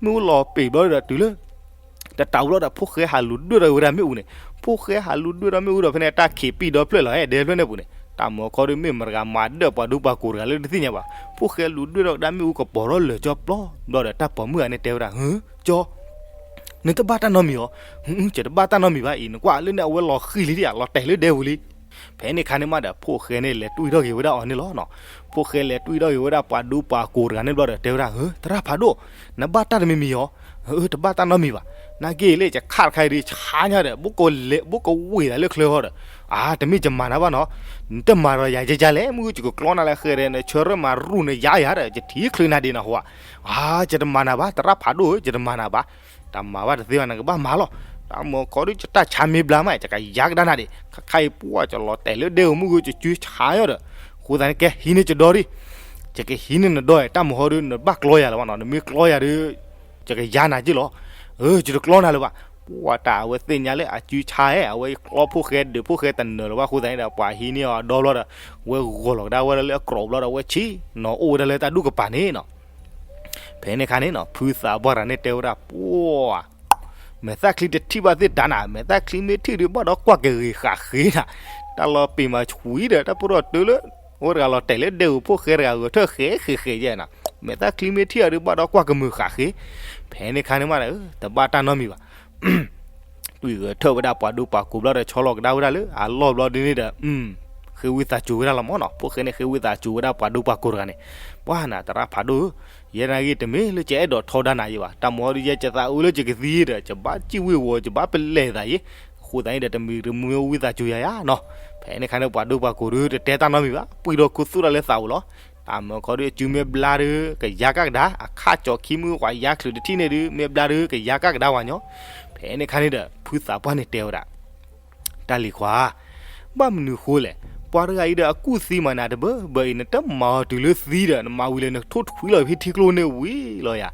မ့ၣ်အူလီၤပ့ၤဘျီဒီးတုၤလၢ တတးဘျီဒီး ဖိၣ်ဃဲဟးလူၤဒွဲၣ်ထီၣ်ဝဲဒၣ်မ့ၣ်အူန့ၣ်, ဖိၣ်ဃဲဟးလူၤဒွဲၣ်ထီၣ်မ့ၣ်အူဒီး ဖဲန့ၣ်တၢ်ခံးပံၣ်ဒီဖျၢၣ်လီၤ ဟဲဒဲဖျၢၣ်န့ၣ်ပူၤန့ၣ်, တၢ်မၤခီဒီးမ့ၢ်မတၤဂၤမၤဒၢၣ်ပှၤဒူပှၤကိးတဂၤလၢတသ့ၣ်ညါဘၣ်. ဖိၣ်ဃဲလူၤဒွဲၣ်ထီၣ်ဝဲဒၣ်မ့ၣ်အူကပီၤထီၣ်လၢာ်ကၠီပျီဘျီဒီး တၢ်ပိာ်မုၣ်တဂၤန့ၣ်တဲဝဲဒၣ်, ဟု, ကၠီ နတဘၣ်တၢ်နီတမံၤအီၤ. ဟု, ယတဘၣ်တၢ်နီတမံၤဘၣ်အံၤ, နကွၢ်လၢန့ၣ်အဝဲလီၤဃံၢ်လံဒံးဧါ, လီၤတဲာ်လၢဒဲပူၤလံ. ဖဲန့ၣ်ခါန့ၣ်မးဒီး ဖိၣ်ဃဲန့ၣ်လဲၤတွံၢ်ထီၣ်က့ၤဝဲဒၣ်အီၤန့ၣ်လီၤ. ဖိၣ်ဃဲလဲၤတွံၢ်ထီၣ်က့ၤဝဲဒၣ်ပှၤဒူပှၤကိးတဂၤန့ၣ်ဘျီဒီး တဲဝဲဒၣ်, ဟု, သရၣ်ဖးဒိၣ်, နဘၣ်တၢ်တမံၤမံၤအီၤ. ဟု, တဘၣ်တၢ်နီတမံၤဘၣ်. နာ်က့လၢယခးတခါအံၤဒီး ယဆါညါဒီး ဘၣ်ကဝ့ၤသးလၢချၢဃီဒီး, အါ တမ့ၢ်ယမၤနၤဘၣ်နီၤ, နတမၤဒီးယၤယဲယဲလဲၣ်, မုၢ်ဂုၢ်ယကကျီနၤလၢဃဲၤဒီး နဆၢထၢၣ်မၤရူၢ်နယါယၤဒီး ယထံၣ်ချုးနၤဒံးနီၤဟိဧါ. အါ ယတမၤနၤဘၣ် သရၣ်ဖးဒိၣ်ဧၢ, ယတမၤနၤဘၣ်. တၢ်မၤဘၣ်တသ့ဘၣ် နကဘၣ်မၤလီၤ. တၢ်မၤခီဒီး ယတၢ်ဆါမ့ၢ်ဘျါမး ယကယါကဒါနၤဒံး. ခါခါအံၤပှၢ် ယလီၤတဲာ်လၢဒဲဧိၤ မုၢ်ဂုၢ်ယကဆါညါဒီး, အဃိသတးန့ၣ် ကဲဟံးန့ၢ်ယဒီဒံး, ယကဟံးန့ၢ်နဒီဧါ. တၢ်မၤခီဒီး နဘၣ်ကျီယၤလၢၤဘၣ်နီၤ, နမ့ၢ်ကျီယၤဒီး ယကယါနၤက့လီၤ. အၢ ယတကျီနၤလၢၤဘၣ်. ပှၢ်တၢ်အဝဲသ့ၣ်ညါလၢအစုဆါဧါ, အဝဲကျီဖိၣ်ဃဲဒုးဖိၣ်ဃဲတနၢၤလၢၤဘၣ်အဃိသတးန့ၣ်ဒီး ပှၤဟံးန့ၢ်အီၤဒီဘျီဒီး ဝဲဂီၤလီၤကဒါဝဲဒၣ်လၢအကြိးဘျီဒီး ဝဲဆံးနီၤအိၣ်ဝဲဒၣ်လၢတၢ်ဒူၣ်ကပၤန့ၣ်နီၤ. ဖဲန့ၣ်ခါန့ၣ်နီၤ ဖုသးပှၢ်တဂၤန့ၣ်တဲဝဲဒၣ် ပှၢ် မဲာ်သၣ်ချံတထံၣ်ဘၣ်သ့ၣ်တၢ်နၤ, မဲာ်သၣ်ချံမ့ၢ်ထံၣ်ဒီးဘၣ်ဒီးကွၢ်ကဂ့ၤဃာ်ဃ့နၤ, တၢ်လီၤပ့ၤမၤဆှံဒီး တၢ်ပရီၣ်တုၤလၢ အိၣ်တဂၤလီၤတဲာ်လၢဒဲဧိၤ ဖိၣ်ဃဲတဂၤဂဲၤထၢၣ်ဃဲဃဲဃဲယဲနၤ, မဲာ်သၣ်ချံမ့ၢ်ထံၣ်အီၤဒီးဘၣ်ဒီးကွၢ်ကမုာ်ဃာ်ဃ့. ဖဲန့ၣ်ခါန့ၣ်မးဒီး တဘၣ်တၢ်နီတမံၤဘၣ်. တွံၢ်ဂဲၤထၢၣ်ဝဲဒၣ်ပှၤဒူပှၤကိးဘျီဒီး ဆီလီၤကဒါဝဲဒၣ်လၢအလီၢ်ဘျီဒ်န့ၣ်ဒီး ဃ့ဝံသးစူၤဝဲဒၣ်လီၤမးနီၤ. ဖိၣ်ဃဲန့ၣ် ဃ့ဝံသးစူၤဝဲဒၣ်ပှၤဒူပှၤကိးတဂၤန့ၣ်, ပှၢ်နၤ သရၣ်ဖးဒိၣ်ဧၢ, ယဲနာ်က့ တမ့ၢ်လၢယအဲၣ်ဒိးထီဒါနၤယဲဘၣ်. တၢ်မၤဒီး ယဲယသးအုးလၢယကသံဒီး ယဘၣ်စံၣ်ဝ့ၤဝီၤ ယဘၣ်ပလဲၤသးယဲ, အဃိသတးန့ၣ်ဒီး တမံၤတမံၤဝံသးစူၤယၤယၤနီၤ. ဖဲန့ၣ်ခါန့ၣ် ပှၤဒူပှၤကိးဒီး တတဲတၢ်နီတမံၤဘၣ်, ပှံၢ်ဒီးခိသူၣ်တၢ်လၢသးအိၣ်လီၤ. တၢ်မၤခီဒီး အစုမ့ၢ်ဘျါဒီး ကယါကဒါကဒါ, အခၣ်ကၠီခံမုၢ် ပှၤယါချုးတထံၣ်န့ၣ်ဒီး မ့ၢ်ဘျါဒီး ကယါကဒါကဒါဝဲညီ. ဖဲန့ၣ်ခါန့ၣ်ဒီး ဖုသးပှၢ်န့ၣ်တဲဝဲဒၣ် တၢ်လံၤခွါ, ဘၣ်မနုၤဃိလဲၣ်, ပှၤတဂၤအံၤဒီးအကူၣ်သံမးနၤတဘၢဘၢအံၤ နတမၤအီၤတုၤလၢသံဒီး နမၤဝံၤလၢနထိၣ်ထွံလီၤဖဲထံကျိန့ၣ်ဝံၤလီၤယၤ.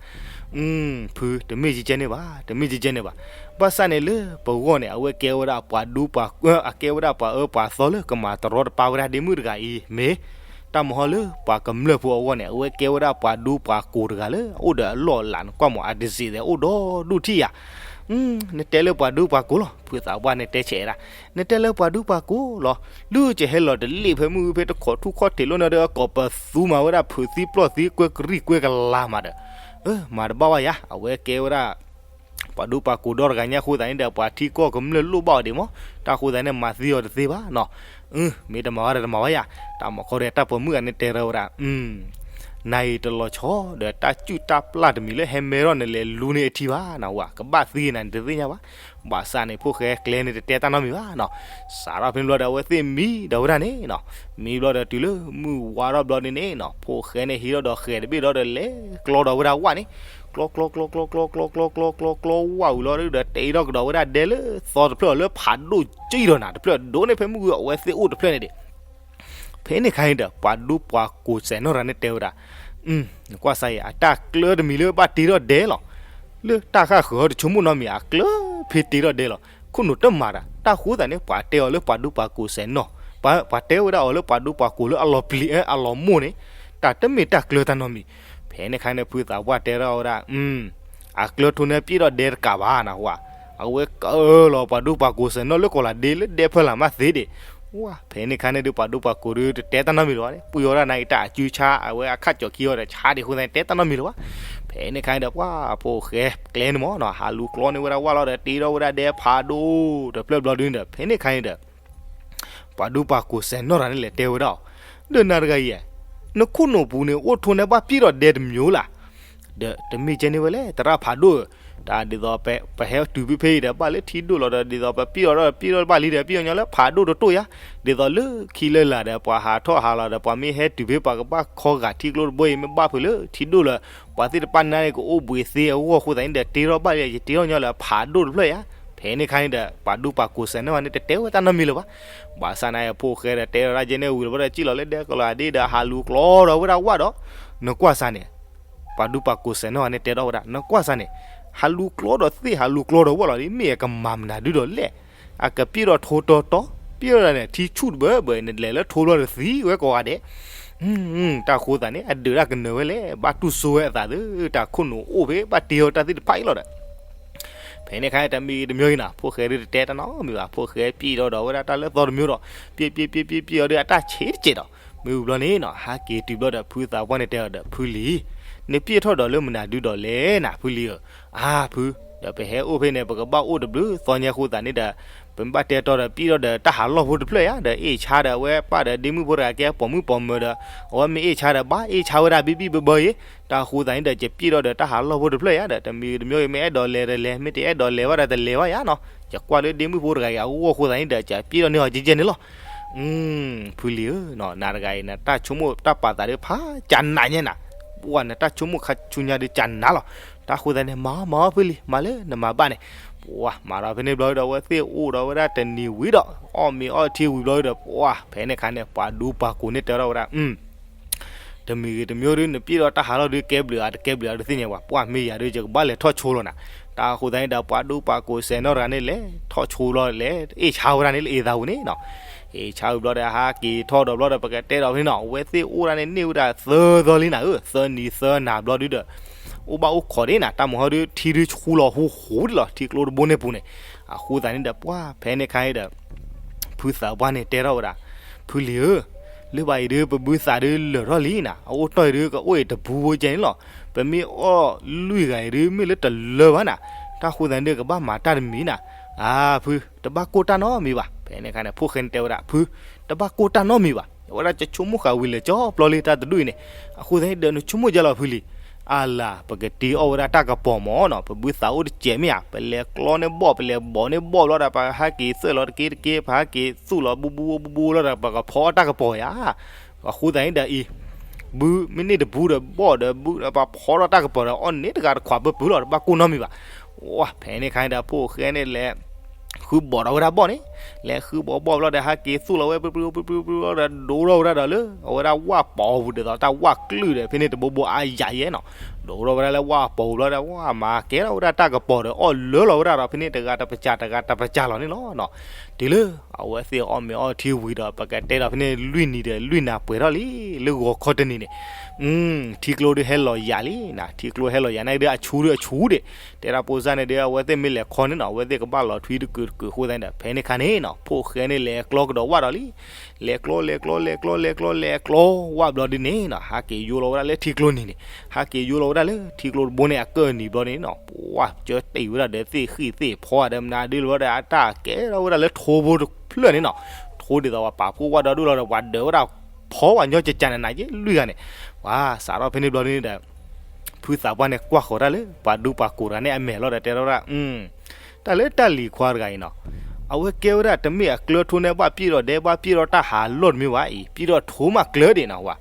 ဖု, တမ့ၢ်ကကဲန့ၣ်ဘၣ်, တမ့ၢ်ကကဲန့ၣ်ဘၣ်. ဘၣ်ဆၣ်န့ၣ်လၢပဂီၢ်န့ၣ် အဝဲကဲဝဲဒၣ်ပှၤဒူပှၤ, အကဲဝဲဒၣ်ပှၤအၢပှၤသီလၢကမၤတရီတပါဝဲဒၣ်ဒ့မုၣ်တဂၤအံၤမ့ၢ်, တၢ်မၤဟီလၢပှၤကမျၢၢ်ဖိအဂီၢ်န့ၣ် အဝဲကဲဝဲဒၣ်ပှၤဒူပှၤကိးတဂၤလၢ အိၣ်ဒီးအလီၢ်အလၤ နကွၢ်မး အတစံးသဲးအိၣ်ဒီဒူၣ်ထံၣ်ယၤ. နတဲလၢပှၤဒူပှၤကိးလီၤ, ဖုသးပှၢ်န့ၣ်တဲဆဲးဒၣ်, နတဲလၢပှၤဒူပှၤကိးလီၤ. လၢကဟဲလီၤတလ့ၣ်ဖဲမုၢ်ဖဲတခိးထူၣ်ခီၣ်ထံးလိာ်န့ၣ်ဒီး ကိးပသူမၤဝဲဒၣ်ဖုးသံပျီၢ်သံကွဲကရံၣ်ကွဲကလၤမးဒီး, မၤတဘၣ်ဘၣ်ယၤ, အဝဲကဲဝဲဒၣ် ပှၤဒူပှၤကိးဒီတဂၤညါအဃိသတးန့ၣ်ဒီး ပှၤထံကီၢ်ကမျၢၢ်လိၣ်ဘၣ်အီၤဒံးမး, တၢ်ဃိသတးန့ၣ် မၤသံအီၤတသ့ဘၣ်နီၤ. မ့ၢ်တမၤဘၣ်ဒီးတမၤဘၣ်ယၤ, တၢ်မၤခီဒီးတၢ်ပိာ်မုၣ်ဂၤန့ၣ်တဲထီၣ်ဝဲဒၣ် နၤအံၤတလီၤဆီဒီး တၢ်စုၣ်တၢ်ပျၢ်တမံၤလၢဟဲမဲထီၣ်န့ၣ်လဲၤလူန့ၢ်အထံဘၣ်နဝဲ, ကဘၣ်သံနၤန့ၣ်တသ့ၣ်ညါဘၣ်. ဘၣ်ဆၣ်န့ၣ် ဖိၣ်ဃဲကျဲန့ၣ်တတဲတၢ်နီတမံၤဘၣ်နီၤ. စးထီၣ်ဖဲန့ၣ်ဘျီဒီး အဝဲသ့ၣ်မံဒီးဝဲဒၣ်န့ၣ်နီၤ. မံဘျီဒီးတုၤလၢမုၢ်ဝါထီၣ်ဘျီန့ၣ်န့ၣ်နီၤ, ဖိၣ်ဃဲန့ၣ်ဟံးထီၣ်ဒီးဃဲၤတဘ့ၣ်ဒီး လဲၤကျီဒီးဝဲဒၣ်ဝၣ်န့ၣ်, ကျီကျီကျီကျီကျီကျီကျီကျီကျီကျီဝၣ်ဝံၤလီၤဒီး တဲအံၤထီၣ်ကဒီးဝဲဒၣ်ဒဲလၢသီတဖျၢၣ်လၢဖးဒိၣ်ကံဒီးနၤ တဖျၢၣ်ဒိၣ်န့ၢ်ဖဲမုၢ်ဂုၢ်အဝဲသ့ၣ်အိၣ်တဖျၢၣ်န့ၣ်ဒံး. ဖဲန့ၣ်ခါန့ၣ်ဒီး ပှၤဒူပှၤကိးစဲးနီၣ်တဂၤန့ၣ်တဲဝဲဒၣ်, နကွၢ်စၢ်အံၤ အတၢ်ကျၢတမံၤလၢဘၣ်တ့ထီၣ်ဒဲလီၤ. လၢတၢ်ဃၣ်ဃၢၤအီၤတဆိကမိၣ်နီတမံၤ အကျၢဖဲတ့ထီၣ်ဒဲလီၤ. ခိၣ်နူာ်တမၤတၢ်, တၢ်ဃိသတးန့ၣ် ပှၤတဲအီၤလၢပှၤဒူပှၤကိးစဲးနီၣ်, ပှၤတဲဝဲဒၣ်အီၤလၢပှၤဒူပှၤကိးလၢအလီၤပျံၤအလီၤမိၢ်န့ၣ်, တၢ်တမ့ၢ်တၢ်ကျၢတၢ်နီတမံၤ. ဖဲန့ၣ်ခါန့ၣ် ဖုသးပှၢ်တဲထီၣ်ဝဲဒၣ် အကျၢထိန့ၣ်ပျဲၢ်ထီၣ်ဒဲတကးဘၣ်နဟူဧါ. အဝဲကၢလီၤပှၤဒူပှၤကိးစဲးနီၣ်လၢကီးလးဒ့လၢဒဲဖၢလၢ်မးသ့ဒံး. ဝါ ဖဲန့ၣ်ခါန့ၣ်ဒုး ပှၤဒူပှၤကိးဒုးတတဲတၢ်နီတမံၤလၢၤဘၣ်န့ၣ် ပှံၢ်အီၤဒၣ်နၤအံၤ တၢ်အစုဆါ အဝဲအခၣ်ကၠီၤခံအီၤဒီး ဆါဒံးအဃိသတးန့ၣ် တဲတၢ်နီတမံၤလၢၤဘၣ်. ဖဲန့ၣ်ခါန့ၣ်ဒီး ပှၤဖိၣ်ဃဲကျဲန့ၣ်မ့ၢ်နီၤ ဟးလူၤကျီန့ၢ်ဝဲဒၣ်ဝၣ်လီၤဒီး တ့ထီၣ်ဝဲဒၣ်ဒဲဖးဒိၣ်တဖျၢၣ်ဘျီဒုန့ၣ်ဒီး ဖဲန့ၣ်ခါန့ၣ်ဒီး ပှၤဒူပှၤကိးစဲးနီၣ်တဂၤန့ၣ်လဲၤတဲဝဲဒၣ်အီၤ, ဒီးနၤတဂၤအံၤဧၢ, နခိၣ်နူာ်ပူၤန့ၣ် အိၣ်ထိးန့ၢ်ဘၣ်ပျံၢ်ဒီးဒဲတမံၤလၢ်, ဒီးတမ့ၢ်ကဲန့ၣ်ဝဲလဲၣ် သရၣ်ဖးဒိၣ်ဧၢ, တၢ်ဒ်သိး ပဟဲတုၤဖဲဖဲအံၤဒီး ဘၣ်လၢထံဒိၣ်လီၤဒီး ဒ်သိးပပျံၢ်ဒီး ပျံၢ်ဒီးဘၣ်လံဒီး ပျံၢ်ညီလၢဖးဒိၣ်တတိၢ်ယါ, ဒ်သိးလၢခံလၢလာ်ဒီး ပှၤဟးထီၣ်ဟးလီၤဒီး ပှၤမ့ၢ်ဟဲတုၤဖဲပှၤကဘၣ်ခီဂာ်ထံကျိတဘိအံၤ မ့ၢ်ဘၣ်ဖုးလၢထံဒိၣ်လၢ ပှၤသ့ၣ်တဖၣ်န့ၣ်ကအိၣ်ဘှံးသ့အဂီၢ်အဃိသတးန့ၣ်ဒီး တ့ထီၣ်ဘၣ်လံ ယတ့ထီၣ်ညီလၢဖးဒိၣ်တဖျၢၣ်ယါ. ဖဲန့ၣ်ခါန့ၣ်ဒီး ပှၤဒူပှၤကိးစဲးနီၣ်တဂၤန့ၣ် တတဲဝဲတၢ်နီတမံၤလၢၤဘၣ်. ဘၣ်ဆၣ်သနာ်က့ဖိၣ်ဃဲဒီးတဲထီၣ်ဒၣ်ကဲန့ၣ်ဝံၤလီၤဘၣ်ဒီး စံၣ်လီၤလၢဒဲကီးလးဒ့ဒီး ဟးလူၤကျီဒီးဝဲဒၣ်ဝၣ်ဒီး နကွၢ်စၢ်န့ၣ် ပှၤဒူပှၤကိးစဲးနီၣ်တဂၤန့ၣ်တဲထီၣ်ဝဲဒၣ် နကွၢ်စၢ်န့ၣ် ဟးလူၤကျီဒီးသ့ၣ်ဟးလူၤကျီဒီးဝၣ်လီၤဒ် မ့ၢ်အကမၤမနုၤဒုဒီးလဲၣ်. အကပျံၢ်ဒီးထိတီတီ ပျံၢ်ဒီးန့ၣ် ထံဆူၣ်တဘၢဘၢ နလဲၤလၢထိဘျီဒီးသံဝဲကိးဂၤဒဲး. တၢ်ဃိသတးန့ၣ် အဒုးတၢ်ကနၢၤဝဲလဲၣ် ဘၣ်တူၢ်စိဝဲအသးသု တၢ်ခိၣ်နူာ်အိၣ်ဖဲ ဘၣ်တ့အီၤတၢ်သ့ၣ်တဖၣ်အံၤလီၤဒီး ဖဲန့ၣ်ခါတမံၤတမံၤအံၤနီၤ ဖိၣ်ဃဲဒုးတတဲတၢ်နီတမံၤဘၣ်. ဖိၣ်ဃဲပျံၢ်ထီၣ်ဒီးဝဲဒၣ်တၢ်လၢသီတမံၤဒီး ပျံၢ်ပျံၢ်ပျံၢ်ပျံၢ်ပျံၢ်အီၤဒုး အတၢ်ဆံးတစဲးဒီး မ့ၢ်ဝံၤဘျီန့ၣ်နီၤ ဟးက့ၤတုၤဘျီဒီး ဖုသးပှၢ်န့ၣ်တဲအီၤဒီး ဖုလံၤ နပျံၢ်ထီၣ်ဒီးလၢမနုၤဒုဒီးလဲၣ်နၤ ဖုလံၤဧၢ. အါဖု ဒီးပဟဲအိၣ်ဖဲန့ၣ် ပကဘၣ်အိၣ်တဘျုးသီညါအဃိသတးန့ၣ်ဒီး ပမ့ၢ်ဘၣ်တဲတီဒီး ပျံၢ်ထီၣ်ဒီးတၢ်ဟးလီၢ်ဖိတဖျၢၣ်ယါ ဒီးအ့ၣ်ဆါဒီးအဝဲပၢ်ဒီးဒ့မုၣ်ဖိတဂၤကဲပိာ်မုၣ်ပိာ်မၢၤဒီး အဝဲမ့ၢ်အ့ၣ်ဆါဒီး ဘၣ်အ့ၣ်ဆါဝဲဒၣ်ဘံၣ်ဘံၣ်ဘၢဘၢယါ. တၢ်ဃိသတးန့ၣ်ဒီး ယပျံၢ်ထီၣ်ဒီးတၢ်ဟးလီၢ်ဖိတဖျၢၣ်ယါဒီး တမံၤတမံၤအံၤ မ့ၢ်အဲၣ်ဒိးလဲၤဒီးလဲၤ မ့ၢ်တအဲၣ်ဒိးလဲၤဘၣ်ဒီးတလဲၤဘၣ်ယါနီၤ. ယကွၢ်လၢဒ့မုၣ်ဖိတဂၤအံၤအဂီၢ်အဃိသတးန့ၣ်ဒီး ယပျံၢ်ထီၣ်န့ၢ်အီၤကဲကဲန့ၣ်လီၤ. ဖုလံၤဧၢ, နၤတဂၤအံၤ နတၢ်ဆိကမိၣ်တၢ်ပာ်သးဒုးဖးကနးညါနၤ, ပှၤနတၢ်ဆိကမိၣ်ခါဆူညါဒုးကနးလီၤ. တၢ်ဃိသတးန့ၣ် မၤအီၤမၤအီၤဖုလံၤ မၤလၢနမၤဘၣ်န့ၣ်, ပှၤမၤဒီးဖဲန့ၣ်ဘျီဒီး အဝဲသ့ၣ်အိၣ်ဒီးဝဲဒၣ်တနံၤဝံၤဒီး အီၣ်မ့ၤအီထံဝံၤဘျီဒီး ပှၤဖဲန့ၣ်ခါန့ၣ် ပှၤဒူပှၤကိးန့ၣ်တဲထီၣ်ဝဲဒၣ် တမံၤဂ့ၤတမံၤဒုး နပျံၢ်ဒီးတၢ်ဟးလီၢ်ဒုးကဲဘျုးဧါတကဲဘျုးဧါဒုးသ့ၣ်ညါဘၣ်, ပှၤမ့ၢ်ယၤဒုး ယကဘၣ်လဲၤထီၣ်ဆိလီၤနၤ. တၢ်ဃိသတးန့ၣ်ဒီး ပှၤဒူပှၤကိးစဲးနီၣ်တဂၤန့ၣ် လဲၤထီၣ်ဆိလီၤလဲၤအ့ၣ်ဆါဝဲဒၣ်န့ၣ်လၢအ့ၣ်သးပူၤန့ၣ်နီၤ. အ့ၣ်ဆါဝံၤဘျီဒီး ဟးက့ၤထီၣ်ဒီးဘျီဒီး ပကတဲဒီးဖဲန့ၣ်နီၤ အဝဲသ့ၣ်အိၣ်ဒၣ်န့ၣ်န့ၢ်ဝဲဒၣ်သၢသီလံနၤဧၢ, သၢနံၤသၢနၤဘျီဒုးဒီး အိၣ်ဘၣ်အိၣ်ခိးဒၣ်နၤ တၢ်မဟီဒုး ထံဒုးဆူလီၤဟူဟူဒၣ်လီၤ ထံကျိတဘိန့ၣ်ပူၤန့ၣ်. အဃိသတးန့ၣ်ဒီး ပှၤဖဲန့ၣ်ခါအံၤဒီး ဖုသးပှၢ်န့ၣ်တဲထီၣ်ဝဲဒၣ်, ဖုလံၤဧၢ, လၢဘၣ်အံၤဒုး ပဘုသးဒုးလၢာ်ထီၣ်လံနၤ, အအိၣ်တီၢ်အံၤဒုး ကအိၣ်အံၤတပူၤဖိကဲန့ၣ်လီၤ. ပမ့ၢ်အီၣ်လွံၢ်ဂၤအံၤဒုး မ့ၢ်လၢတလၢဘၣ်နၤ, တၢ်ဃိသတးန့ၣ်ဒုး ကဘၣ်မၤတၢ်တမံၤနၤ. အါဖု, တဘၣ်ကိၢ်တၢ်နီတမံၤဘၣ်. ဖဲန့ၣ်ခါန့ၣ် ဖိၣ်ဃဲန့ၣ်တဲဝဲဒၣ်, ဖု, တဘၣ်ကိၢ်တၢ်နီတမံၤဘၣ်. အဝဲဒၣ်ကဆိကမိၣ်ဃာ်ဝံၤလၢာ်ကၠီပျီလံတၢ်တဒူၣ်အံၤန့ၣ်, အဃိသတးန့ၣ်ဒီး နဆိကမိၣ်ကဲလီၤဖုလံၤ, အလၤ ပကတ့အီၣ်ဝဲဒၣ်တၢ်ကပီၤမၢ်နီၤ, ပဘုသးအိၣ်တစဲးမ့ၢ်ဧါ, ပလဲၤကျီန့ၢ်ဘီၣ် ပလဲၤဘီၣ်န့ၢ်ဘီၣ်ဘျီဒီး ပဟးက့ၤသွဲၣ်လီၤတက့ၢ်တက့ၢ် ပဟးက့ၤသူၣ်လီၤဘူဘူဘူဘူလီၤဒီး ပကဖီအီၣ်တၢ်ကပီၤယါ. အဃိသတးန့ၣ်ဒီးအံၤ ဘုမ့ၢ်န့ၢ်တဘူဒီးဘီၣ်ဒီး ဘုပဖီထီၣ်တၢ်ကပီၤဒီး အီၣ်န့ၢ်တဂၤတခွးပၢပၢလီၤ တဘၣ်ကိၢ်နီတမံၤဘၣ်. ဝါ ဖဲန့ၣ်ခါန့ၣ်ဒီး ဖိၣ်ဃဲန့ၣ်လဲၤ ဃုဘီၣ်ဒီးဝဲဒၣ်ဘီၣ်န့ၣ်, လဲၤဃုဘီၣ်ဘီၣ်ဘျီဒီး ဟးက့ၤသူၣ်လီၤဝဲ ပျုပျုပျုပျုပျုဒီး ဒိးထီၣ်ဝဲဒၣ်ဒီးလၢ အဝဲဒၣ်ဝၣ်ပီၤပူၤဒ်သိးတၢ်ဝၣ်ကျုၢ်ဒီး ဖဲန့ၣ်တဘိဘိအါယၤယဲနီၤ, ဒိးထီၣ်ဝဲဒၣ်လၢဝၣ်ပီၤပူၤဘျီဒီး ဝါ မၤကဲထီၣ်ဝဲဒၣ်တၢ်ကပီၤဒီး အီၣ်လၢလီၤဝဲဒၣ်ဒီး ဖဲန့ၣ်တဂၤတပစၢ် တဂၤတပစၢ်လီၤန့ၣ်လီၤ. တုၤလၢ အဝဲသ့ၣ်အီၣ်မ့ၤအီထံဝံၤဒီး ပကတဲဒီးဖဲန့ၣ် လွံၢ်နံၤဒီးလွံၢ်နၤပှဲၤထီၣ်လံ, လၢဂီၤခီတနံၤန့ၣ် ထံကျိဒုးဟဲလီၤယၤလံနၤ, ထံကျိဟဲလီၤယၤန့ၣ်ဒုး အဆူဒုးအဆူဒံး, တဲဒၣ်ဖိစၢ်န့ၣ်ဒုး အဝဲသ့ၣ်မ့ၢ်လဲၤခီန့ၣ်နီၤ အဝဲသ့ၣ်ကဘၣ်လီၤထွံတကုာ်တကုာ်အဃိသတးန့ၣ်ဒီး ဖဲန့ၣ်ခါန့ၣ်နီၤ ဖိၣ်ဃဲန့ၣ်လဲၤကျီကဒီးဝၣ်ဒီးလံ. လဲၤကျီ လဲၤကျီ လဲၤကျီ လဲၤကျီ လဲၤကျီ ဝၣ်ဘျီဒုးန့ၣ်နီၤ ဟးက့ၤယိလီၤဝဲဒၣ်လၢထံကျိနံၤန့ၣ်, ဟးက့ၤယိလီၤဝဲဒၣ်လၢထံကျိတဘိန့ၣ် အကၢၢ်နံၤဘျီန့ၣ်နီၤ ပှၤကၢတ့ၢ်ဝဲဒၣ်ဒီးသ့ၣ်ဃံၣ်သ့ၣ်ဖီဒီးမနုၤဒုလီၤဝဲဒၣ် အတၢ်ကဲထီၣ်ဝဲဒၣ်လၢထိဖိတဖျၢၣ်န့ၣ်နီၤ, ထိဒ်သိးပှၤပာ်ဖှိၣ်ဝၣ်ဒီဒူၣ်လီၤဒီး ပှၤဒၢးဝဲဒၣ်ဖီဝဲညီကကနးနးယဲလွံၢ်ဂၤန့ၣ်, ပှၤစးထီၣ်ဖဲန့ၣ်ဘျီန့ၣ်ဒီး ဖုသးပှၢ်န့ၣ်ကွၢ်ဃီၤတၢ်လၢ ပှၤဒူပှၤကိးတဂၤန့ၣ်အမဲာ်လီၤဒီးတဲထီၣ်ဝဲဒၣ်, တၢ်လၢတၢ်လံၤခွါတဂၤအံၤနီၤ, အဝဲကဲဝဲဒၣ်တမ့ၢ်အကျၢၤထိန့ၣ် ဘၣ်ပျံၢ်ဒီးဒဲ ဘၣ်ပျံၢ်ဒီးတၢ်ဟးလီၢ်တမ့ၢ်ဘၣ်အံၤ ပျံၢ်ဒီးထိမးကျၢၤဒံးနီၤဝဲ,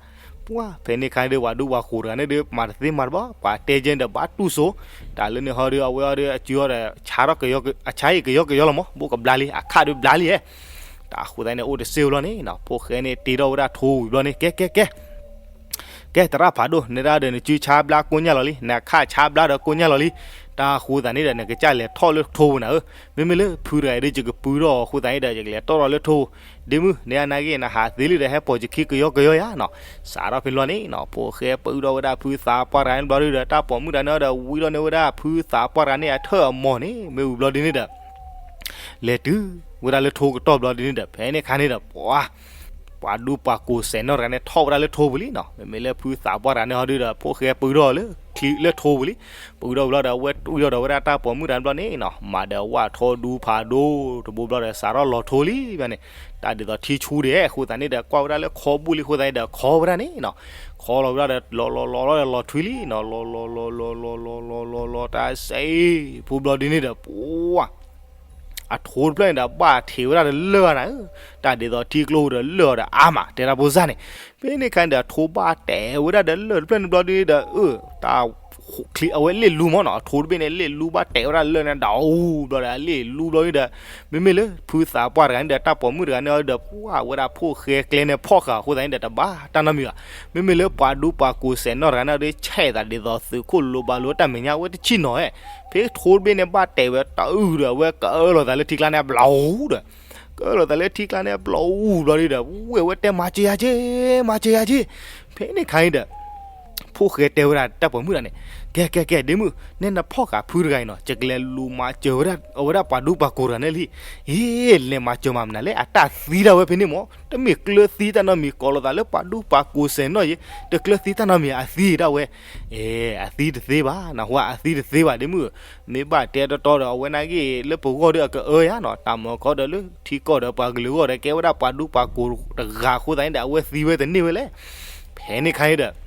ပှၤဖဲန့ၣ်ခါန့ၣ်ဒုး ပှၤဒူပှၤကိးတဂၤန့ၣ်ဒုး မၤတသ့မၤတဘၣ် ပှၤတဲကဲန့ၣ်ဒီးဘၣ်တူၢ်စိ, တၢ်လၢန့ၣ်ဟီဒုး အဝဲအီၤဒုး အစုအီၤဒီး ဆါထီၣ်ကယီက အဆါအံၤကယီကယီလီၤမး ဘိၣ်ကဘျါလံ အခၣ်ဒုးဘျါလံဧဲ, တၢ်အဃိသတးန့ၣ် အိၣ်တစ့ၢ်ဝဲလီၤန့ၣ်နီၤ ဖိၣ်ဃဲန့ၣ်တ့ထီၣ်ဝဲဒၣ်ထိဝံၤဘျီန့ၣ် ကဲ ကဲ ကဲ ကဲ သရၣ်ဖးဒိၣ် နဒၣ်ဒီးနစုဆါဘျါကိညၢ်လီၤလံ နခၣ်ဆါဘျါဒီးကိညၢ်လီၤလံ, တၢ်အဃိသတးန့ၣ်ဒီး နကစၢ်လဲၤထီၣ်လၢထိပူၤနၤဧၢ, မ့မ့ၢ်လၢဖုတဂၤအံၤဒီး ယကပုၢ်ထီၣ်အဃိသတးန့ၣ်ဒီး ယကလဲၤထီၣ်ထီၣ်လၢထိပူၤ, ဒ့မုၣ် နအံၤနာ်က့ နဟးသ့လံဒီး ဟဲပိာ်ယခံကယီကယီယၤနီၤ, စးထီၣ်ဖဲန့ၣ်ဘျီန့ၣ်နီၤ ဖိၣ်ဃဲပုၢ်ထီၣ်ဝဲဒၣ်ဖုသးပှၢ်တဂၤန့ၣ်ဘျီဒုဒီး တၢ်ပိာ်မုၣ်တဂၤန့ၣ်ဒီး ဝံထီၣ်န့ၢ်ဝဲဒၣ်ဖုသးပှၢ်တဂၤန့ၣ်အထၢၣ်အမီၢ်န့ၣ် မ့ၢ်ဝံၤဘျီဒုန့ၣ်ဒီး လဲၤတုၤဝဲဒၣ်လၢထိကတီၢ်ဘျီဒုန့ၣ်ဒီး ဖဲန့ၣ်ခါန့ၣ်ဒီး ပှၤ ပှၤဒူပှၤကိၢ်စဲးနီၣ်တဂၤန့ၣ် ထီၣ်ဝဲဒၣ်လၢထိပူၤလံနီၤ, မ့မ့ၢ်လၢဖုသးပှၢ်တဂၤန့ၣ်ဟီဒုဒီး ဖိၣ်ဃဲပုၢ်ထီၣ်လၢချံလၢထိပူၤလံ, ပုၢ်ထီၣ်ဘျီဒီး အဝဲဝံထီၣ်ဒီးဝဲဒၣ်တၢ်ပိာ်မုၣ်တဂၤန့ၣ်ဘျီန့ၣ်နီၤ မၤဒီးဝၣ်ထီဒူဖးဒိၣ်တဘိဘျီဒီး စးထီၣ်လီၤထိလံဘၣ်န့ၣ်, တၢ်ဒ်သိးထံဆူဒံးအဃိသတးန့ၣ်ဒီး ကွၢ်ဝဲဒၣ်လၢခီဘူၣ်လံအဃိသတးန့ၣ်ဒီး ခီဝဲဒၣ်န့ၣ်နီၤ, ခီလီၤဝဲဒၣ်ဒီး လီၤလီၤလီၤလီၤဒီးလီၤထွံလံနီၤ, လီၤလီၤလီၤလီၤလီၤလီၤလီၤလီၤလီၤတၢ်စဲအံၤ ဖိဘျီဒုန့ၣ်ဒီး ပှၤ အထိတဖျၢၣ်န့ၣ်ဒီး ဘၣ်ထံးဝဲဒၣ်ဒီးလၢၢ်အီၤနၤဧၢ, တၢ်ဒ်သိးထံကျိဒီးလၢၢ်အီၤဒီးအါမး တဲတၢ်ဖိစၢ်န့ၣ်, ဖဲန့ၣ်ခါန့ၣ်ဒီး အထိဘၣ်တဲာ်ဝဲဒၣ်ဒီးလၢၢ်တဖျၢၣ်န့ၣ်ဘျီဒုဒီး အၢ တၢ် ချံ အဝဲလ့ၣ်လူမးနီၤ, အထိတဘ့ၣ်န့ၣ် လ့ၣ်လူဘၣ်တဲာ်ဝဲဒၣ်လၢၢ်န့ၣ်ဒီး အူဘျီဒီး အလ့ၣ်လူဘျီဒုဒီး မ့မ့ၢ်လၢဖုသးပှၢ်တဂၤန့ၣ်ဒီး တၢ်ပိာ်မုၣ်တဂၤန့ၣ်ဒီး ပှၤဝဲဒၣ်ဖိၣ်ဃဲကျဲန့ၣ်ဖီၣ်ဃာ်အဃိသတးန့ၣ်ဒီး တဘၣ်တၢ်နီတမံၤဘၣ်, မ့မ့ၢ်လၢပှၤဒူပှၤကိၢ်စဲးနီၣ်တဂၤန့ၣ်ဒီး ဆဲးသးဒ်သိးသုးခိၣ်လိၤဘၣ်လိၤတၢ်မဲာ်ညါ အဝဲတဆံၣ်နီၤဧဲ, ဖဲထိတဘ့ၣ်န့ၣ် ဘၣ်တဲာ်ဝဲတအုၣ်ဒီး အဝဲကအၢၣ်လီၤသးလၢထံကျါန့ၣ် ဘျီအူဒီး ကအၢၣ်လီၤသးလၢထံကျါန့ၣ် ဘျီအူဘျီဒုဒီး ဝဲ အဝဲတဲ မၤစၢၤယၤက့ၤ မၤစၢၤယၤက့ၤ, ဖဲန့ၣ်ခါန့ၣ်ဒီး ဖိၣ်ဃဲတဲဝဲဒၣ်တၢ်ပိာ်မုၣ်တဂၤန့ၣ်, ကဲ ကဲ ကဲ ဒ့မုၣ် နဲနဖီၣ်ဃာ်ဖုတဂၤအံၤနီၤ, ယကလဲၤလူၤမၤစၢၤဝဲဒၣ် အဝဲဒၣ်ပှၤဒူပှၤကိၢ်တဂၤန့ၣ်လံ, အ့ လဲၤမၤစၢၤမၤမနုၤလဲၣ်, အတၢ်သံဒၣ်ဝဲဖဲန့ၣ်မး, တမ့ၢ်ကျၢၤသံတၢ်နီတမံၤ ကိးလိာ်သးလၢပှၤဒူပှၤကိၢ်စဲးနီၣ်ယဲ, တကျၢၤသံတၢ်နီတမံၤ အသံဒၣ်ဝဲ အ့ အသံတသ့ဘၣ် နဟူ အသံတသ့ဘၣ် ဒ့မုၣ်, မ့ၢ်ဘၣ်တဲတီတီဒီး အဝဲနာ်က့ လၢပဂီၢ်ဒီးအကအၢယၤနီၤ, တၢ်မၤခီဒီးလၢထံကီၢ်ဒီးပှၤကလုာ်အဂီၢ်ဒီး ကဲဝဲဒၣ်ပှၤဒူပှၤကိၢ်တဂၤအဃိသတးန့ၣ်ဒီး အဝဲသံဝဲတန့ၢ်ဝဲလဲၣ်, ဖဲန့ၣ်ခါန့ၣ်ဒီး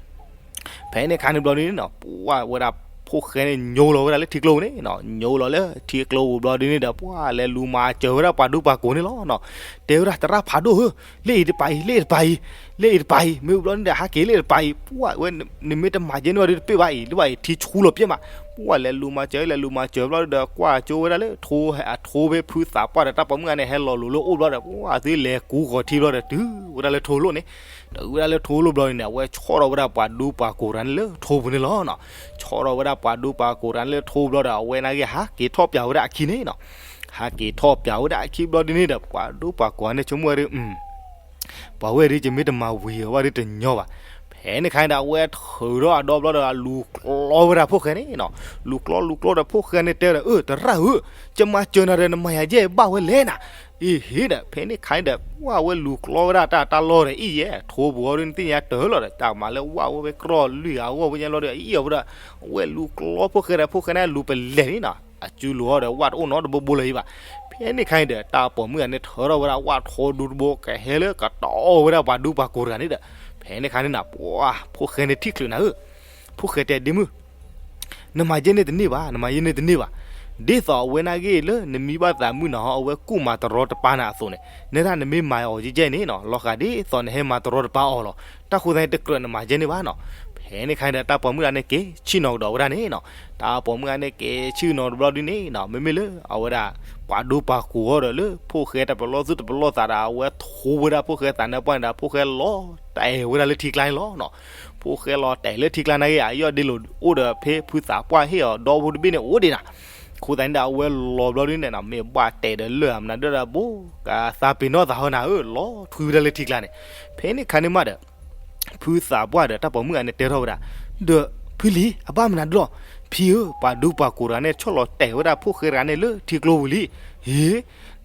ဖဲန့ၣ်ခါန့ၣ်ဘျီဒုန့ၣ်နီၤ ပှၤဝဲဒၣ်ဖိၣ်ဃဲန့ၣ် ညိလီၤဝဲဒၣ်လၢထံကျိပူၤန့ၣ်နီၤ, ညိလီၤလၢထံကျိပူၤဘျီဒုန့ၣ်ဒီး ပှၤလဲၤလူၤမၤစၢၤဝဲဒၣ်ပှၤဒူပှၤကိၢ်န့ၣ်လီၤနီၤ, တဲဝဲဒၣ် သရၣ်ဖးဒိၣ်ဧၢ, လၢအံၤတပၤအံၤ လၢအံၤတပၤအံၤ, လၢအံၤတပၤအံၤ မ့ၢ်ဝံၤဘျီန့ၣ်ဒီး ဟးက့ၤလၢအံၤတပၤအံၤ, ပှၤဝဲ နမ့ၢ်တမၤကဲန့ၢ်ဘၣ်ဒုတပ့ၢ်ဘၣ်အံၤ လၢဘၣ်အံၤ ထံဆူလီၤပျဲမး, ပှၤလဲၤလူၤမၤစၢၤ လဲၤလူၤမၤစၢၤဘျီဒီး ကွၢ်ကၠိဝဲဒၣ်လၢထိ အထိဖဲဖုသးပှၢ်ဒီးတၢ်ပိာ်မုၣ်ဂၤန့ၣ် ဟဲလီၤလိၤလၢအိၣ်ဘျီဒီး ပှၤသုလဲၤကူဂီၤထံဘျီဒီး တုၤဝဲဒၣ်လၢထိလိၣ်န့ၣ်, တုၤဝဲဒၣ်လၢထိလိၣ်ဘျီန့ၣ် အဝဲဆီၣ်ထီၣ်ဝဲဒၣ်ပှၤဒူပှၤကိၢ်တဂၤန့ၣ်လၢထိပူၤန့ၣ်လီၤနီၤ, ဆီၣ်ထီၣ်ဝဲဒၣ်ပှၤဒူပှၤကိၢ်တဂၤန့ၣ်လၢထိဘျီဒီး အဝဲနာ်က့ ဟးက့ၤထီၣ်ပျးဝဲဒၣ်အခံန့ၣ်နီၤ, ဟးက့ၤထီၣ်ပျးဝဲဒၣ်အခံဘျီဒုန့ၣ်ဒီး ပှၤဒူပှၤကိၢ်န့ၣ် ဆိကမိၣ်ဝဲဒၣ် ပှၤဝဲဒၣ် ယမ့ၢ်တမၤဝံၤအီၤဘၣ်ဒုတညီဘၣ်, ဖဲန့ၣ်ခါန့ၣ်ဒီး အဝဲထုးထီၣ်အဒီဘျီဒီး လူၤကျီဝဲဒၣ်ဖိၣ်ဃဲန့ၣ်နီၤ, လူၤကျီလူၤကျီဒီး ဖိၣ်ဃဲန့ၣ်တဲဒီး အၢ သရၣ်ဧၢ, ယမၤစၢၤနၤဒီး နမၤယၤယဲၢ်ဘၣ်ဝဲလဲၣ်နၤ, အ့ဟ့ဒီး ဖဲန့ၣ်ခါန့ၣ်ဒီး ပှၤဝဲလူၤကျီဝဲဒၣ်တၢ်တၢ်လီၢ်ဒီး အံၣ်ယဲ ထိပူၤအီၤဒု နသ့ၣ်ညါတၢ်လီၤဒီး တၢ်မၤလၢဝၣ်ဝဲဖဲကြီလွံၢ်ဂၤအဂီၢ် ဝဲညါလီၤဒီး အံၣ်အီၤဝဲဒီး အဝဲလူၤကျီဖိၣ်ဃဲဒီး ဖိၣ်ဃဲန့ၣ်လူၤပလဲၢ်န့ၣ်နီၤ, အစုလိၤအီၤဒီး ဝၣ်တအိၣ်နီတဘိဘိလၢၤအံၤဘၣ်, ဖဲန့ၣ်ခါန့ၣ်ဒီး တၢ်ပိာ်မုၣ်ဂၤန့ၣ် ထုးထီၣ်ဝဲဒၣ်ဝၣ်ထီဒူတဘိ ကဟဲလၢကတီၢ်ဝဲဒၣ်ပှၤဒူပှၤကိၢ်တဂၤန့ၣ်ဒီး ဖဲန့ၣ်ခါန့ၣ်နၤ ပှၤ ဖိၣ်ဃဲန့ၣ်ထံၣ်ချုးနၤဧၢ, ဖိၣ်ဃဲတဲ ဒ့မုၣ် နမၤယဲန့ၣ်တန့ၢ်ဘၣ်, နမၤယဲန့ၣ်တန့ၢ်ဘၣ်, ဒ်သိးအဝဲနာ်က့လၢနမံဘၣ်သးမုၢ်နၤဟီ အဝဲကူၣ်မၤတရီတပါနၤအသိးန့ၣ်, နဲဒၣ်နမ့ၢ်မၤအီၤယဲယဲန့ၣ်နီၤ လီၤဃာ်ဒ်သိးနဟဲမၤတရီတပါအီၤလီၤ, တၢ်ဃိသတးန့ၣ် တကြၢးနမၤယဲန့ၣ်ဘၣ်နီၤ, ဖဲန့ၣ်ခါန့ၣ်ဒီး တၢ်ပိာ်မုၣ်ဂၤန့ၣ်က့ၤဆ့ၣ်နီၤကဒီးဝဲဒၣ်န့ၣ်နီၤ, တၢ်ပိာ်မုၣ်ဂၤန့ၣ်က့ၤဆ့ၣ်နီၤတဘျီဒုန့ၣ်နီၤ မ့မ့ၢ်လၢအဝဲဒၣ် ပှၤဒူပှၤကိၢ်အီၤဒီးလၢ ဖိၣ်ဃဲတပလီၢ်သူၣ်တပလီၢ်သးဒီး အဝဲထိဝဲဒၣ်ဖိၣ်ဃဲသးနါပှၢ်န့ၣ်ဒီး ဖိၣ်ဃဲလီၤတဲာ်ဝဲဒၣ်လၢထံကျါန့ၣ်လီၤနီၤ, ဖိၣ်ဃဲလီၤတဲာ်လၢထံကျါန့ၣ်ဂ့ၤ အယီၢ်ဒ့လိာ်အိၣ်ဒီးဖဲဖုသးပှၢ်ဟ့ၣ်အီၤဒီဖိတဘ့ၣ်န့ၣ် အိၣ်ဒံးနၤ, အဃိသတးန့ၣ်ဒီး အဝဲလီၤဘျီဒုန့ၣ်နီၤ မ့ၢ်ဘၣ်တဲာ်ဒီးလၢၢ်အမနုၤဒၣ်ဒီးဘိ ကသးပ့ၤနီၣ်သးဟီနၤဧၢ လီၤထွံဝဲဒၣ်လၢထံကျါန့ၣ်, ဖဲန့ၣ်ခါန့ၣ်မးဒီး ဖုသးပှၢ်ဒီးတၢ်ပိာ်မုၣ်ဂၤန့ၣ်တဲထီၣ်ဝဲဒၣ်, ဒီးဖုလံၤ အဘၣ်မနုၤဒၣ်လီၤ, ဖံဧၢ ပှၤဒူပှၤကိၢ်တဂၤန့ၣ် ဆီၣ်လီၤတဲာ်ဝဲဒၣ်ဖိၣ်ဃဲတဂၤန့ၣ်လၢထံကျိပူၤလံ, ဟ့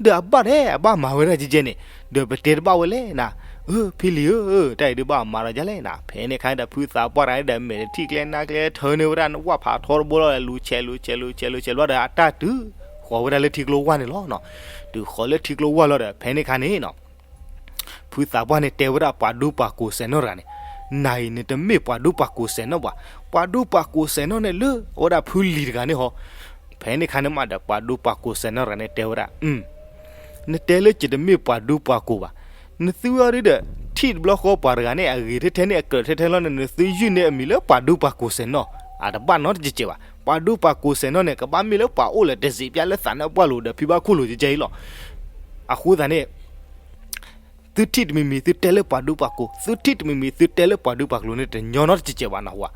ဒီးအဘၣ်ဒဲး အဘၣ်မၤဝဲဒၣ်ကဲကဲန့ၣ်, ဒီးပတဲတဘၣ်ဝဲလဲၣ်နၤ, အၢ ဖံလံၤဧၢ တၢ်အံၤဒုးဘၣ်မၤဒီးဒ်လဲၣ်နၤ, ဖဲန့ၣ်ခါန့ၣ်ဒီး ဖုသးပှၢ်တဂၤန့ၣ်ဒီး မဲာ်တထံၣ်ကျဲနါကျဲထၢန့ၢ်ဝဲဒၣ်ဝၣ်ဖးထီတဘိလီၤဒီး လူၤဆဲးလူၤဆဲးလူၤဆဲးလူၤဆဲးဘျီဒီး အတၢ်တုၤဃီၤဝဲဒၣ်လၢထံကျိဝၢ်န့ၣ်လီၤနီၤ, တုၤဃီၤလၢထံကျိဝၢ်လီၤဒီး ဖဲန့ၣ်ခါန့ၣ်နီၤ ဖုသးပှၢ်န့ၣ်တဲဝဲဒၣ်ပှၤဒူပှၤကိၢ်စဲးနီၣ်တဂၤန့ၣ်, နၤအံၤန့ၣ်တမ့ၢ်ပှၤဒူပှၤကိၢ်စဲးနီၣ်ဘၣ်, ပှၤဒူပှၤကိၢ်စဲးနီၣ်န့ၣ်လၢ အဝဲဒၣ်ဖုလံၤတဂၤန့ၣ်ဟီ, ဖဲန့ၣ်ခါန့ၣ်မးဒီး ပှၤဒူပှၤကိၢ်စဲးနီၣ်တဂၤန့ၣ်တဲဝဲဒၣ်, နတဲလၢယတမ့ၢ်ပှၤဒူပှၤကိၢ်ဘၣ်, နသုဝဲဒၣ်ဒီး ထံၣ်တဘျီဃီပှၤတဂၤန့ၣ် အဂ့ၤထဲထဲန့ၣ်အကြၢးထဲထဲလီၤန့ၣ် နသုယုၢ်န့ၢ်အမံၤလၢပှၤဒူပှၤကိၢ်စဲးနီၣ်, အတဘၣ်နီတစဲးစဲးဘၣ်, ပှၤဒူပှၤကိၢ်စဲးနီၣ်န့ၣ် ကဘၣ်မ့ၢ်လၢပှၤအိၣ်လၢတစံးပျၢ်လၢသးနါပှၢ်လိၤဒီးဖံဘၣ်ခိၣ်လိၤကဲကဲအံၤလီၤ, အဃိသတးန့ၣ် သုထံၣ်တမံၤမံၤ သုတဲလၢပှၤဒူပှၤကိၢ်, သုထံၣ်တမံၤမံၤ သုတဲလၢပှၤဒူပှၤကျိၤန့ၣ် တညီနီတစဲးစဲးဘၣ်နဟူဧါ,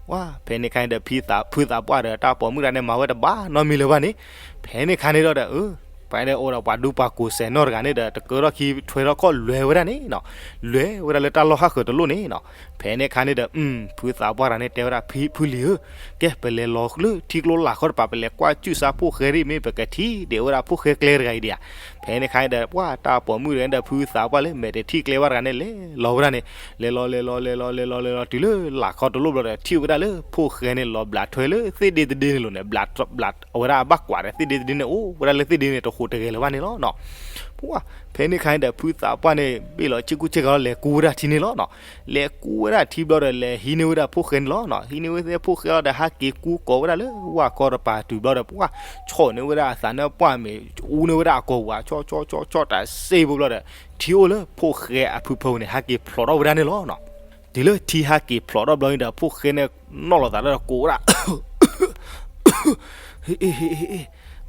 ဝါ ဖဲန့ၣ်ခါန့ၣ်ဒီး ဖုသးပှၢ်ဒီးတၢ်ပိာ်မုၣ်တဂၤန့ၣ် မၤဝဲတဘၣ်နီတမံၤလၢၤဘၣ်န့ၣ်, ဖဲန့ၣ်ခါန့ၣ်ဒီး ပှၤဒီးအိၣ်ဒီးပှၤဒူပှၤကိးစဲးနီၣ်တဂၤန့ၣ်ဒီး တကၢထီၣ်ခံထွဲထီၣ်ခီၣ်လဲၤဝဲဒၣ်န့ၣ်နီၤ, လဲၤဝဲဒၣ်လၢတၢ်လီၢ်ဟးဃၢၤတလိၣ်န့ၣ်နီၤ. ဖဲန့ၣ်ခါန့ၣ်ဒီး ဖုသးပှၢ်တဂၤန့ၣ်တဲဝဲဒၣ် ဖုလံၤဧၢ, ကဲပလဲၤလီၤလၢထံကျိလၢ်ခီတပၤ ပလဲၤကွၢ်စူၣ်စါဖိၣ်ဃဲဒ်မ့ၢ်ပကထံၣ်ဒံးဝဲဒၣ်ဖိၣ်ဃဲကျဲတဂၤအံၤဒံးဧါ. ဖဲန့ၣ်ခါန့ၣ်ဒီး ပှၤတၢ်ပိာ်မုၣ်တဂၤန့ၣ်ဒီး ဖုသးပှၢ်လၢမဲာ်တထံၣ်ကျဲဘၣ်တဂၤန့ၣ် လဲၤလီၤဝဲဒၣ်န့ၣ်, လဲၤလီၤလဲၤလီၤလဲၤလီၤလဲၤလီၤလဲၤလီၤ တုၤလၢလၢ်ခီတလိၣ်ဘျီဒီး ထံၣ်ဝဲဒၣ်လၢဖိၣ်ဃဲန့ၣ် လီၤဘျးထွဲလၢသ့ၣ်ဒ့တဒ့န့ၣ်လီၤန့ၣ်, ဘျး အဝဲဒၣ်အဘၣ်ကွၢ်ဒီးသ့ၣ်ဒ့တဒ့န့ၣ် အိၣ်ဝဲဒၣ်လၢသ့ၣ်ဒ့န့ၣ် တဃိးတဂဲၤလၢၤဘၣ်န့ၣ်လီၤနီၤ. ပှၤ ဖဲန့ၣ်ခါန့ၣ်ဒီး ဖုသးပှၢ်န့ၣ် ဘ့ၣ်လီၤဆ့ကူဆ့ကၤလီၤ လဲၤကူဝဲဒၣ်ထံန့ၣ်လီၤနီၤ. လဲၤကူဝဲဒၣ်ထံဘျီဒီး လဲၤဟံးန့ၢ်ဝဲဒၣ်ဖိၣ်ဃဲန့ၣ်လီၤနီၤ. ဟံးန့ၢ်ဝဲသ့ၣ်ဖိၣ်ဃဲလီၤဒီး ဟးက့ၤကူကိးဝဲဒၣ်လၢဝၣ်ခီတပၤတုၤဘျီဒီး ပှၤ ဆီၣ်န့ၢ်ဝဲဒၣ်အသးန့ၣ် ပှၢ်မ့ၢ်အူန့ၢ်ဝဲဒၣ်အကိာ်ပူၤ ဆီၣ်ဆီၣ်ဆီၣ်ဆီၣ်တၢ်စ့ဖိဘျီဒီး ထံအိၣ်လၢဖိၣ်ဃဲအဖုဖၢပူၤန့ၣ် ဟးက့ၤဖျိးထီၣ်ဝဲဒၣ်န့ၣ်လီၤနီၤ. တုၤလၢထံဟးက့ၤဖျိးထီၣ်ဘျီန့ၣ်ဒီး ဖိၣ်ဃဲန့ၣ် နီၣ်လီၤသးဒီးကိးဝဲဒၣ်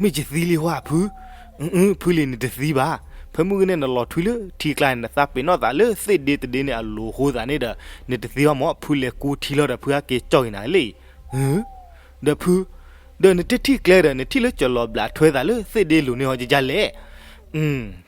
မ့ၢ်ယသံလံဝဲဖု, ဖုလံၤနတသံဘၣ်. ဖဲမုၢ်ဂ့ၤန့ၣ် နလီၤထွံလၢထံကျါန့ၣ် နသးပ့ၤနီၣ်သးလၢသ့ၣ်ဒ့တဒ့န့ၣ်အလိၤအဃိသးန့ၣ်ဒီး နတသံဘၣ်မၢ်. ဖုလဲၤကူထံလီၤဒီး ဖုဟဲက့ၤကၠီၣ်က့ၤနၤလံ. ဒီးဖု, ဒီးနတထံၣ်ကျဲဒီး နထံၣ်လၢကၠီၤလီၤဘျးထွဲသးလၢသ့ၣ်ဒ့လိၤန့ၣ်ဟီ ကယလဲၣ်.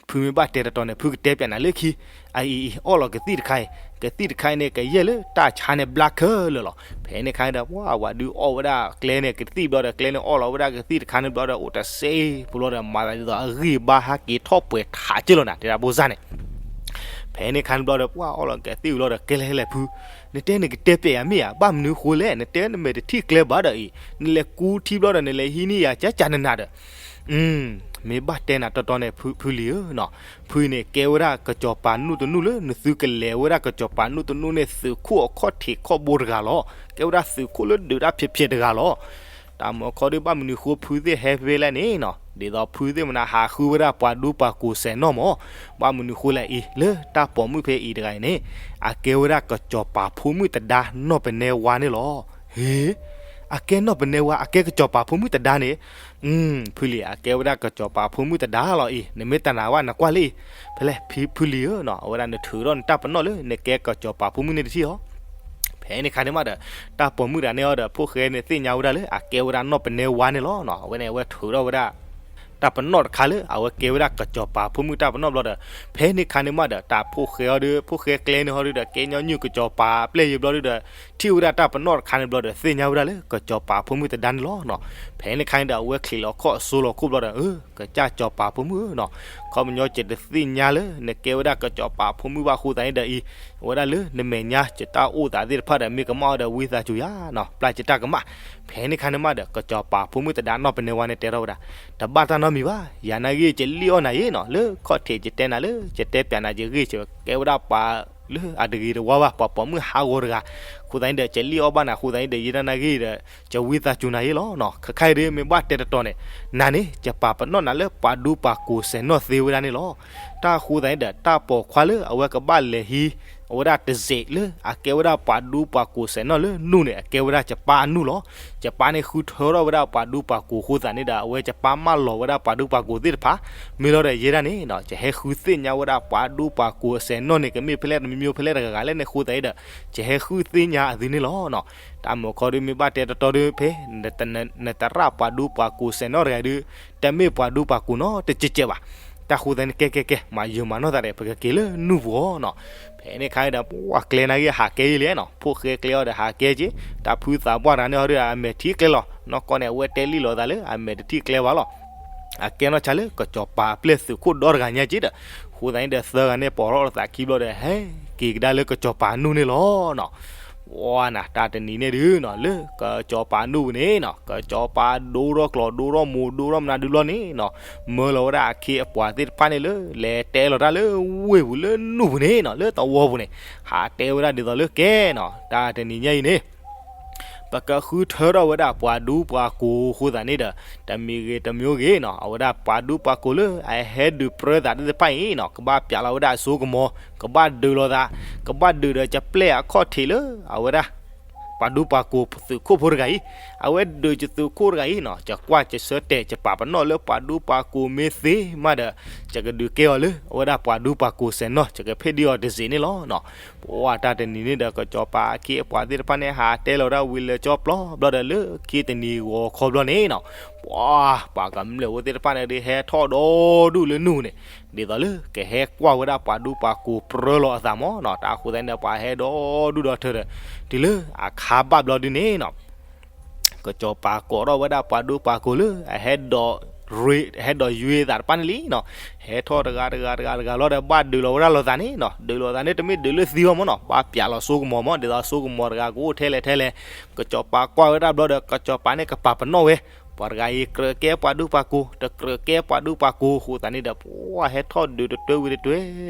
ဖုမ့ၢ်ဘၣ်တဲတတီၤန့ၣ် ဖုကတဲပျးနၤလၢခံ, အအံၤအံၤ အီၣ်လီၤကသံၣ်တခါအံၤ, ကသံၣ်တခါအံၤန့ၣ် ကယဲၢ်လၢတၢ်ဆါန့ၣ်ဘျါခဲလၢာ်လီၤ. ဖဲန့ၣ်ခါန့ၣ်ဒီး ပှၤဝၤဒုးအီၣ်ဝဲဒၣ်ကျဲန့ၣ် ကသံၣ်ဘျီဒီး ကျဲန့ၣ်အီၣ်လီၤဝဲဒၣ်ကသံၣ်တခါန့ၣ်ဘျီဒီး အိၣ်တစ့ဖိလီၤဒီး မၤသးဒ်သိးအဂံၢ်အဘါဟးက့ၤထီၣ်ပှဲၤထးက့ၢ်လီၤနၤ တဲဒၣ်ဘိၣ်စၢ်န့ၣ်. ဖဲန့ၣ်ခါန့ၣ်ဘျီဒီး ပှၤအီၣ်လီၤကသံၣ်ဝံၤလီၤဒီး ကဲလဲၣ်လဲၣ်ဖု, နတဲနကတဲပျဲယၤမ့ၢ်ဧါ, ဘၣ်မနုၤဃိလဲၣ်, နတဲနမဲာ်တထံၣ်ကျဲဘၣ်ဒီးအံၤ, နလဲၤကူထံဘျီဒီး နလဲၤဟံးန့ၢ်ယၤကကနနၤဒီး မ့ၢ်ဘၣ်တဲနၤတီတီန့ၣ် ဖုလံၤဧၢ, ဖုန့ၣ် ကဲဝဲဒၣ်ကစီၤပၤနူၢ်တနူၢ်လၢ နသုကလဲၤဝဲဒၣ်ကစီၤပၤနူၢ်တနူၢ်န့ၣ် သုးခိၣ်အခီၣ်ထံးခီၣ်ဘိတဂၤလီၤ. ကဲဝဲဒၣ်သုးခိၣ်လၢဒုးတၢ်ဖျဲးဖျဲးတဂၤလီၤ. တၢ်မၤခီဒုး ဘၣ်မနုၤဃိဖုသ့ၣ်ဟဲဖဲလဲၣ်န့ၣ်နီၤ, ဒ်သိးဖုသ့ၣ်မနုၤဟးဃုဝဲဒၣ်ပှၤဒူပှၤကိးစဲးနီၣ်မၢ်, ဘၣ်မနုၤဃိလဲၣ်အံၤ လၢတၢ်ပိာ်မုၣ်ဖဲအံၤတဂၤအံၤန့ၣ် အကဲဝဲဒၣ်ကစီၤပၤဖိမုၣ်တဒါနီၢ်ပနဲဝါန့ၣ်လီၤ. ဟ့, အကဲနီၢ်ပနဲဝါ အကဲကစီၤပၤဖိမုၣ်တဒါန့ၣ် ဖုလံၤ အကဲဝဲဒၣ်ကစီၤပၤဖိမုၣ်တဒါလီၤအံၤ, နမ့ၢ်တနာ်ဘၣ်နကွၢ်လၢအံၤ, ဖဲလဲၣ် ဖုလံၤဧၢနီၤ, အဝဲဒၣ်နထုးထီၣ်နတၢ်ပနီၣ်လၢ နကဲကစီၤပၤဖိမုၣ်န့ၣ်တထံၣ်အီၤ. ဖဲန့ၣ်ခါန့ၣ်မးဒီး တၢ်ပိာ်မုၣ်တဂၤန့ၣ်အီၤဒီး ဖိၣ်ဃဲန့ၣ်သ့ၣ်ညါဝဲဒၣ်လၢ အကဲဝဲဒၣ်နီၢ်ပနဲဝါန့ၣ်လီၤနီၤ. အဝဲန့ၣ် အဝဲထုးထီၣ်ဝဲဒၣ် တၢ်ပနီၣ်တခါလၢ အဝဲကဲဝဲဒၣ်ကစီၤပၤဖိမုၣ်တၢ်ပနီၣ်ဘျီဒီး ဖဲန့ၣ်ခါန့ၣ်မးဒီး တၢ်ဖိၣ်ဃဲအီၤဒီး ဖိၣ်ဃဲကျဲန့ၣ်ဟီဒီး ကဲညီနုၢ်ကစီၤပၤအပျဲၢ်ယံၤဘျီဒီး ထံၣ်ဝဲဒၣ်တၢ်ပနီၣ်တခါန့ၣ်ဘျီဒီး သ့ၣ်ညါဝဲဒၣ်လၢ ကစီၤပၤဖိမုၣ်တဒါန့ၣ်လီၤနီၤ. ဖဲန့ၣ်ခါန့ၣ်ဒီး အဝဲချံးလီၤခီၣ်အစိလီၤခိၣ်ဘျီဒီး အၢ ကစၢ်စီၤပၤဖိမုၣ်ဧၢနီၤ, ခီပညီယတသ့ၣ်ညါလၢ နကဲဝဲဒၣ်ကစီၤပၤဖိမုၣ်ဘၣ်အဃိသတးန့ၣ်ဒီးအံၤ, အဝဲဒၣ်လၢနမဲာ်ညါ ယတၢ်အိၣ်သးသ့ၣ်တဖၣ်ဒီး မ့ၢ်ကမၣ်အီၤဒီး ဝံသးစူၤယၤနီၤ, ပျၢ်ယတၢ်ကမၣ်. ဖဲန့ၣ်ခါန့ၣ်မးဒီး ကစီၤပၤဖိမုၣ်တဒါနီၢ်ပနဲဝါန့ၣ် တဲထီၣ်ဝဲဒၣ်, တဘၣ်တၢ်နီတမံၤဘၣ်, ယၤနာ်ဂ့ၢ် ယလံၣ်အီၣ်နၤယ့နီၤ, လၢခီၣ်ထံးယတဲနၤလၢ ယတဲပျးနၤယဂ့ၢ် ယကဲဝဲဒၣ်ပှၤလၢအတဂ့ၤတဝါဘၣ်, ပှၤပိာ်မုၣ်ဟးဂီၤတဂၤ, အဃိသတးန့ၣ်ဒီး ယလံၣ်အီၣ်ဘၣ်နၤအဃိသတးန့ၣ်ဒီး ယတၢ်နာ်ဂ့ၢ်ဒီး ယဝံသးစူၤနၤယ့လီၤနီၤ. ခဲခါအံၤဒီး မ့ၢ်ဘၣ်တဲတတီၤန့ၣ် နၤန့ၣ် ယပာ်ပနီၣ်နၤလၢပှၤဒူပှၤကိးစဲးနီၣ်သ့ဝဲဒၣ်န့ၣ်လီၤ. တၢ်အဃိသတးန့ၣ်ဒီး တၢ်ပိာ်ခွါလၢအဝဲကဘၣ်လဲၤဟံး အဝဲဒၣ်တစဲးလၢ အကဲဝဲဒၣ်ပှၤဒူပှၤကိးစဲးနီၣ်လၢနူၢ်န့ၣ် အကဲဝဲဒၣ်ယပၢ်အနူၢ်လီၤ. ယပၢ်န့ၣ်ဃုထၢထီၣ်ဝဲဒၣ်ပှၤဒူပှၤကိးအဃိသတးန့ၣ်ဒီး အဝဲယပၢ်မၢလီၤဝဲဒၣ်ပှၤဒူပှၤကိးသ့ၣ်တဖၣ်, မ့ၢ်လီၤဒီးယဲဒၣ်န့ၣ်နီၤ ယဟဲဃုသ့ၣ်ညါဝဲဒၣ်ပှၤဒူပှၤကိးစဲးနီၣ်န့ၣ် ကမ့ၢ်ဖဲလဲၣ်တမံၤမံၤဖဲလဲၣ်တဂၤဂၤလဲၣ်န့ၣ်အဃိသတးဒီး ယဟဲဃုသ့ၣ်ညါအသုန့ၣ်လီၤနီၤ. တၢ်မၤခီဒုး မ့ၢ်ဘၣ်တဲတတီၤဒုး ဖဲ နတရၣ်ပှၤဒူပှၤကိးစဲးနီၣ်တဂၤဒုး တမ့ၢ်ပှၤဒူပှၤကိးနီတကဲးကဲးဘၣ်. တၢ်ဃိသတးန့ၣ် ကဲကဲကဲ မၤယုာ်မၤနီၢ်သးဒီး ပကက့ၤလၢနူၢ်ပူၤနီၤ. ဖဲန့ၣ်ခါဒီး ပှၤကျဲနာ်ဂ့ၢ်ဟးကဲယံၤလဲၣ်နီၤ, ဖိၣ်ဃဲကျဲအီၤဒီးဟးကဲက့ၤ, တၢ်ဖုသးပှၢ်တဂၤန့ၣ်ဟီဒီး အမဲာ်ထံၣ်ကျဲလီၤ. နီၢ်ကီၢ်န့ၣ် အဝဲတဲလံလီၤသးလၢ အမဲာ်တထံၣ်ကျဲဘၣ်လီၤ. အကဲနီၢ်ဆါလၢကစီၤပၤအပျဲၢ်သုးခိၣ်ဒီတဂၤညါက့ၤဒီး, အဃိသတးန့ၣ်ဒီး သၢဂၤန့ၣ်ပိာ်ထီၣ်လီၤသးခံဘျီဒီး ဟဲက့ၤကဒါလၢကစီၤပၤအနူၢ်န့ၣ်လီၤနီၤ. ဝါနၤ တၢ်တနံၤန့ၣ်ဒုးနီၤ လၢကစီၤပၤအနူၢ်ပူၤန့ၣ်နီၤ ကစီၤပၤဒိထီၣ်ကျီၢ်ဒိထီၣ်မိၢ်ဒိထီၣ်မနုၤ ဒုးလီၤန့ၣ်နီၤ, မၢလီၤဝဲဒၣ်အခ့အပှၤသ့ၣ်တဖၣ်န့ၣ်လၢ လဲၤတဲလီၤတၢ်လၢဝ့ၢ်ပူၤလၢနူၢ်ပူၤန့ၣ်နီၤ လၢသဝီပူၤန့ၣ်, ဟးတဲဝဲဒၣ်ဒ်သိးလၢကဲနီၤ တၢ်တနံၤညါအံၤန့ၣ် ပကဃုထၢထီၣ်ဝဲဒၣ်ပှၤဒူပှၤကိးအဃိသတးန့ၣ်ဒီး, တမံၤဂ့ၤတမံၤဂ့ၤနီၤ အဝဲဒၣ်ပှၤဒူပှၤကိးလၢအဟဲဒုးပြၢသးသ့ၣ်တဖၣ်အံၤနီၤ ကဘၣ်ပျးလီၤဝဲဒၣ်အစိကမီၤ, ကဘၣ်ဒုးလိာ်သး, ကဘၣ်ဒုးဒီးကပျဲၢ်အခီၣ်ထံးလၢအဝဲဒၣ် ပှၤဒူပှၤကိၢ်သုးခိၣ်ဖိတဂၤအံၤ, အဝဲဒုးယသုးခိၣ်တဂၤအံၤနီၤ, ယကွၢ်ယဆၢတဲာ်ယပာ်ပနီၣ်လၢပှၤဒူပှၤကိၢ်မ့ၢ်သ့မးဒီး, ယကဒုးကဲအီၤလၢအဝဲဒၣ်ပှၤဒူပှၤကိၢ်စဲးနီၢ်, ယကဖ့ၣ်ဒံးအီၤတစ့းန့ၣ်လီၤနီၤ. ပှၤတၢ်တနံၤန့ၣ်ဒီး ကစီၤပၤအခ့အပှၤသ့ၣ်တဖၣ်န့ၣ် ဟးတဲလီၤဒၣ်ဝံၤလၢကၠီပျီဘျီဒီး လၢခံတနံၤဂီၤခီဘျီန့ၣ်နီၤ, ပှၤပှၤကမျၢၢ်ဖိသ့ၣ်တဖၣ်န့ၣ်ဒီး ဟဲထီၣ်ဒီဒူၣ်လၢနူၢ်န့ၣ်, ဒ်သိးလၢကဟဲကွၢ်ဝဲဒၣ်ပှၤဒူပှၤကိၢ်ပြၢလီၤအသးမၢ်နီၤ. တၢ်အဃိသတးန့ၣ်ဒီး ပှၤဟဲဒီဒူၣ်ဒီထၢဒီး တုၤလၢအခါဘၣ်ဘျီဒုန့ၣ်နီၤ, ကစီၤပၤကိးထီၣ်ဝဲဒၣ်ပှၤဒူပှၤကိၢ်လၢ အဟဲဒိး ဟဲဒိးယွ့သးတဖၣ်န့ၣ်လံနီၤ, ဟဲထီၣ်တဂၤတဂၤတဂၤတဂၤလီၤဒီး ဘၣ်ဒုးလီၤဝဲဒၣ်လိာ်သးန့ၣ်နီၤ. ဒုးလိာ်သးန့ၣ် တမ့ၢ်ဒုးလၢသံအီၤမၢ်နီၤ, ဘၣ်ပျးလီၤစိကမီၤမၢ်, ဒ်သိးစိကမီၤတဂၤကအိၣ်ထဲလဲၣ်ထဲလဲၣ်. ကစီၤပၤကွၢ်ဝဲဒၣ်ဘျီဒီး ကစီၤပၤန့ၣ်ကပာ်ပနီၣ်ဝဲ, ပှၤတဂၤအံၤကြၢးကဲပှၤဒူပှၤကိၢ်, တကြၢးကဲပှၤဒူပှၤကိၢ်အဃိသတးန့ၣ်ဒီး ပှၤဟဲထီၣ်ဒုးတတွဲဝံၤတတွဲ,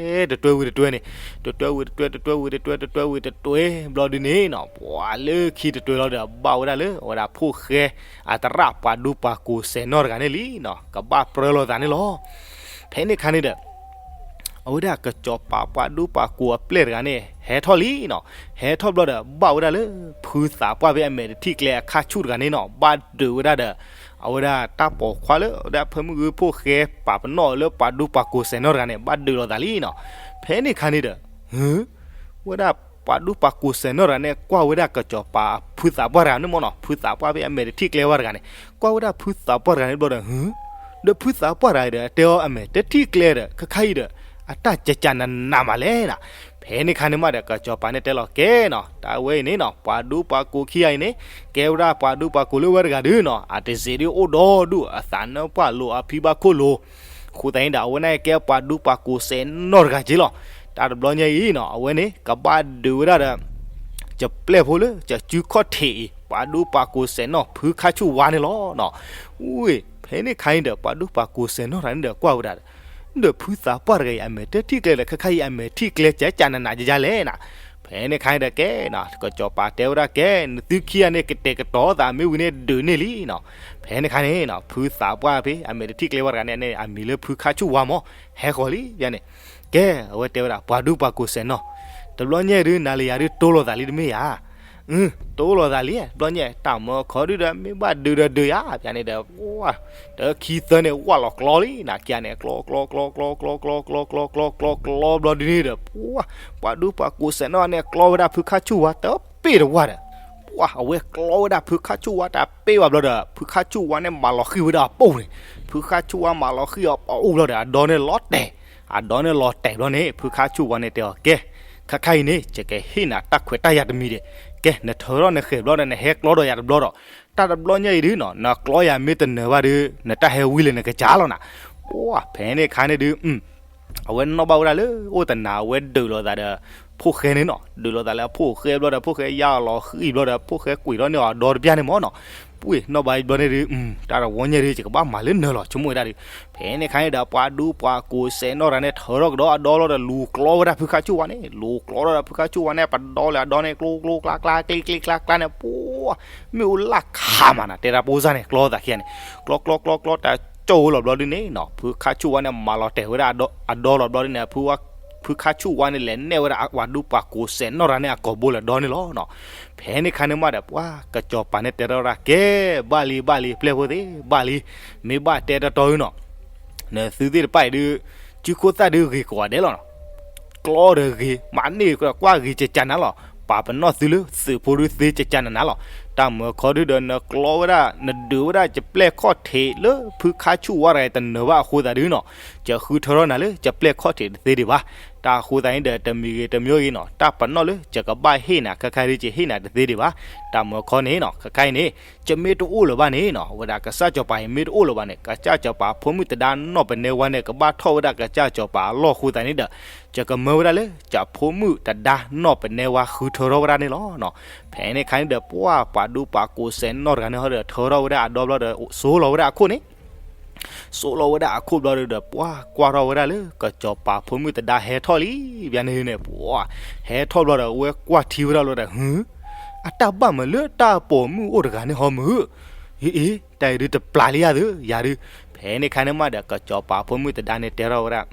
တတွဲဝံၤတတွဲန့ၣ်, တတွဲဝံၤတတွဲ တတွဲဝံၤတတွဲ တတွဲဝံၤတတွဲဘျီဒုန့ၣ်နီၤ, ပှၤလၢခံတတွဲလီၤဒီး ဘၣ်ဝဲဒၣ်လၢ အဝဲဒၣ်ဖိၣ်ဃဲအသရၣ်ပှၤဒူပှၤကိၢ်စဲးနီၢ်တဂၤန့ၣ်လံနီၤ, ကဘၣ်ပြၢလီၤသးန့ၣ်လီၤ. ဖဲန့ၣ်အခါန့ၣ်ဒီး အဝဲဒၣ်ကစီၤပၤပှၤဒူပှၤကိၢ်အပျဲၢ်တဂၤန့ၣ် ဟဲထီၣ်လံနီၤ, ဟဲထီၣ်ဘျီဒီး ဘၣ်ဝဲဒၣ်လၢ ဖုသးပှၢ်ဖဲအမဲာ်တထံၣ်ကျဲအခါဆူၣ်တဂၤန့ၣ်နီၤ, ဘၣ်ဒုးဝဲဒၣ်ဒီး အဝဲဒၣ်တၢ်ပိာ်ခွါလၢ အဝဲဒၣ်ဖၢမုၢ်ဂုၢ်ဖိၣ်ဃဲပာ်ပနီၣ်လၢပှၤဒူပှၤကိၢ်စဲးနီၢ်တဂၤန့ၣ် ဘၣ်ဒုးလီၤသးလံနီၤ. ဖဲန့ၣ်အခါန့ၣ်ဒီး ဝဲဒၣ်ပှၤဒူပှၤကိၢ်စဲးနီၢ်တဂၤန့ၣ် ကွၢ်ဝဲဒၣ်ကစီၤပၤဖုသးပှၢ်တဂၤန့ၣ်မၢ်နီၤ, ဖုသးပှၢ်ဖဲအမဲာ်တထံၣ်ကျဲဝဲတဂၤန့ၣ်, ကွၢ်ဝဲဒၣ်ဖုသးပှၢ်တဂၤန့ၣ်ဘျီဒီး ဒီးဖုသးပှၢ်တဂၤအံၤဒီး အတဲအီၤအမဲာ်တထံၣ်ကျဲဒီး ခဲခါအံၤဒီး အတၢ်ကကနးနးမးလဲၣ်နီၤ. ဖဲန့ၣ်အခါန့ၣ်မးဒီး ကစီၤပၤန့ၣ်တဲလီၤကဲနီၤ, တၢ်ဝဲအံၤန့ၣ်နီၤ, ပှၤဒူပှၤကိၢ်ခံဂၤအံၤန့ၣ် ကဲဝဲဒၣ်ပှၤဒူပှၤကိၢ်လၢဝဲတဂၤဒုနီၤ, အတစ့းဒုအိၣ်ဒီဒူၣ် အသးနၢပှၢ်လိၤ အဖံဘၣ်ခိၣ်လိၤ, အဃိသတးန့ၣ်ဒီး အဝဲန့ၣ်ကဲပှၤဒူပှၤကိၢ်စဲးနီၢ်တဂၤက့လီၤ. တၢ်တဘျီညါအံၤနီၤ, အဝဲန့ၣ် ကဘၣ်ဒုးဝဲဒၣ်ဒီး ကပျဲၢ်ဖိလၢ ကစုခီၣ်ထံးအံၤ ပှၤဒူပှၤကိၢ်စဲးနီၢ် ဖုခါဆူၣ်ဝါန့ၣ်လီၤနီၤ. ဝ့ၢ် ဖဲန့ၣ်အခါန့ၣ်ဒီး ပှၤဒူပှၤကိၢ်စဲးနီၢ်တဂၤန့ၣ်ဒီး ကွၢ်ဝဲဒၣ်ဒီး ဒီးဖုသးပှၢ်တဂၤအံၤ အမဲာ်တထံၣ်ကျဲလဲၣ်, ခဲခါအံၤအမဲာ်ထံၣ်ကျဲ ကကနးနးယယါလဲၣ်နီၤ. ဖဲန့ၣ်အခါန့ၣ်ဒီးကဲနီၤ, ကစီၤပၤတဲဝဲဒၣ်ကဲ, နသုခံဂၤန့ၣ် ကတဲာ်ကတီၤသးမ့ၢ်ဝံၤန့ၣ် ဒုးန့ၢ်လံနီၤ. ဖဲန့ၣ်အခါန့ၣ်နီၤ, ဖုသးပှၢ်ဖဲ အမဲာ်တထံၣ်ကျဲဝဲတဂၤန့ၣ်န့ၣ် အမံၤလၢဖုခါဆူၣ်ဝါမၢ်, ဟဲဃီၤလံယါန့ၣ်. ကဲ အဝဲတဲဝဲဒၣ် ပှၤဒူပှၤကိၢ်စဲးနီၢ်, တဘျီညါအံၤဒု နၤလၢယၤဒု တိလိာ်သးလံတမ့ၢ်ဧါ. အ တိလိာ်သးလံ, တဘျီညါ တၢ်မၢခီဒုဒီး မ့ၢ်ဘၣ်ဒုးဒီးဒုးယါ, ဖဲန့ၣ်ဒီး တခံသၢန့ၣ် ဝၢ်လီၤကျီလံနီၤ, ခံဂၤန့ၣ် ကျီ ကျီ ကျီ ကျီ ကျီ ကျီ ကျီ ကျီ ကျီ ကျီ ကျီ ဘျီဒုန့ၣ်ဒီး ပှၤဒူပှၤကိၢ်စဲးနီၢ်န့ၣ် ကျီဝဲဒၣ်ဖုခါဆူၣ်ဝါတပ့ၢ်တဝၢ်ဒီး ပှၤအဝဲကျီဝဲဒၣ်ဖုခါဆူၣ်ဝါတပ့ၢ်ဝဲဘျီဒီး ဖုခါဆူၣ်ဝါန့ၣ်မၤလီၤဃံၤဝဲဒၣ်အပိၢ်န့ၣ်, ဖုခါဆူၣ်ဝါမၤလီၤဃံၤအီၤပိၢ်ဘျီဒီး အဒီန့ၣ်လီၤတဲာ်, အဒီန့ၣ်လီၤတဲာ်ဘျီန့ၣ် ဖုခါဆူၣ်ဝါန့ၣ်တဲအီၤ ကဲ, ခဲခါအံၤန့ၣ် ယကဟ့ၣ်နၤတၢ်ခွဲးတၢ်ယာ်တမံၤဒီး, ကဲ နထၢထီၣ်နဃဲၤဘျီဒီး နဟဲကျီဒီးယၤတဘျီဒီး, တၢ်တဘျီညါအံၤဒုနီၤ နကျီယၤမ့ၢ်တနၢၤဘၣ်ဒု နတၢ်ဟဲဝံလၢနကစၢ်လီၤနၤ. ပှၤဖဲန့ၣ်အခါန့ၣ်ဒု အဝဲနီၣ်ဘၣ်ဝဲဒၣ်လၢအိၣ်တနၤ အဝဲဒုးလိာ်သးဒီး ဖိၣ်ဃဲန့ၣ်နီၤ, ဒုးလိာ်သးလၢအဖိၣ်ဃဲဘျီဒီး ဖိၣ်ဃဲယါအီၤလီၤဃံၤဘျီဒီး ဖိၣ်ဃဲကွံာ်ထီၣ်န့ၢ်အီၤအဒီတပျၢ်န့ၣ်မၢ်နီၤ. ပှၤနီၣ်ဘၣ်ဘျီန့ၣ်ဒု တၢ်တဝီညါဒု ယကဘၣ်မၤလၢနၢၤလီၤ ဆိကမိၣ်ဝဲဒၣ်ဒု. ဖဲန့ၣ်အခါန့ၣ်ဒီး ပှၤဒူပှၤကိၢ်စဲးနီၢ်တဂၤန့ၣ် ထၢထီၣ်ကဒီးအဒီလီၤဒီး လူၤကျီဝဲဒၣ်ဖုခါဆူၣ်ဝါန့ၣ်, လူၤကျီထီၣ်ဒီးဖုခါဆူၣ်ဝါန့ၣ် ပဒီလၢအဒီန့ၣ် ကျိကျိကျါကျါကျ့ကျ့ကျါကျါန့ၣ် ပှၤ မ့ၢ်အိၣ်လၢခးမးနၤ တဲတၢ်ပိစၢ်န့ၣ် ကျီသးခံဂၤန့ၣ်, ကျီကျီကျီကျီ တၢ်ကၠီၣ်ဝဲလီၤဘျီဒုန့ၣ်နီၤ ဖုခါဆူၣ်ဝါန့ၣ် မၤလီၤတဲာ်ဝဲဒၣ်အဒီလီၤဘျီဒုန့ၣ် ဖုခါဆူၣ်ဝါန့ၣ် လဲၤနဲၣ်ဝဲဒၣ်ပှၤဒူပှၤကိၢ်စဲးနီၢ်တဂၤန့ၣ် အကိာ်ဘိလၢအဒီန့ၣ်လီၤနီၤ. ဖဲန့ၣ်အခါန့ၣ်မးဒီး ပှၤကစီၤပၤန့ၣ်တဲထီၣ်ဝဲဒၣ် ကဲ ဘၣ်လံ ဘၣ်လံ ပျဲၢ်ဖိသ့ၣ် ဘၣ်လံ, မ့ၢ်ဘၣ်တဲတတီၤဒုနီၤ နသုသ့ၣ်တဖၣ်အံၤဒု စုခိၣ်သၣ်ဒုဂ့ၤကိးဂၤဒဲးလီၤနီၤ. ကျီဒီးဂ့ၤ, မၤန့ၢ်ကွၢ်ဂ့ၤကကနၤလီၤ. ပာ်ပနီၣ်သုလၢသုးဖိဒုသ့ကကနၤနၤလီၤ. တၢ်မၢခီဒုဒီး နကျီဝဲဒၣ် နဒုးဝဲဒၣ် ယပျဲၢ်ခီၣ်ထံးလၢဖုခါဆူၣ်ဝါတဂၤအံၤတနၢၤဘၣ်အဃိသတးဒုနီၤ ယဃုထၢထီၣ်နၤလၢ ယပျဲၢ်ခီၣ်ထံးတသ့ဒံးဘၣ်. တၢ်အဃိသတးန့ၣ်ဒီး တမံၤဂ့ၤတမံၤဂ့ၤနီၤ တၢ်ပနီၣ်လၢ ယကဘၣ်ဟ့ၣ်နၤ ခဲခါဒု ယဟ့ၣ်နၤတသ့ဒံးဘၣ်. တၢ်မၢခီန့ၣ်နီၤ ခဲခါအံၤန့ၣ် ယမ့ၢ်တအိၣ်လၢၤဘၣ်န့ၣ်နီၤ ဝဲဒၣ်ကစၢ်စီၤပၤအံၤမ့ၢ်တအိၣ်လၢၤဘၣ်န့ၣ် ကစၢ်စီၤပၤဖိမုၣ်တဒါနီၢ်ပနဲဝါန့ၣ် ကဘၣ်ထီၣ်ဝဲဒၣ်ကစၢ်စီၤပၤအလီၢ်အဃိသတးန့ၣ်ဒီး ယကမၢဝဲဒၣ်လၢ ယဖိမုၣ်တဒါနီၢ်ပနဲဝါဃုထၢထီၣ်ဝဲဒၣ်န့ၣ်လီၤ. ဖဲန့ၣ်အခါန့ၣ်ဒီး ပှၤပှၤဒူပှၤကိၢ်စဲးနီၢ်တဂၤန့ၣ်ဟီဒီး ထၢထီၣ်ဝဲဒၣ်အဒီဘျီဒီး စိလီၤဝဲဒၣ်အခိၣ်န့ၣ် စိလီၤဝဲဒၣ်အခိၣ်ဘျီဒီး ပှၤကွၢ်ထီၣ်ဝဲဒၣ်လၢ ကစီၤပၤဖိမုၣ်တဒါဟဲထီၣ်လံ ဘၣ်န့ၣ်န့ၣ် ပှၤဟဲထီၣ်ဘျီဒီး အဝဲကွၢ်ထံဝဲဒၣ်လီၤဒီး ဟု အတၢ်ဘၣ်မးလၢတၢ်ပိာ်မုၣ်အိၣ်တဂၤန့ၣ်ဟီမုၢ်ဧၢ, အ့ အ့ တၢ်အံၤဒုတပျၢ်လံယၤသု ယၤဒု. ဖဲန့ၣ်အခါန့ၣ်မးဒီး ကစီၤပၤဖိမုၣ်တဒါန့ၣ်တဲထီၣ်ဝဲဒၣ်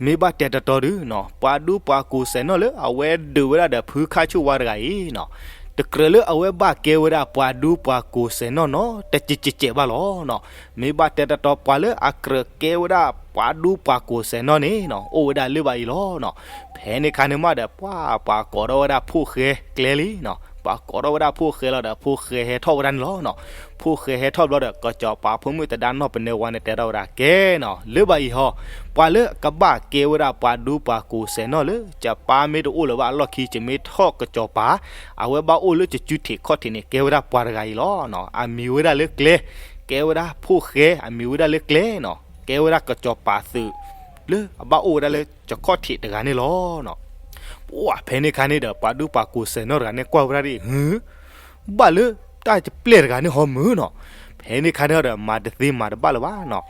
မ့ၢ်ဘၣ်တဲတတီၤဒုနီၤ ပှၤဒူပှၤကိၢ်စဲးနီၢ်လၢအဝဲဒုးဝဲဒၣ်ဒီးဖုခါဆူၣ်ဝါတဂၤအံၤနီၤ, တကြၢးလၢအဝဲဘၣ်ကဲဝဲဒၣ်ပှၤဒူပှၤကိၢ်စဲးနီၣ်နီၣ် တကဲးကဲးဘၣ်လီၤနီၤ. မ့ၢ်ဘၣ်တဲတတီ ပှၤလၢအကြၢးကဲဝဲဒၣ်ပှၤဒူပှၤကိၢ်စဲးနီၣ်န့ၣ်နီၤ အိၣ်ဝဲဒၣ်လၢၤဘၣ်အံၤလီၤနီၤ. ဖဲန့ၣ်ခါန့ၣ်မးဒီး ပှၤ ပှၤကိးထီၣ်ဝဲဒၣ်ဖိၣ်ဃဲကျဲလံနီၤ. ပှၤကိးထီၣ်ဝဲဒၣ်ဖိၣ်ဃဲလီၤဒီး ဖိၣ်ဃဲဟဲထီၣ်ဝဲဒၣ်န့ၣ်လီၤနီၤ. ဖိၣ်ဃဲဟဲထီၣ်ဘျီဒီး ကစီၤပၤဖိမုၣ်သဒါနီၢ်ပနဲဝါန့ၣ် တဲထီၣ်ဝဲဒၣ် ကဲနီၤ, လၢၤဘၣ်အံၤဟီ, ပှၤလၢကဘၣ်ကဲဝဲဒၣ်ပှၤဒူပှၤကိၢ်စဲးနီၣ်လၢ ယပၢ်မ့ၢ်တအိၣ်လၢၤဘၣ်အလီၢ်ခံ ယမ့ၢ်ထီၣ်ကစီၤပၤ, အဝဲဘၣ်အိၣ်လၢယစုထံးခီၣ်ထံးန့ၣ် ကဲဝဲဒၣ်ပှၤတဂၤအံၤလီၤနီၤ. အမံၤဝဲဒၣ်လၢကျဲ, ကဲဝဲဒၣ်ဖိၣ်ဃဲ, အမံၤဝဲဒၣ်လၢကျဲနီၤ, ကဲဝဲဒၣ်ကစီၤပၤသုး လၢအဘၣ်အိၣ်ဝဲဒၣ်လၢယခီၣ်ထံးတဂၤန့ၣ်လီၤနီၤ. ပှၤ ဖဲန့ၣ်ခါန့ၣ်ဒီး ပှၤဒူပှၤကိၢ်စဲးနီၣ်တဂၤန့ၣ် ကွၢ်ဝဲဒၣ်ဒ်အံၤ, ဟ့, ဘၣ်လၢတၢ်ယပျဲၢ်တဂၤန့ၣ်ဟီမုၢ်နီၤ. ဖဲန့ၣ်ခါန့ၣ်ဒီး မၤတသ့မၤတဘၣ်လၢၤဘၣ်နီၤ.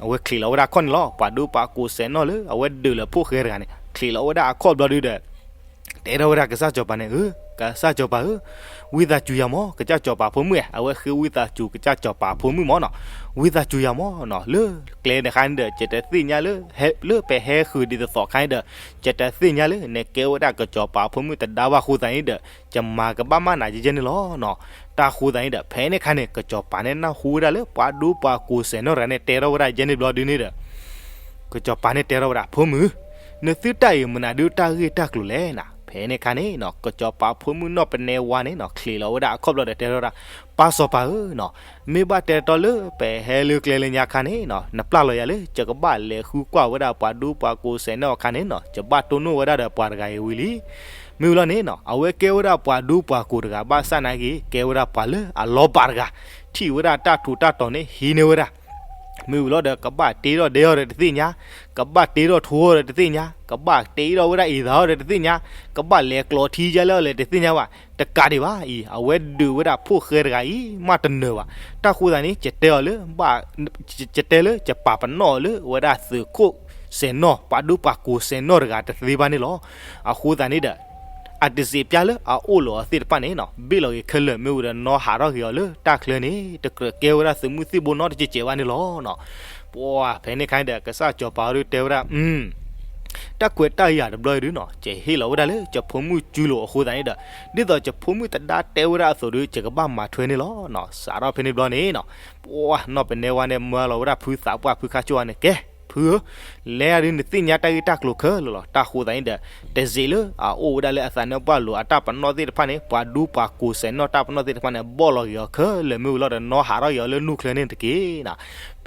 အဝဲချံးလီၤဝဲဒၣ်အခီၣ်န့ၣ်လီၤ. ပှၤဒူပှၤကိၢ်စဲးနီၣ်လၢ အဝဲဒုးလၢဖိၣ်ဃဲတဂၤန့ၣ် ချံးလီၤဝဲဒၣ်အခီၣ်ဘျီဒုဒီး တဲထီၣ်ဝဲဒၣ်ကစၢ်စီၤပၤန့ၣ်, ကစၢ်စီၤပၤဧၢ, ဝံသးစူၤယၤမး, ကစၢ်စီၤပၤဖိမုၣ်ဧၢ, အဝဲဃ့ဝံသးစူၤကစၢ်စီၤပၤဖိမုၣ်မးနီၤ. ဝံသးစူၤယၤမးနီၤ, လၢကျဲန့ၣ်ခါန့ၣ်ဒီး ယတသ့ၣ်ညါလၢ လၢပဟဲဃုာ်ဒ်သိးသိးခါန့ၣ်ဒီး ယတသ့ၣ်ညါလၢ နကဲဝဲဒၣ်ကစီၤပၤဖိမုၣ်သဒါဘၣ်အဃိသတးန့ၣ်ဒီး ယမၤကဘၣ်မးနၤယဲယဲန့ၣ်လီၤနီၤ. တၢ်အဃိသတးန့ၣ်ဒီး ဖဲန့ၣ်ခါန့ၣ် ကစီၤပၤန့ၣ်နၢ်ဟူဝဲဒၣ်လၢ ပှၤဒူပှၤကိၢ်စဲးနီၣ်တဂၤန့ၣ် တဲထီၣ်ဝဲဒၣ်ယဲန့ၣ်ဘျီဒုန့ၣ်ဒီး ကစီၤပၤန့ၣ်တဲထီၣ်ဝဲဒၣ် ဖိမုၣ်, နသုတၢ်အံၤမနုၤဒုးတၢ်ဂ့ၢ်တၢ်ကျိၤလဲၣ်နီၤ. ဖဲန့ၣ်ခါန့ၣ်နီၤ ကစီၤပၤဖိမုၣ်နီၢ်ပနဲဝါန့ၣ်နီၤ ချံးလီၤဝဲဒၣ်အခီၣ်ဘျီဒီးတဲထီၣ်ဝဲဒၣ်, ပၢ်စီၤပၤဧၢနီၤ, မ့ၢ်ဘၣ်တဲတီလၢပဟဲလၢကျဲလၢညါခါန့ၣ်နီၤ နပျၢ်လီၤယၤလၢ ယကဘၣ်လဲၤဃုကွၢ်ဝဲဒၣ်ပှၤဒူပှၤကိၢ်စဲးနီၣ်အခါန့ၣ်နီၤ ယဘၣ်တိၢ်နီၣ်ဝဲဒၣ်ဒီးပှၤတဂၤအံၤဝံၤလံ. မ့ၢ်ဝံၤလီၤန့ၣ်နီၤ အဝဲကဲဝဲဒၣ်ပှၤဒူပှၤကိၢ်တဂၤဘၣ်ဆၣ်နာ်က့ ကဲဝဲဒၣ်ပှၤလၢအလီၤဘၣ်တဂၤ, ထံၣ်ဝဲဒၣ်တၢ်ထူးတၢ်တီၤန့ၣ် ဟံးန့ၢ်ဝဲဒၣ် မ့ၢ်ဝံၤလီၤဒီး ကဘၣ်တ့ထီၣ်ဒဲအီၤဒီးတသ့ၣ်ညါ, ကဘၣ်တ့ထီၣ်ထိအီၤဒီးတသ့ၣ်ညါ, ကဘၣ်တ့ထီၣ်ဝဲဒၣ်အံၤသးအီၤဒီးတသ့ၣ်ညါ, ကဘၣ်လဲၤကျီထံယဲလဲၣ်အီၤလဲၣ်တသ့ၣ်ညါဘၣ်, တကးဒံးဘၣ်အံၤ အဝဲဒုးဝဲဒၣ်ဖိၣ်ဃဲတဂၤအံၤ မးတနၢၤဘၣ်. တၢ်ဃိသတးန့ၣ် ယတဲအီၤလၢ ယတဲလၢယပာ်ပနီၣ်အီၤလၢအဝဲဒၣ်သုးခိၣ်စဲးနီၣ် ပှၤဒူပှၤကိၢ်စဲးနီၣ်တဂၤတသ့ဘၣ်န့ၣ်လီၤ. အဃိသတးန့ၣ်ဒီး အတစံးပျၢ်လၢအအိၣ်လီၤအီၤသ့ၣ်တဖၣ်န့ၣ်နီၤ ဘ့ၣ်လီၤက့ၤခဲလၢာ် မ့ၢ်ဝံၤဒီးနီၢ်ဟးထီၣ်က့ၤအီၤလၢတၢ်ချၢန့ၣ် တကြၢးကဲဝဲဒၣ်သုးမုၢ်သံၣ်ဘိနီတကဲးကဲးဘၣ်န့ၣ်လီၤနီၤ. ပှၤ ဖဲန့ၣ်ခါန့ၣ်ဒီး ကစၢ်စီၤပၤအီၤဒုးတဲဝဲဒၣ် တၢ်ကွဲးတၢ်ယာ်တဘျီအံၤဒုနီၤ ယဟ့ၣ်လီၤဝဲဒၣ်လၢယဖိမုၣ်စုလိၤအဃိသတးန့ၣ်ဒီး ဒ်သိးယဖိမုၣ်သဒါတဲဝဲဒၣ်အသိးဒီး ယကဘၣ်မၤထွဲန့ၣ်လီၤနီၤ. စးထီၣ်ဖဲန့ၣ်ဘျီန့ၣ်နီၤ ပှၤနီၢ်ပနဲဝါန့ၣ် မၢလီၤဝဲဒၣ်ဖုသးပှၢ်ဖုခါဆိၣ်ဝါန့ၣ် ကဲ ဖုဧၢ, လဲၤဒုးနသ့ၣ်ညါတၢ်ဂ့ၢ်တၢ်ကျိၤခဲလၢာ်လီၤ. တၢ်ဃိသတးန့ၣ်ဒီး တစံးလၢအအိၣ်ဝဲဒၣ်လၢအသးနၢၣ်ပှၢ်လိၤအတၢ်ပနီၣ်သ့ၣ်တဖၣ်န့ၣ် ပှၤဒူပှၤကိၢ်စဲးနီၣ်တၢ်ပနီၣ်သ့ၣ်တဖၣ်န့ၣ် ဘီၣ်လီၤက့ၤအီၤခဲလၢာ် မ့ၢ်ဝံၤလီၤဒီး နီၢ်ဟးထီၣ်က့ၤအီၤလၢနူၢ်ချၢန့ၣ်တက့ၢ်နီၤ.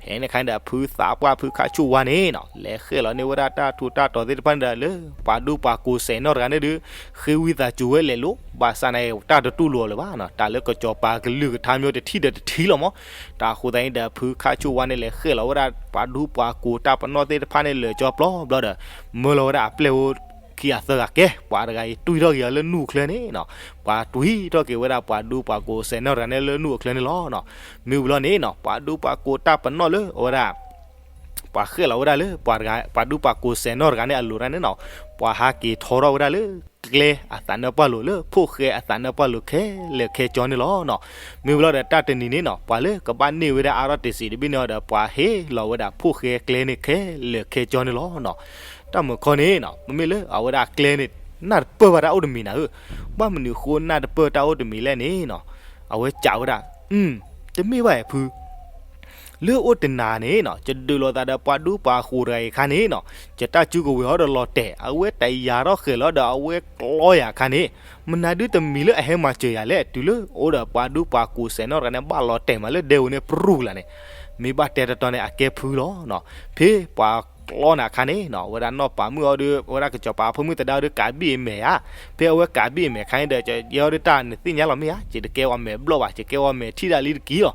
ဖဲန့ၣ်ခါန့ၣ်ဒီး ဖုသးပှၢ်ဖုခါဆိၣ်ဝါန့ၣ်နီၤ လဲၤဃဲၣ်လီၤန့ၢ်ဝဲဒၣ်တၢ်ထူးတၢ်တီၤသ့ၣ်တဖၣ်န့ၣ်ဒီး လၢပှၤဒူပှၤကိၢ်စဲးနီၣ်တဂၤန့ၣ်ဒုး ဃ့ဝံသးစူၤဝဲလဲၤလိၤ ဘၣ်ဆၣ်န့ၣ် တၢ်တတူၢ်လိာ်လၢၤဘၣ်နီၤ တၢ်လၢကစီၤပၤကလုၢ်ကထါမ့ၢ်တထံၣ်ဒီးတထံၣ်လီၤမး. တၢ်အဃိသတးန့ၣ်ဒီး ဖုခါဆိၣ်ဝါန့ၣ် လဲၤဃဲၣ်လီၤဝဲဒၣ်ပှၤဒူပှၤကိၢ်တၢ်ပနီၣ်သ့ၣ်တဖၣ်န့ၣ် လၢာ်ကၠီပျီဘျီဒီး မၢလီၤဝဲဒၣ်အပျဲၢ်ဖိခံဂၤသၢဂၤ ကဲ ပှၤတဂၤအံၤ တွံၢ်ထီၣ်က့ၤအီၤလၢနူၢ်အချၢန့ၣ်နီၤ. ပှၤတွံၢ်ထီၣ်က့ၤဝဲဒၣ်ပှၤဒူပှၤကိၢ်စဲးနီၣ်တဂၤန့ၣ်လၢနူၢ်အချၢန့ၣ်လီၤနီၤ. မ့ၢ်ဝံၤလီၤန့ၣ်နီၤ ပှၤဒူပှၤကိၢ်တၢ်ပနီၣ်လၢအဝဲဒၣ် ပှၤဃဲၣ်လီၤဝဲဒၣ်လၢ ပှၤတဂၤ ပှၤဒူပှၤကိၢ်စဲးနီၣ်တဂၤန့ၣ် အလိၤတၢ်န့ၣ်နီၤ ပှၤဟးက့ၤထီထီၣ်ဝဲဒၣ်လၢ ကျဲအသးနၢၣ်ပှၢ်လိၤ လၢဖိၣ်ဃဲအသးနၢၣ်ပှၢ်လိၤခဲလၢာ်ခဲဆ့န့ၣ်လီၤနီၤ. မ့ၢ်ဝံၤလီၤဒီး တၢ်တနံၤန့ၣ်နီၤ ပှၤလၢကဘၣ်န့ၢ်ဝဲဒၣ်အါထီၣ်တစံးတဘ့ၣ်န့ၣ်ဒီး ပှၤဟ့ၣ်လီၤဝဲဒၣ်ဖိၣ်ဃဲကျဲန့ၣ်ခဲလၢာ်ခဲဆ့န့ၣ်လီၤနီၤ. တၢ်မုာ်ခီန့ၣ်နီၤ မ့မ့ၢ်လၢအဝဲဒၣ်ကျဲန့ၣ် နၢ်တပၢၢ်ဘၣ်တၢ်အိၣ်တမံၤနၤဧၢ, ဘၣ်မနုၤဃိနၢ်တပၢၢ်တၢ်အိၣ်တမံၤလဲၣ်န့ၣ်နီၤ အဝဲစံးဝဲဒၣ် တမ့ၢ်ဘၣ်အဲၣ်ဖု လၢအိၣ်တနၤန့ၣ်နီၤ ယဒုးလိာ်သးဒီးပှၤဒူပှၤကိၢ်တဂၤအံၤအခါန့ၣ်နီၤ ယတၢ်စုကဝဲၤဟီဒီးလီၤတဲာ် အဝဲတယာ်ထီၣ်ဃဲၣ်လီၤဒီးအဝဲကျီယၤအခါန့ၣ် မနုၤဒုးတမံၤလၢအဟဲမၤစၢၤယၤလဲၣ် တုၤလၢအိၣ်ဒီးပှၤဒူပှၤကိၢ်စဲးနီၣ်တဂၤန့ၣ် ဘၣ်လီၤတဲာ်မးလၢဒဲဧိၤန့ၣ် ပြူၢ်လၢ်န့ၣ် မ့ၢ်ဘၣ်တဲတတီန့ၣ် အကဲဖုလီၤနီၤ. ဖဲပှၤကျီနၤအခါန့ၣ်နီၤ အဝဲဒၣ်နီၢ်ပၤမုၣ်အီၤဒီး အဝဲဒၣ်ကစီၤပၤဖိမုၣ်သဒါအီၤဒီး ကးဘံၣ်အမဲာ်ဧါ, ဖဲအဝဲကးဘံၣ်အမဲာ်အခါန့ၣ်ဒီး ယဲအီၤဒုးတၢ်နသ့ၣ်ညါလီၤမ့ၢ်ဧါ, ယတကဲဝဲမဲာ်ဘျီၣ်ဘၣ်, ယကဲဝဲမဲာ်ထံၣ်ဒၣ်လံတက့ၢ်လီၤ.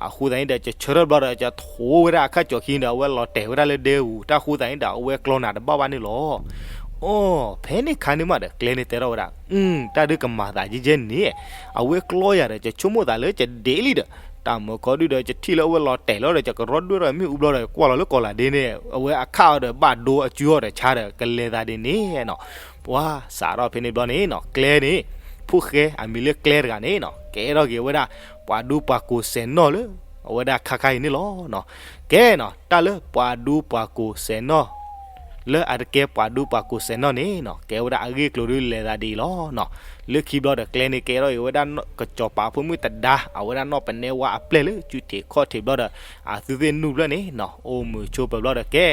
အဃိသတးန့ၣ်ဒီး ယဆၢထၢၣ်ဘျီဒီး ယထိဝဲဒၣ်အခါကၠီၤခံဒီး အဝဲလီၤတဲာ်ဝဲဒၣ်လၢဒဲဧိၤ, တၢ်ဃိသတးန့ၣ်ဒီး အဝဲကျီနၤတဘၣ်ဘၣ်န့ၣ်လီၤ. အိ, ဖဲန့ၣ်ခါန့ၣ်မးဒီး ကျဲန့ၣ်တဲထီၣ်ဝဲဒၣ်, တၢ်ဒုးကမၤသးယဲယဲန့ၣ်, အဝဲကျီယၤဒီး ယဆိကမိၣ်သးလၢယဒ့လံဒီး တၢ်မုာ်ခီဒုဒီး ယထံၣ်လၢအဝဲလီၤတဲာ်လီၤဒီး ယကရီဒွဲၣ်ထီၣ်မ့ၣ်အူဘျီဒီး ယကွၢ်လီၤလၢကီၤလၤဒ့န့ၣ် အဝဲအခၣ်အီၤဒီးဘၣ်ဒိအစုအီၤဒီးဆါဒီး ကလဲၤသးဒ်န့ၣ်နီၤ. ပှၤစးထီၣ်ဖဲန့ၣ်ဘျီန့ၣ်နီၤ ကျဲန့ၣ် ဖိၣ်ဃဲအမံၤလၢကျဲတဂၤန့ၣ်နီၤ ကဲထီၣ်က့ၤဝဲဒၣ် ပှၤဒူပှၤကိၢ်စဲးနီၣ်လၢ အဝဲဒၣ်ခါခါအံၤန့ၣ်လီၤ. ကဲနီၤ တၢ်လၢပှၤဒူပှၤကိၢ်စဲးနီၣ် လၢအတကဲပှၤဒူပှၤကိးစဲးနီၣ်န့ၣ်နီၤ ကဲဝဲဒၣ်အဂ့ၢ်အကျိၤဒုးလဲၤသးဒ်အံၤလီၤနီၤ. လၢခံဘျီဒီးကျဲန့ၣ်ကဲထီၣ်က့ၤဝဲဒၣ်ကစီၤပၤဖိမုၣ်တဒါ အဝဲဒၣ်နီၢ်ပနဲဝါအပျဲၢ်လၢစုထံးခီၣ်ထံးဘျီဒီး အသုသ့ၣ်နုာ်ဖျၢၣ်န့ၣ်နီၤ အိၣ်မုာ်ဆိးပၢၤဘျီဒီးကဲ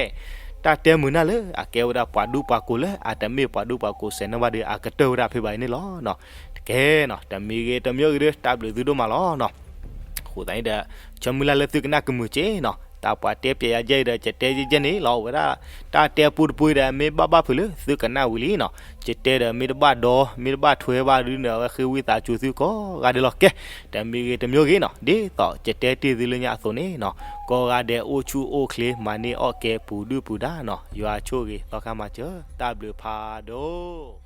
တၢ်တဲမုာ်နၢ်လၢအကဲဝဲဒၣ်ပှၤဒူပှၤကိးလၢအတမ့ၢ်ပှၤဒူပှၤကိးစဲးနီၣ်ဘၣ်ဒီး အကတၢၢ်ဝဲဒၣ်ဖဲဘၣ်အံၤန့ၣ်လီၤနီၤ. တကဲနီၤ တမံၤဂ့ၤတမံၤဂ့ၤဒီး တၢ်ဘျုးသုဒိၣ်မးလီၤနီၤ. အဃိသတးန့ၣ်ဒီး ဆၢမုၢ်လၢ်လၢသုကနၣ်ကမုာ်က့နီၤ တၢ်ပှၤတဲပျဲယၤယဲအံၤဒီး ကတဲယဲယဲန့ၣ်လီၤ အဝဲဒၣ် တၢ်တဲပူတပူဒီး မ့ၢ်ဘၣ်ဘၣ်ဖုးလၢသုကနၣ်ဝံၤလံနီၤ ကတဲဒီးမ့ၢ်တဘၣ်ဒီ မ့ၢ်တဘၣ်ထွဲဘၣ်ဒုးန့ၣ် အဝဲဃ့ဝံသးစူၤသုကိးဂၤဒဲးလီၤ. ကဲ တမံၤဂ့ၤတမံၤဂ့ၤနီၤ ဒ်သိးကတဲတ့ၢ်သုလၢညါအသိးန့ၣ်နီၤ ကိးဂၤဒဲးအိၣ်ဆူၣ်အိၣ်ချ့ မၤန့ၢ်အီၣ်ကဲပူၤဒုၣ်ပူၤဒါနီၤ ယွၤဆိၣ်ဂ့ၤသီခါမၤစၢၤ တၢ်ဘျုးဖးဒိၣ်